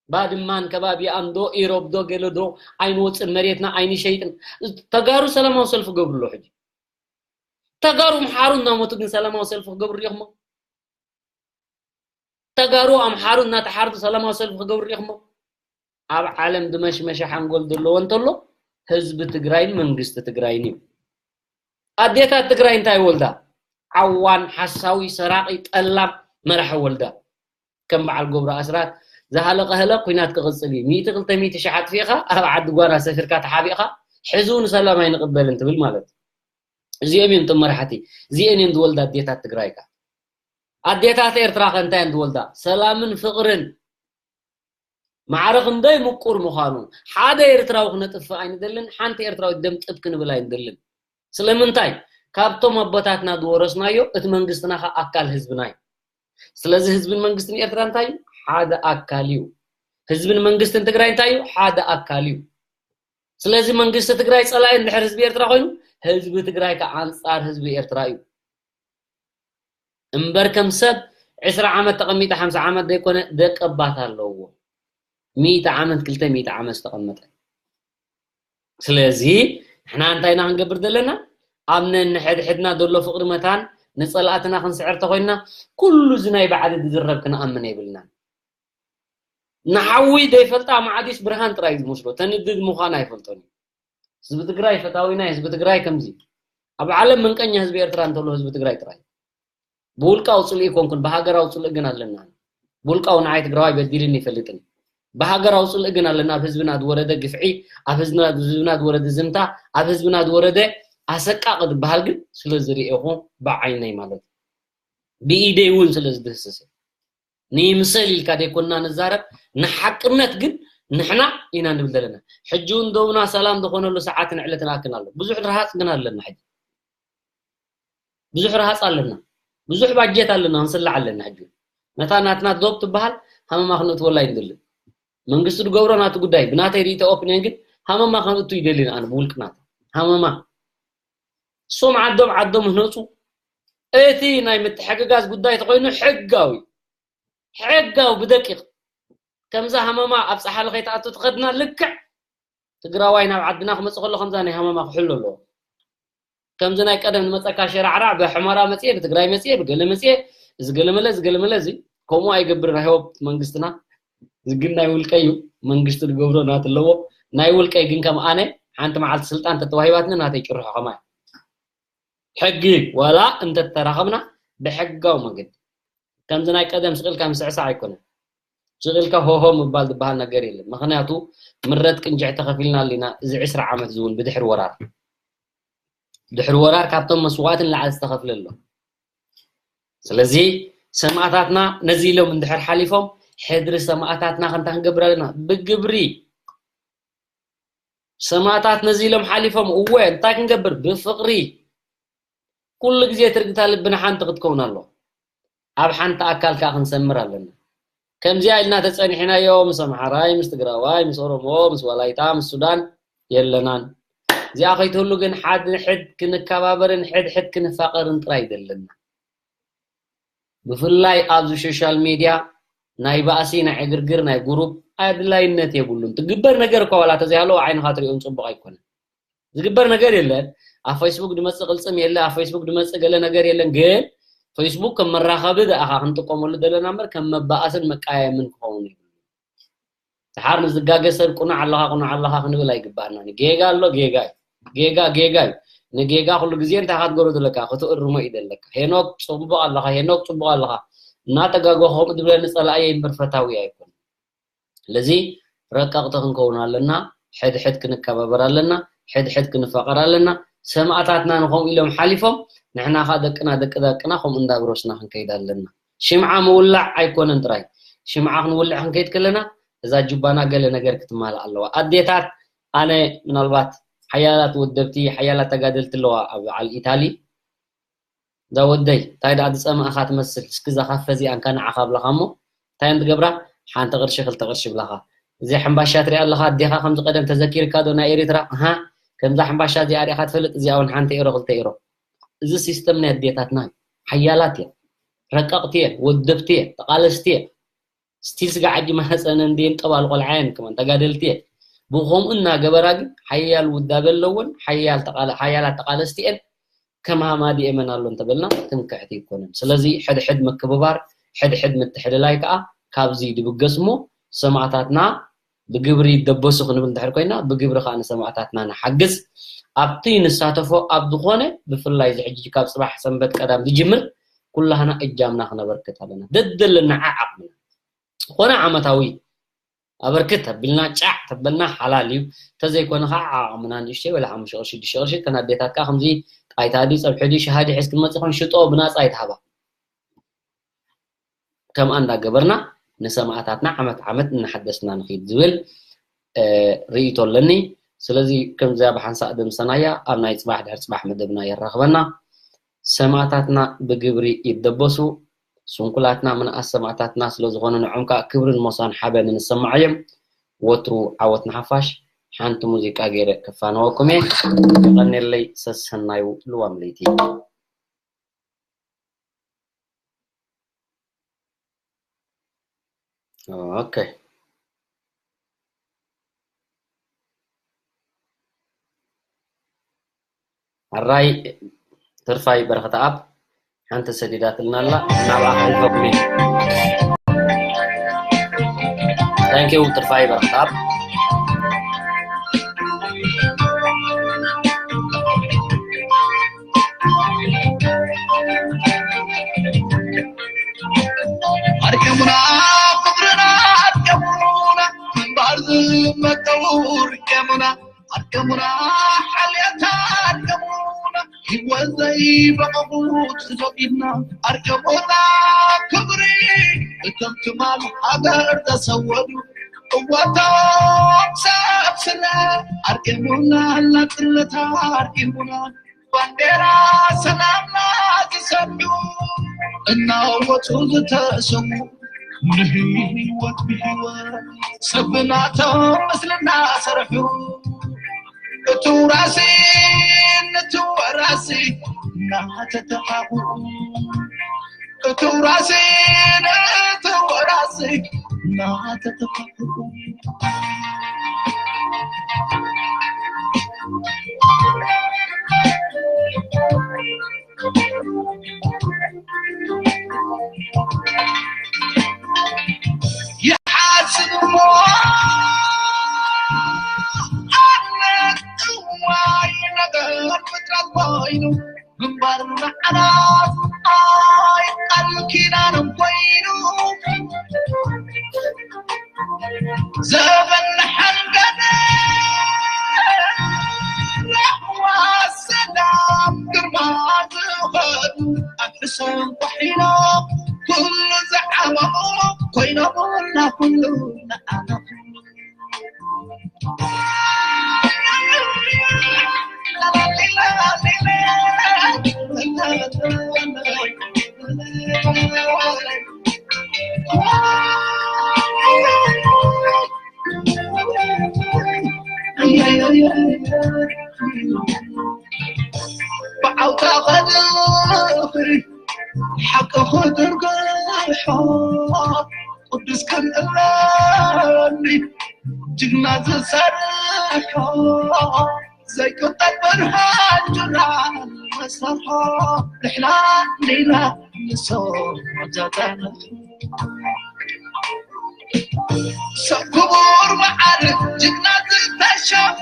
ባድማን ከባቢኣን ዶ ኢሮብ ዶ ገለ ዶ ኣይንወፅን መሬትና ኣይንሸይጥን። ተጋሩ ሰላማዊ ሰልፊ ገብሩ ኣሎ ሕጂ። ተጋሩ ኣምሓሩ እናሞቱ ግን ሰላማዊ ሰልፊ ክገብሩ ሪኢኹሞ? ተጋሩ ኣምሓሩ እናተሓርዱ ሰላማዊ ሰልፊ ክገብሩ ሪኢኹሞ? ኣብ ዓለም ድመሽመሸ ሓንጎል ዘለዎ እንተሎ ህዝቢ ትግራይን መንግስቲ ትግራይን እዩ። ኣዴታት ትግራይ እንታይ ወልዳ? ዓዋን ሓሳዊ ሰራቂ ጠላም መራሒ ወልዳ። ከም በዓል ገብሩ ኣስራት ዝሃለቀ ህለቅ ኩናት ክቕፅል እዩ። ሚእቲ ክልተ ሚእቲ ሺሕ ኣጥፊእኻ ኣብ ዓዲ ጓና ሰፊርካ ተሓቢእኻ ሕዚ እውን ሰላም ኣይንቕበልን ትብል ማለት እዩ። እዚኦም እዮም እቶም መራሕቲ። እዚአን እየን ዝወልዳ ኣዴታት ትግራይ ከ። ኣዴታት ኤርትራ ከ እንታይ እየን ዝወልዳ? ሰላምን ፍቕርን ማዕረ ክንደይ ምቁር ምዃኑ ሓደ ኤርትራዊ ክነጥፍእ ኣይንደልን፣ ሓንቲ ኤርትራዊት ደም ጥብ ክንብል ኣይንደልን። ስለምንታይ? ካብቶም ኣቦታትና ዝወረስናዮ እቲ መንግስትና ኸ ኣካል ህዝብና እዩ። ስለዚ ህዝብን መንግስትን ኤርትራ እንታይ እዩ? ሓደ ኣካል እዩ። ህዝብን መንግስትን ትግራይ እንታይ እዩ? ሓደ ኣካል እዩ። ስለዚ መንግስቲ ትግራይ ፀላኢ እንድሕር ህዝቢ ኤርትራ ኮይኑ ህዝቢ ትግራይ ከዓ ኣንፃር ህዝቢ ኤርትራ እዩ። እምበር ከም ሰብ ዕስራ ዓመት ተቐሚጠ ሓምሳ ዓመት ዘይኮነ ደቀባት ኣለዎ። ሚእቲ ዓመት ክልተ ሚእቲ ዓመት ዝተቐመጠ። ስለዚ ንሕና እንታይ ኢና ክንገብር ዘለና? ኣብ ነንሕድሕድና ዘሎ ፍቕሪ መታን ንፀላእትና ክንስዕር ተኾይንና ኩሉ እዚ ናይ ባዕዲ ዝዝረብ ክንኣምን የብልናን። ንሓዊ ዘይፈልጣ ማዕዲስ ብርሃን ጥራይ ዝመስሎ ተንድድ ምዃን ኣይፈልጦን እዩ። ህዝቢ ትግራይ ፈታዊና ህዝቢ ትግራይ ከምዚ ኣብ ዓለም መንቀኛ ህዝቢ ኤርትራ እንተሎ ህዝቢ ትግራይ ጥራይ። ብውልቃዊ ፅልኢ ይኮንኩን ብሃገራዊ ፅልኢ ግን ኣለና። ብውልቃዊ ንዓይ ትግራዋይ በዲልን ይፈልጥን ብሃገራዊ ፅልኢ ግን ኣለና። ኣብ ህዝብና ዝወረደ ግፍዒ ኣብ ህዝብና ህዝብና ዝወረደ ዝምታ ኣብ ህዝብና ዝወረደ ኣሰቃቂ ዝበሃል ግን ስለ ዝርእኹ ብዓይነይ ማለት ብኢደይ እውን ስለ ዝድህስስ ንይምሰል ኢልካ ደይኮንና ንዛረብ ንሓቅነት ግን ንሕና ኢና ንብል ዘለና። ሕጂ እውን ደቡና ሰላም ዝኾነሉ ሰዓትን ዕለትን ኣክን ኣሎ። ብዙሕ ረሃፅ ግን ኣለና። ሕጂ ብዙሕ ረሃፅ ኣለና። ብዙሕ ባጀት ኣለና። ክንስላዕ ኣለና። ሕጂ እውን ነታ ናትና ዶብ ትበሃል ሃመማ ክንእትወላ ይንደልን። መንግስቲ ዝገብሮ ናቱ ጉዳይ ብናተይ ርእይቶ ኦፕኒየን ግን ሃመማ ክንእቱ ይደልን ኣነ ብውልቅናት ሃመማ እሶም ዓዶም ዓዶም ህነፁ። እቲ ናይ ምትሕግጋዝ ጉዳይ ተኮይኑ ሕጋዊ ሕጋዊ ብደቂቕ ከምዛ ሃመማ ኣብ ፀሓሊ ከይትኣቱ ትኸድና ልክዕ ትግራዋይ ናብ ዓድና ክመፅእ ከሎ ከምዛ ናይ ሃመማ ክሕሉ ኣለዎ። ከምዚ ናይ ቀደም ንመፀካ ሸራዕራዕ ብሕመራ መፅየ ብትግራይ መፅየ ብገለ መፅየ እዚ ገለመለ እዚ ገለመለ እዚ ከምኡ ኣይገብርን። ኣይሆፕ መንግስትና እዚ ግን ናይ ውልቀ እዩ። መንግስቲ ዝገብሮ ናት ኣለዎ። ናይ ውልቀይ ግን ከም ኣነ ሓንቲ መዓልቲ ስልጣን ተተዋሂባትኒ ናተይ ጭርሖ ከማይ ሕጊ ዋላ እንተተራኸብና ብሕጋዊ መንገዲ ከምዚ ናይ ቀደም ስቕ ኢልካ ምስዕሳዕ ኣይኮነን። ስቕ ኢልካ ሆሆ ምባል ዝበሃል ነገር የለን። ምክንያቱ ምረት ቅንጅዕ ተኸፊልና ኣለና። እዚ ዕስራ ዓመት እዚ እውን ብድሕሪ ወራር ድሕሪ ወራር ካብቶም መስዋዕትን ላዕሊ ዝተኸፍለ ኣሎ። ስለዚ ሰማእታትና ነዚ ኢሎም እንድሕር ሓሊፎም ሕድሪ ሰማእታትና ከምታ ክንገብር ኣለና ብግብሪ ሰማእታት ነዚ ኢሎም ሓሊፎም እወ እንታይ ክንገብር ብፍቕሪ ኩሉ ግዜ ትርግታ ልብና ሓንቲ ክትከውን ኣሎ ኣብ ሓንቲ ኣካል ከዓ ክንሰምር ኣለና ከምዚኣ ኢልና ተፀኒሕናዮ ምስ ኣምሓራይ ምስ ትግራዋይ ምስ ኦሮሞ ምስ ወላይታ ምስ ሱዳን የለናን እዚኣ ከይትህሉ ግን ሓድ ንሕድ ክንከባበርን ሕድ ሕድ ክንፋቐርን ጥራይ ይደለና። ብፍላይ ኣብዚ ሶሻል ሚድያ ናይ ባእሲ፣ ናይ ዕግርግር፣ ናይ ጉሩብ ኣድላይነት የብሉን። ትግበር ነገር እኳ ዋላ ተዘይሃለወ ዓይንኻ ትሪኦን ጽቡቕ ኣይኮነን። ዝግበር ነገር የለን። ኣብ ፌስቡክ ድመጽእ ቅልጽም የለ፣ ኣብ ፌስቡክ ድመጽእ ገለ ነገር የለን። ግን ፌስቡክ ከም መራኸቢ ደኣኻ ክንጥቀመሉ ዘለና እምበር ከም መባኣስን መቃየምን ክኸውን የብሉን። ድሓር ንዝጋገ ሰብ ቁኑዕ ኣለኻ፣ ቁኑዕ ኣለኻ ክንብል ኣይግባእናን። ጌጋ ኣሎ፣ ጌጋ እዩ። ጌጋ፣ ጌጋ እዩ። ንጌጋ ኩሉ ግዜ እንታይ ኢኻ ትገብሮ ዘለካ? ክትእርሞ እዩ ዘለካ። ሄኖክ ጽቡቕ ኣለኻ፣ ሄኖክ ጽቡቕ ኣለኻ። እናተጋገኹ ከምኡ ዝብለኒ ጸላእየ እምበር ፈታዊ ኣይኮነን። ስለዚ ረቀቕቲ ክንከውን ኣለና፣ ሕድሕድ ክንከባበር ኣለና፣ ሕድሕድ ክንፋቐር ኣለና። ሰማእታትና ንኸምኡ ኢሎም ሓሊፎም፣ ንሕና ኸኣ ደቅና፣ ደቂ ደቅና ከምኡ እንዳብረስና ክንከይድ ኣለና። ሽምዓ ምውላዕ ኣይኮነን ጥራይ፣ ሽምዓ ክንውልዕ ክንከይድ ከለና፣ እዛ ጁባና ገለ ነገር ክትማልእ ኣለዋ። ኣዴታት፣ ኣነ ምናልባት ሓያላት ወደብቲ፣ ሓያላት ተጋደልቲ ኣለዋ ኣብ በዓል ኢታሊ። እዛ ወደይ፣ እንታይ ደኣ ዝጸማእኻ ትመስል? እስኪ እዛ ካፈ እዚኣ እንካ ንዓኻ ኣብለኻ እሞ፣ እንታይ እዮም ትገብራ? ሓንቲ ቅርሺ፣ ክልተ ቅርሺ ይብላኻ። እዚ ሕምባሻ ትሪኣ ኣለኻ፣ ኣዴኻ ከምዚ ቀደም ተዘኪርካ ዶ ናይ ኤሪትራ? ኣሃ፣ ከምዛ ሕምባሻ እዚኣ ሪእኻ ትፈልጥ? እዚኣ እውን ሓንቲ ኤሮ፣ ክልተ ኤሮ። እዚ ሲስተም ናይ ኣዴታትና እዩ። ሓያላት እየን፣ ረቀቕቲ እየን፣ ወደብቲ እየን፣ ተቓለስቲ እየን። ስቲል ስጋ ዓጂ ማህፀነን ድየን ጠባል ቆልዓ እየን፣ ከማን ተጋደልቲ እየን። ብኸምኡ እናገበራ ግን ሓያል ውዳበ ኣለወን፣ ሓያል ተቓለ-፣ ሓያላት ተቓለስቲ እየን። ከም ሃማዲ የመን ኣሎ እንተበልና ትምክሕቲ ኣይኮነን። ስለዚ ሕድሕድ ምክብባር፣ ሕድሕድ ምትሕልላይ ከዓ ካብዚ ድብገስ እሞ ሰማእታትና ብግብሪ ይደበሱ ክንብል እንድሕር ኮይና፣ ብግብሪ ከዓ ንሰማእታትና ንሓግዝ። ኣብቲ ንሳተፎ ኣብ ዝኾነ፣ ብፍላይ እዚ ሕጂ ካብ ፅባሕ ሰንበት ቀዳም ዝጅምር ኩላህና እጃምና ክነበርክት ኣለና። ደደለና ዓዓቕምና ዝኾነ ዓመታዊ ኣበርክት ተቢልና ጫዕ ተበልና ሓላል እዩ። እንተዘይኮነ ከዓ ዓቕምና ንእሽተይ በለ ሓሙሽተ ቅርሺ፣ ሽዱሽተ ቅርሺ፣ እተን ኣዴታት ከዓ ከምዚ ጣይታ ድዩ፣ ፀብሒ ድዩ፣ ሻሂ ድዩ ሒዝክን መፂኹም ሽጦ ብናፃ ኣይትሃባ። ከምኣ እንዳገበርና ንሰማእታትና ዓመት ዓመት እናሓደስና ንኺድ ዝብል፣ እ፣ ርእይቶ ኣለኒ። ስለዚ ከምዚኣ ብሓንሳእ ደምሰናያ፣ ኣብ ናይ ፅባሕ ድሕሪ ፅባሕ መደብና የራኽበና። ሰማእታትና ብግብሪ ይደበሱ። ስንኩላትና ምንኣስ ሰማእታትና ስለ ዝኾኑ ንዖም ከኣ ክብርን ሞሳን ሓበንን ይሰማዓዮም። ወትሩ ዓወት ንሓፋሽ። ሓንቲ ሙዚቃ ገይረ ክፋነወኩም እየ። የቐንየለይ። ሰሰናዩ ልዋም ለይቲ። ኦኬ። ኣራይ ትርፋይ በረኸተኣብ ሓንቲ ሰዲዳትልና ኣላ። ናብኣ ከሕልፈኩም እየ። ታንኪዩ ትርፋይ በረኸተኣብ። ኣርቀሙና ፍቅርና ኣርቀሙና ምንባር ዝመተው ርቀሙና ኣርቀሙና ሓልያታ ኣርቀሙና ህይወት ዘይበቐቑ ትዞ ኢድና ኣርቀሙና ክብሪ እቶም ትማል ሃገር ተሰወዱ እወቶም ሰብ ስለ ኣርቀሙና ናጽነታ ኣርቀሙና ባንዴራ ሰላምና ዝሰዱ እናወጡ ዝተሰዉ ንህይወት ብህይወት ሰብ ናቶም ምስልና ሰርሑ እቱ ራሲ ንቱ ራሲ እናተተኻኹ እቱ ራሲ ንቱ ራሲ እናተተኻኹ ይሓስብ እሞ ኣነ እዋይ ነገር ፍጥረት ኮይኑ ግንባር ንዓናት ኣይ ቃል ኪዳኖም ኮይኑ ዘበን ሓንገደ ራህዋ ሰላም ግርማ ዝኸዱ ኣብ ሕሰም ኳሒኖም ኩሉ ዝዓመቑ ኮይኖምና ኩሉ ንዓና ብዓውታ ኸድኽሪ ሓቂ ኽድርግሖ ቅዱስ ከም እምኒ ጅግና ዝሰርሖ ዘይቅጠል ብርሃን ጅራን መሰርሖ ንሕና ሌላ ንሶ ጃታና ሰብ ክቡር መዓር ጅግና ዝተሸሙ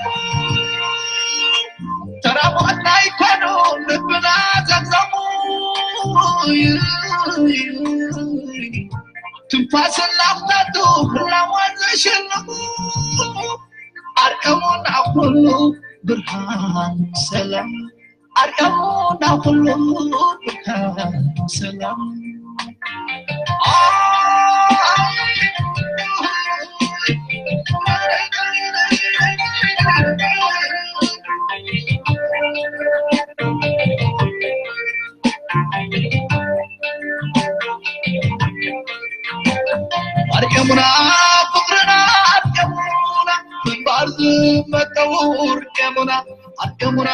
ተራሞት ናይ ኮኑ ልብና ዘምዘሙ ትንፋስ ናፍታቱ ህላወ ዝሽልሙ ኣርቀሙና ኩሉ ብርሃን ሰላም ኣርቀሙና ኩሉ ብርሃን ሰላም ኣርቀሙና ፍቅርና ኣርቀሙና ምንባር ዝመጠው ኣርቀሙና ኣርቀሙና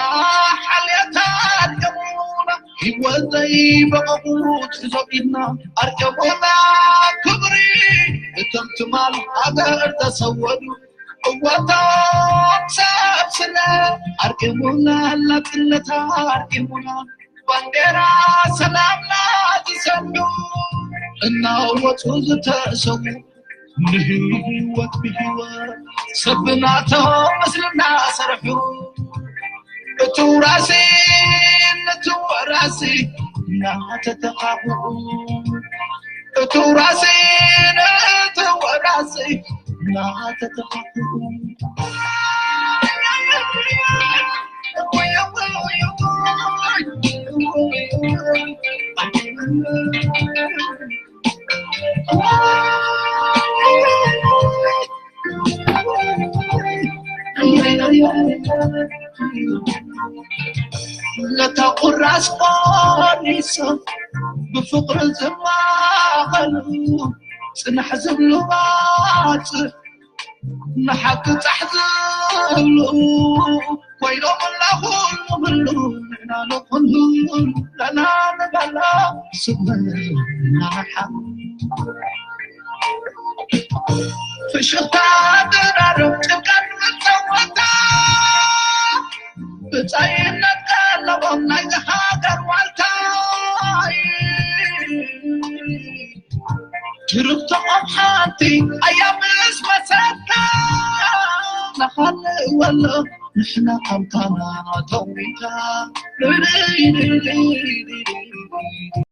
ሓልያታ ኣርቀሙና ህይወት ዘይበቐቑ ትሕዞ ኢድና ኣርቀሙና ክብሪ እቶም ትማል ሃገር ተሰወዱ እዋቶም ሰብ ስለ ኣርቀሙና ናጽነታ ኣርቀሙና ባንዴራ ሰላምና ዝሰንዱ እናወፁ ዝተሰዉ ንህይወት ብህይወት ሰብ ናቶም ምስልና ሰርሑ እቱ ራሲ ንቱ ራሲ እናተተኻኽኡ እቱ ራሲ ንቱ ራሲ እናተተኻኽኡ ነታ ቁራስ ቆሪሶም ብፍቕሪ ዝማቐሉ ጽናሕ ዝብሉ ባጽዕ ንሓቂ ጻሕ ዝብሉ ኮይኖም ኣላ ኩሉ ብሉ ንሕና ንኹን ለና ንባላ ስብና ሓ ፍሽኽታ ድራርም ጭብቀት መጸወታ ብጻይነት ቀለቦም ናይ ዝሃገር ዋልታ ትርፍቶም ሓንቲ ኣያ ምስ መሰታ ንኻልእ ወሎ ንሕና ከምካና ተዊታ